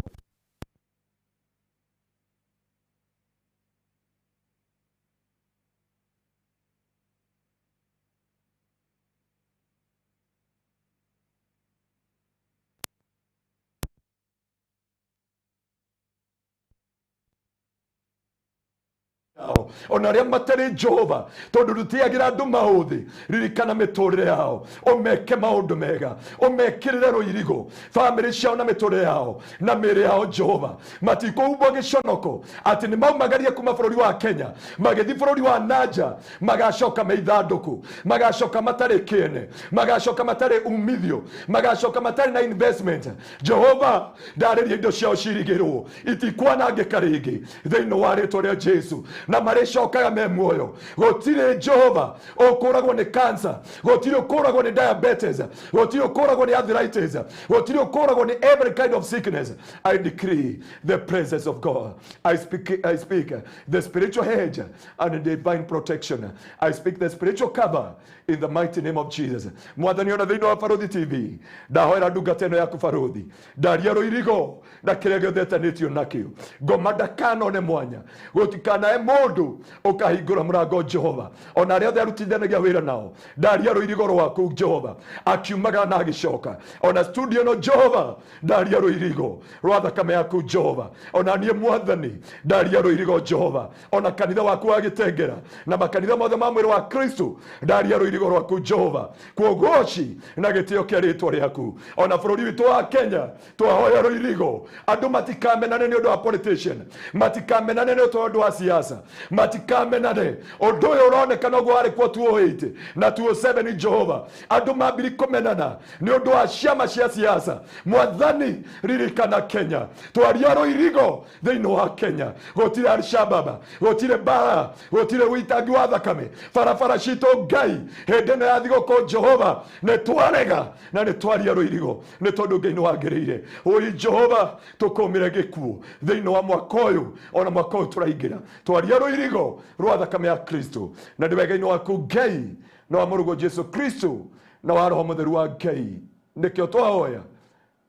ona arĩa matarĩ Jehova, tondũ ndũtĩagĩra andũ maũthĩ. Ririkana mĩtũrĩre yao, ũmeke maũndũ mega, ũmekĩrĩre rũirigo bamĩrĩ ciao na mĩtũrĩre yao na mĩĩrĩ yao. Jehova, matikũhumbwo gĩconoko atĩ nĩ maumagaria kuma bũrũri wa Kenya magĩthiĩ bũrũri wa nanja, magacoka me ithandũkũ, magacoka matarĩ kĩene, magacoka matarĩ umithio, magacoka matarĩ na investment. Jehova, ndarĩria indo ciao cirigĩrwo, itikwanangĩka rĩngĩ thĩinĩ wa rĩtwa rĩa Jesu, na marĩcokaga me muoyo. Gũtirĩ Jehova ũkũragwo nĩ cancer, gũtirĩ ũkũragwo nĩ diabetes, gũtirĩ ũkũragwo nĩ arthritis, gũtirĩ ũkũragwo nĩ every kind of sickness. I decree the presence of God. I speak the spiritual hedge and the divine protection. I speak the spiritual cover in the mighty name of Jesus. Mwathani, ona thĩinĩ wa Barũthi TV, ndahoera ndungata ĩno yaku Barũthi, ndaria rũirigo na kĩrĩa gĩothe etanĩtio nakĩo. Ngoma ndakanone mwanya, gũtikanae mũndũ ũkahingũra mũrango Jehova, ona arĩa othe arutithanagia wĩra nao, ndaria rũirigo rwaku Jehova, akiumaga na agĩcoka. Ona studio ĩno Jehova, ndaria rũirigo rwa thakame yaku Jehova. Ona niĩ mwathani, ndaria rũirigo Jehova. Ona kanitha waku wa Gĩtengera na makanitha mothe ma mwĩrĩ wa Kristo, ndaria rũirigo rwaku Jehova, kuogoci na gĩtĩo kĩa rĩtwa rĩaku. Ona bũrũri witũ wa Kenya, twahoya rũirigo, andũ matikamenane nĩ ũndũ wa politician, matikamenane nĩ ũndũ wa siasa. Matikamenane. Ũndũ ũyũ ũronekana ũguo warĩ kuo 2008 na 2007 Jehova. Andũ mambiri kũmenana nĩ ũndũ wa ciama cia siasa. Mwathani ririkana Kenya. Twaria rũirigo thĩinĩ wa Kenya. Gũtirĩ Al-Shabaab, gũtirĩ mbara, gũtirĩ ũitangi wa thakame. Barabara citũ Ngai hĩndĩ ĩno ya thigũkũ Jehova nĩ twarega na nĩ twaria rũirigo nĩ tondũ Ngai nĩ wagĩrĩire. Ũi Jehova tũkũmĩre gĩkuũ thĩinĩ wa mwaka ũyũ ona mwaka ũyũ tũraingĩra. Twaria rũirigo rwa thakame ya Kristo na nĩ wega-inĩ waku Ngai na wa mũrũguo Jesu Kristo na wa Roho Mũtheru wa Ngai nĩkĩo twahoya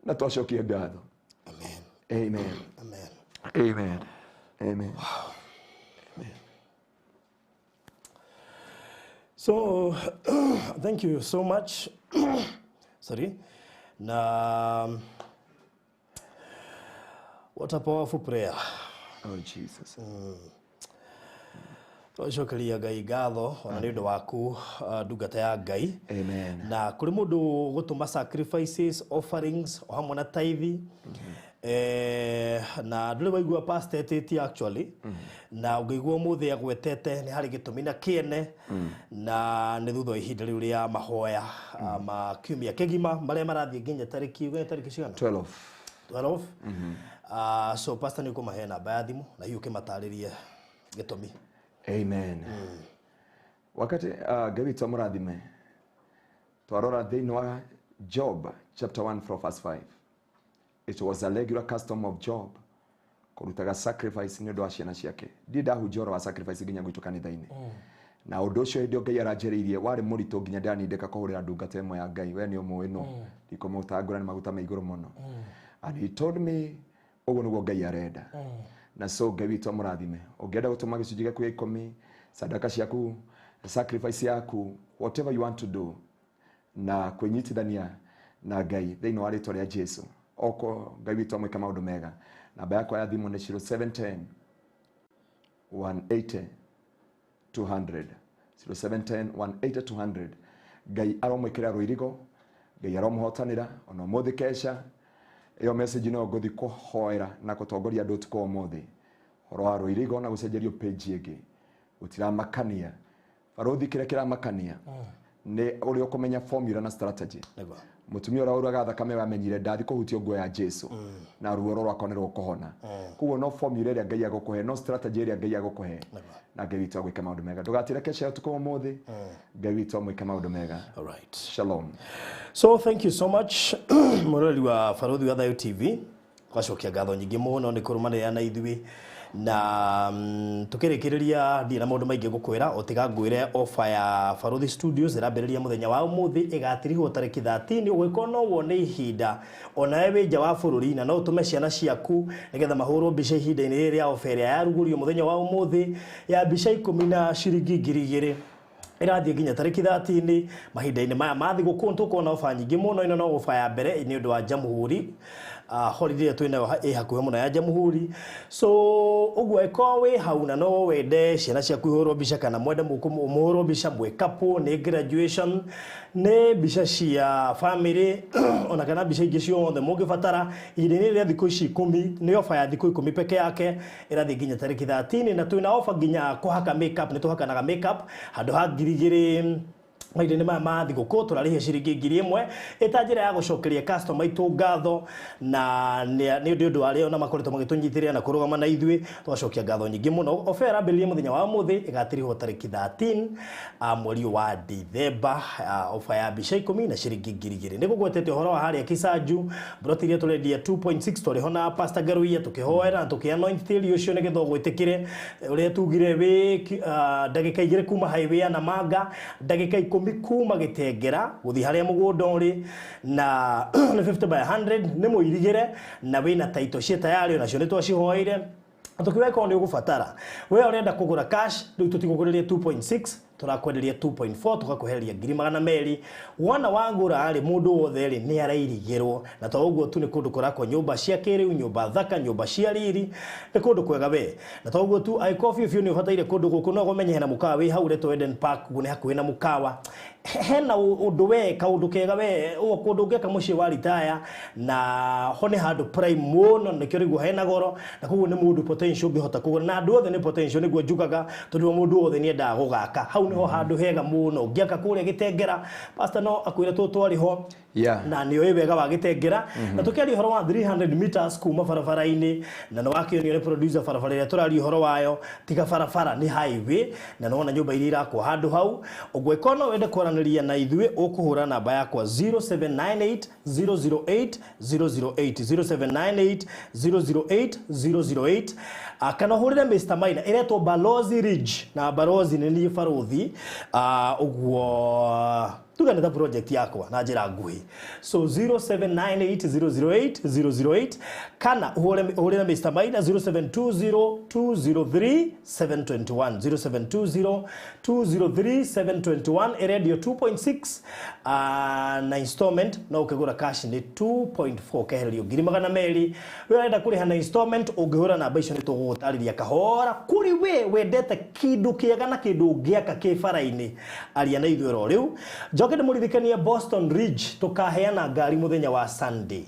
na twacokia ngatho.
Amen.
Amen.
Amen.
Amen. Amen.
Wow. So thank you so much. Sorry. Na what a powerful prayer.
Oh Jesus.
Twacokeria Ngai ngatho ona nĩ ũndũ waku ndungata ya Ngai.
Amen.
Na kũrĩ mũndũ gũtũma sacrifices, offerings o hamwe na tithe. Na ndũrĩ waigua pastor etĩtie actually. Na ũngĩigua ũmũthĩ agwetete nĩ harĩ gĩtũmi na kĩene. Na nĩ thutha wa ihinda rĩu rĩa mahoya ma kiumia kĩgima marĩa marathiĩ nginya tarĩki, nginya tarĩki cigana?
12.
12. So pastor nĩ ũkũmahe namba ya thimũ na hihi ũkĩmatarĩrie gĩtũmi.
Amen. Wakati Ngai witũ amũrathime, twarora thĩinĩ wa Job chapter 1 from verse 5. It was a regular custom of Job kũrutaga sacrifice nĩ ũndũ wa ciana ciake. Ndirĩ ndahunjia ũhoro wa sacrifice nginya gwitũ kanitha-inĩ. Na ũndũ ũcio hĩndĩ ĩyo Ngai aranjĩrĩirie warĩ mũritũ nginya ndĩranindĩka kũhũrĩra ndungata ĩmwe ya Ngai. We nĩ ũmũĩ no ndikũmũtangũra nĩ maguta me igũrũ mũno. And he told me ũguo nĩguo Ngai arenda. Na so Ngai witũ amũrathime. Ũngĩenda gũtũma gĩcunjĩ gĩaku gĩa ikũmi, sadaka ciaku, sacrifice yaku, whatever you want to do, na kwĩnyitithania na Ngai thĩinĩ wa rĩtwa rĩa Jesu. Oko Ngai witũ amwĩke maũndũ mega. Namba yakwa ya thimũ nĩ 0710 180 200. 0710 180 200. Ngai aromwĩkĩra rũirigo, Ngai aromũhotanĩra ona ũmũthĩ kesha. Ĩyo message no ngũthi kũhoera na gũtongoria andũ ũtukũ ũmũthĩ. Ũhoro wa rũirigo na gũcenjerio page ĩngĩ gũtiramakania. Barũthi kĩrĩa kĩramakania nĩ ũrĩa ũkũmenya formula na strategy. Mũtumia ũrĩa ũraga thakame wamenyire ndathi kũhutia nguo ya Jesu na ruoro rwakwa nĩ rũkũhona. Koguo no formula ĩrĩa Ngai agũkũhe, no strategy ĩrĩa Ngai agũkũhe na Ngai witũ agwĩke maũndũ mega. Ndũgatire kesha ũtukũ ũmũthĩ. Ngai witũ amwĩke maũndũ mega.
All right.
Shalom.
So thank you so much mũrori wa Barũthi wa Thayũ TV. Twacokia ngatho nyingĩ mũno nĩ kũrũmanĩrĩra na ithuĩ na tukĩrĩkĩrĩria ndirĩ na maũndũ maingĩ gũkwĩra ũtiga ngwĩre offer ya Barũthi Studios ĩrambĩrĩria mũthenya wa ũmũthĩ ĩgatirihwo tarĩki 13 ũgĩkorwo no wone ihinda onawe wĩ nja wa bũrũri na no ũtũme ciana ciaku nĩgetha mahũrwo mbica ihinda-inĩ rĩrĩ rĩa offer ĩrĩa yarugũrio mũthenya wa ũmũthĩ ya mbica ikũmi na ciringi 2,000 ĩrathiĩ nginya tarĩki 13 mahinda-inĩ maya ma thigũkũ nĩtũkuona ofa nyingĩ mũno. Ĩno no ofa ya mbere nĩ ũndũ wa Jamhuri holiday ĩrĩa twĩnayo ĩ hakuhĩ mũno ya Jamhuri. So ũguo ĩkorwo wĩ hau na no wende ciana ciaku ihũrwo mbica kana mwende mũhũrwo mbica mwĩ couple, nĩ graduation, nĩ mbica cia family ona kana mbica ingĩ ciothe mũngĩbatara ihinda-inĩ rĩa thikũ ici 10 nĩ ofa ya thikũ 10 peke yake ĩrathiĩ nginya tarĩki 13 na twĩna ofa nginya kũhaka makeup. Nĩ tũhakanaga makeup handũ ha 2,000 mahinda-inĩ maya ma thigũkũ tũrarĩhia ciringi 1,000 ĩta njĩra ya gũcokeria customer aitũ ngatho na nĩ ũndũ arĩa ona makoretwo magĩtũnyitĩrĩra na kũrũgama na ithuĩ twacokia ngatho nyingĩ mũno. Ofa ĩrambĩrĩria mũthenya wa ũmũthĩ ĩgatirihwo tarĩki 13 mweri wa Dithemba. Ofa ya mbica 10 na ciringi 2,000. Nĩ gũgwetete ũhoro wa harĩa Kisanju broti iria tũrendia 2.6 tũrĩho na Pastor Ngaruiya tũkĩhoera na tũkĩ-anoint tĩri ũcio nĩgetha ũgwĩtĩkĩre ũrĩa tugire wĩ ndagĩka 2 kuma highway ya Namanga, ndagĩka 10 kuma Gĩtengera gũthiĩ harĩa mũgũnda ũrĩ na nĩ 50 by 100 nĩ mũirigĩre na wĩna title ciĩ tayari onacio nĩ twacihoeire. Tukiuga korwo nĩ ũgũbatara we ũrenda kũgũra cash rĩu tũtigũkũrĩria 2.6 Turakwenderia 2.4 tukakwehereria 200,000. Wona wagura ri mundu wothe ri ni arairigirwo na to uguo tu ni kundu kurakwo nyumba cia kiriu, nyumba thaka, nyumba cia riri, ni kundu kwega we. Na to uguo tu ai coffee fiu ni ubataire kundu guku no gumenye hena mukawa wi hau retwo Eden Park, guo ni hakuhi na mukawa. Hena undu we kaundu kega we o kundu ngeka mucii wa ritaya na ho ni handu prime muno nikio riguo hena goro na koguo ni mundu potential ngihota kugura na andu othe ni potential niguo njugaga tondu mundu wothe ni endaga gugaka hau niho handu hega muno ngiaka kuria Gitengera. Pastor no akwire tutwari ho na ni oi wega wa Gitengera na tukiaria uhoro wa 300 meters kuma barabara-ini na no wakionio ni producer barabara ĩrĩa tũraria uhoro wayo tiga barabara ni highway na nona nyũmba iria irakwo handũ hau. Ũguo ĩkorwo no wende kwaranĩria na ithuĩ ũkũhũra namba yakwa 0798 008 008 0798 008 008 kana ũhũrĩre Mr Maina ĩretwo Balozi Ridge na Balozi nĩ niĩ barothi ũguo tuga nĩ ta project yakwa na njĩra nguhĩ. So 0798 008 008 kana ũhũrĩre Mr Maina 0720 203 721 0720 203 721 ĩrendio 2.6 na installment no ũkĩgũra cash nĩ 2.4 kehererio 200,000. We ũrenda kũrĩha na installment ũngĩhũra namba icio nĩ tũgũgũtarĩria kahora. Kũrĩ we wendete kĩndũ kĩega na kĩndũ ũngĩaka kĩ bara-inĩ, aria na ithuĩ oro rĩu. Njoke ndĩmũririkanie Boston Ridge tukaheana ngari muthenya wa Sunday.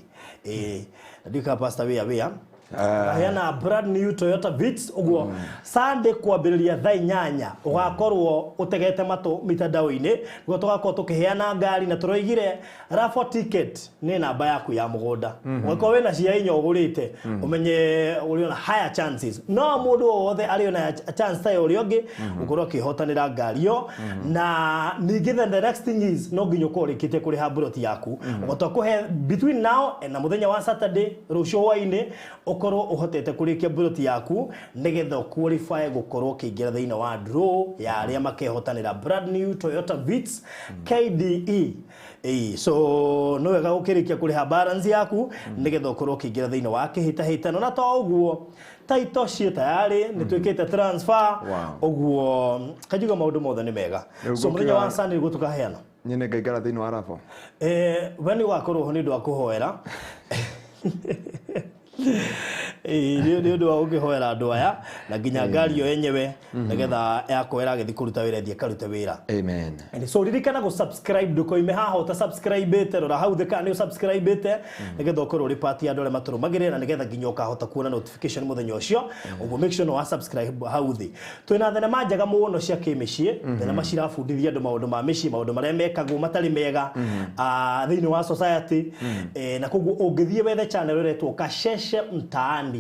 Ndika pastor wia wia tukaheana brand new Toyota Vitz uguo Sunday kwambĩrĩria thaa 8 ugakorwo utegete matũ mitandao-inĩ niguo tugakorwo tukiheana ngari na tũroigire raffle ticket nĩ namba yaku ya mũgũnda. Ũngĩkorwo wĩna cia inya ũgũrĩte ũmenye ũrĩ ona higher chances no mũndũ o wothe arĩ ona chance ta ũrĩa ũngĩ ũkorwo akĩhotanĩra ngari ĩyo. Na ningĩ then the next thing is no nginya ũkorwo ũrĩkĩtie kũrĩha mburoti yaku ũguo twakũhe between now and na mũthenya wa Saturday rũciũ hwaĩ-inĩ ukorwo uhotete kurikia buroti yaku nigetha qualify gukorwo ukiingira thiini wa draw ya aria makehotanira brand new Toyota Vitz KDE. So no wega gukirikia kuriha balance yaku nigetha ukorwo ukiingira thiini wa kihitahitano. Na to uguo taito ciĩ tayari nĩ twĩkĩte transfer uguo kajuga maundu mothe nĩ mega. So muthenya wa Sunday nĩguo tukaheana
nyene ngaikara thiini wa raffle
we nĩ ũgakorwo ho nĩ ũndũ wa kũhoera nĩ ũndũ wa gũkĩhoera andũ aya na nginya ngari ĩyo yenyewe nĩgetha yakwa ĩragĩthiĩ kũruta wĩra ĩthiĩ ĩkarute wĩra.
Amen.
And so ririkana gũ subscribe ndũkoime haha ũta subscribe-ĩte, rora hau thĩ kana nĩ subscribe-ĩte nĩgetha ũkorwo ũrĩ part ya andũ arĩa matũrũmagĩrĩra na nĩgetha nginya ũkahota kuona notification mũthenya ũcio. Ũguo make sure no wa subscribe hau thĩ. Twĩna thenema njega mũno cia kĩmĩciĩ, thenema cirabundithia andũ maũndũ ma mĩciĩ, maũndũ marĩa mekagwo matarĩ mega thĩinĩ wa society. Na koguo ũngĩthiĩ wethe channel ĩretwo Kasheshe Mtaani,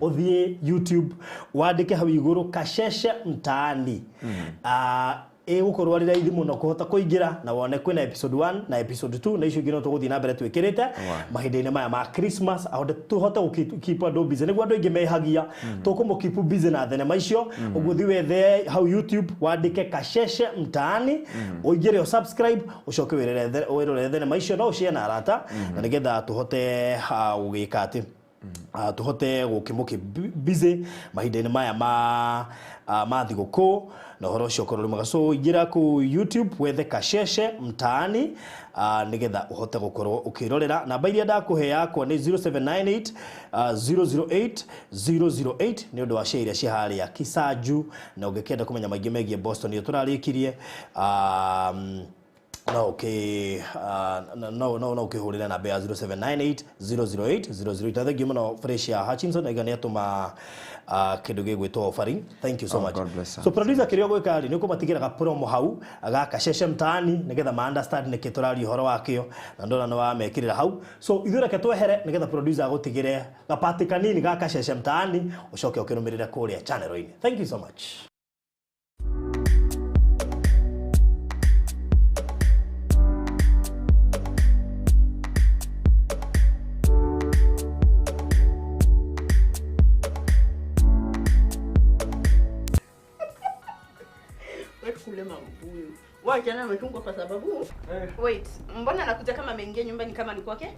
ũthiĩ YouTube wandĩke hau igũrũ Kasheshe Mtaani, ĩgũkorwo arĩ raithi mũno kũhota kũingĩra na wone kwĩna episode 1 na episode 2 na icio ingĩ no tũgũthiĩ na mbere twĩkĩrĩte mahinda-inĩ maya ma Christmas ahote tũhote gũ keep andũ busy nĩguo andũ aingĩ mehagia tũkũmũ keep busy na thenema icio. Ũguo thiĩ wethe hau YouTube wandĩke Kasheshe Mtaani ũingĩre subscribe ũcoke wĩrore thenema icio no ũshare na arata na nĩgetha tũhote gũgĩka atĩ tuhote gũkĩmũkĩ busy mahinda-inĩ maya ma thigũkũ na ũhoro ũcio ũkorwo ũrĩ mwega. So ingĩra kũ YouTube wethe Kasheshe Mtaani nĩgetha ũhote gũkorwo ũkĩrorera. Namba iria ndakũhe yakwa nĩ 0798 008 008 nĩ ũndũ wa share iria ciĩ harĩa Kisaju, na ũngĩkĩenda kũmenya maingĩ megiĩ Boston ĩyo tũrarĩkirie no no ukihurira namba ya 0798 008 008. Thank you muno Fresh Hutchinson aiga nĩ atũma kĩndũ gĩgwĩtwo offering. Thank you so much. So producer kĩrĩa ũgwĩka rĩ nĩ ũkũmatigĩra ga promo hau ga Kasheshe Mtaani nĩgetha ma understand nĩkĩ tũraria ũhoro wakĩo na ndona nĩ wamekĩrĩra hau. So ithuĩ reke twehere nĩgetha producer agũtigĩre gapati kanini ga Kasheshe Mtaani ũcoke ũkĩrũmĩrĩre kũrĩa channel-inĩ. Thank you so much.
Wachana machungwa kwa sababu wait, mbona anakuja kama ameingia nyumbani kama ni kwake?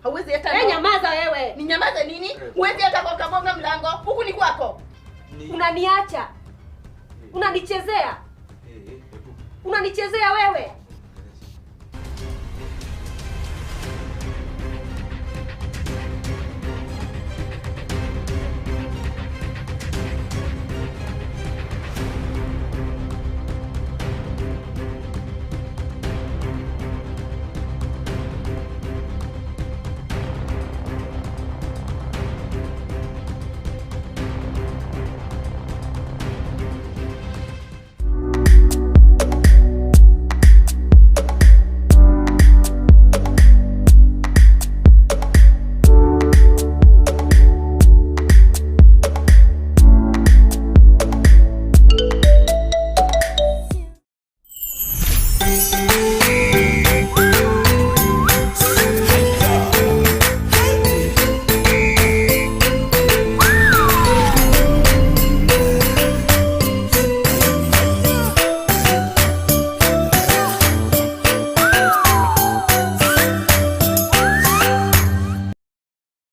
Hauwezi hata
wewe nyamaza wewe.
Ni nyamaza nini? Huwezi hata kwa kagonga mlango. Huku ni kwako.
Unaniacha. Unanichezea. Unanichezea wewe.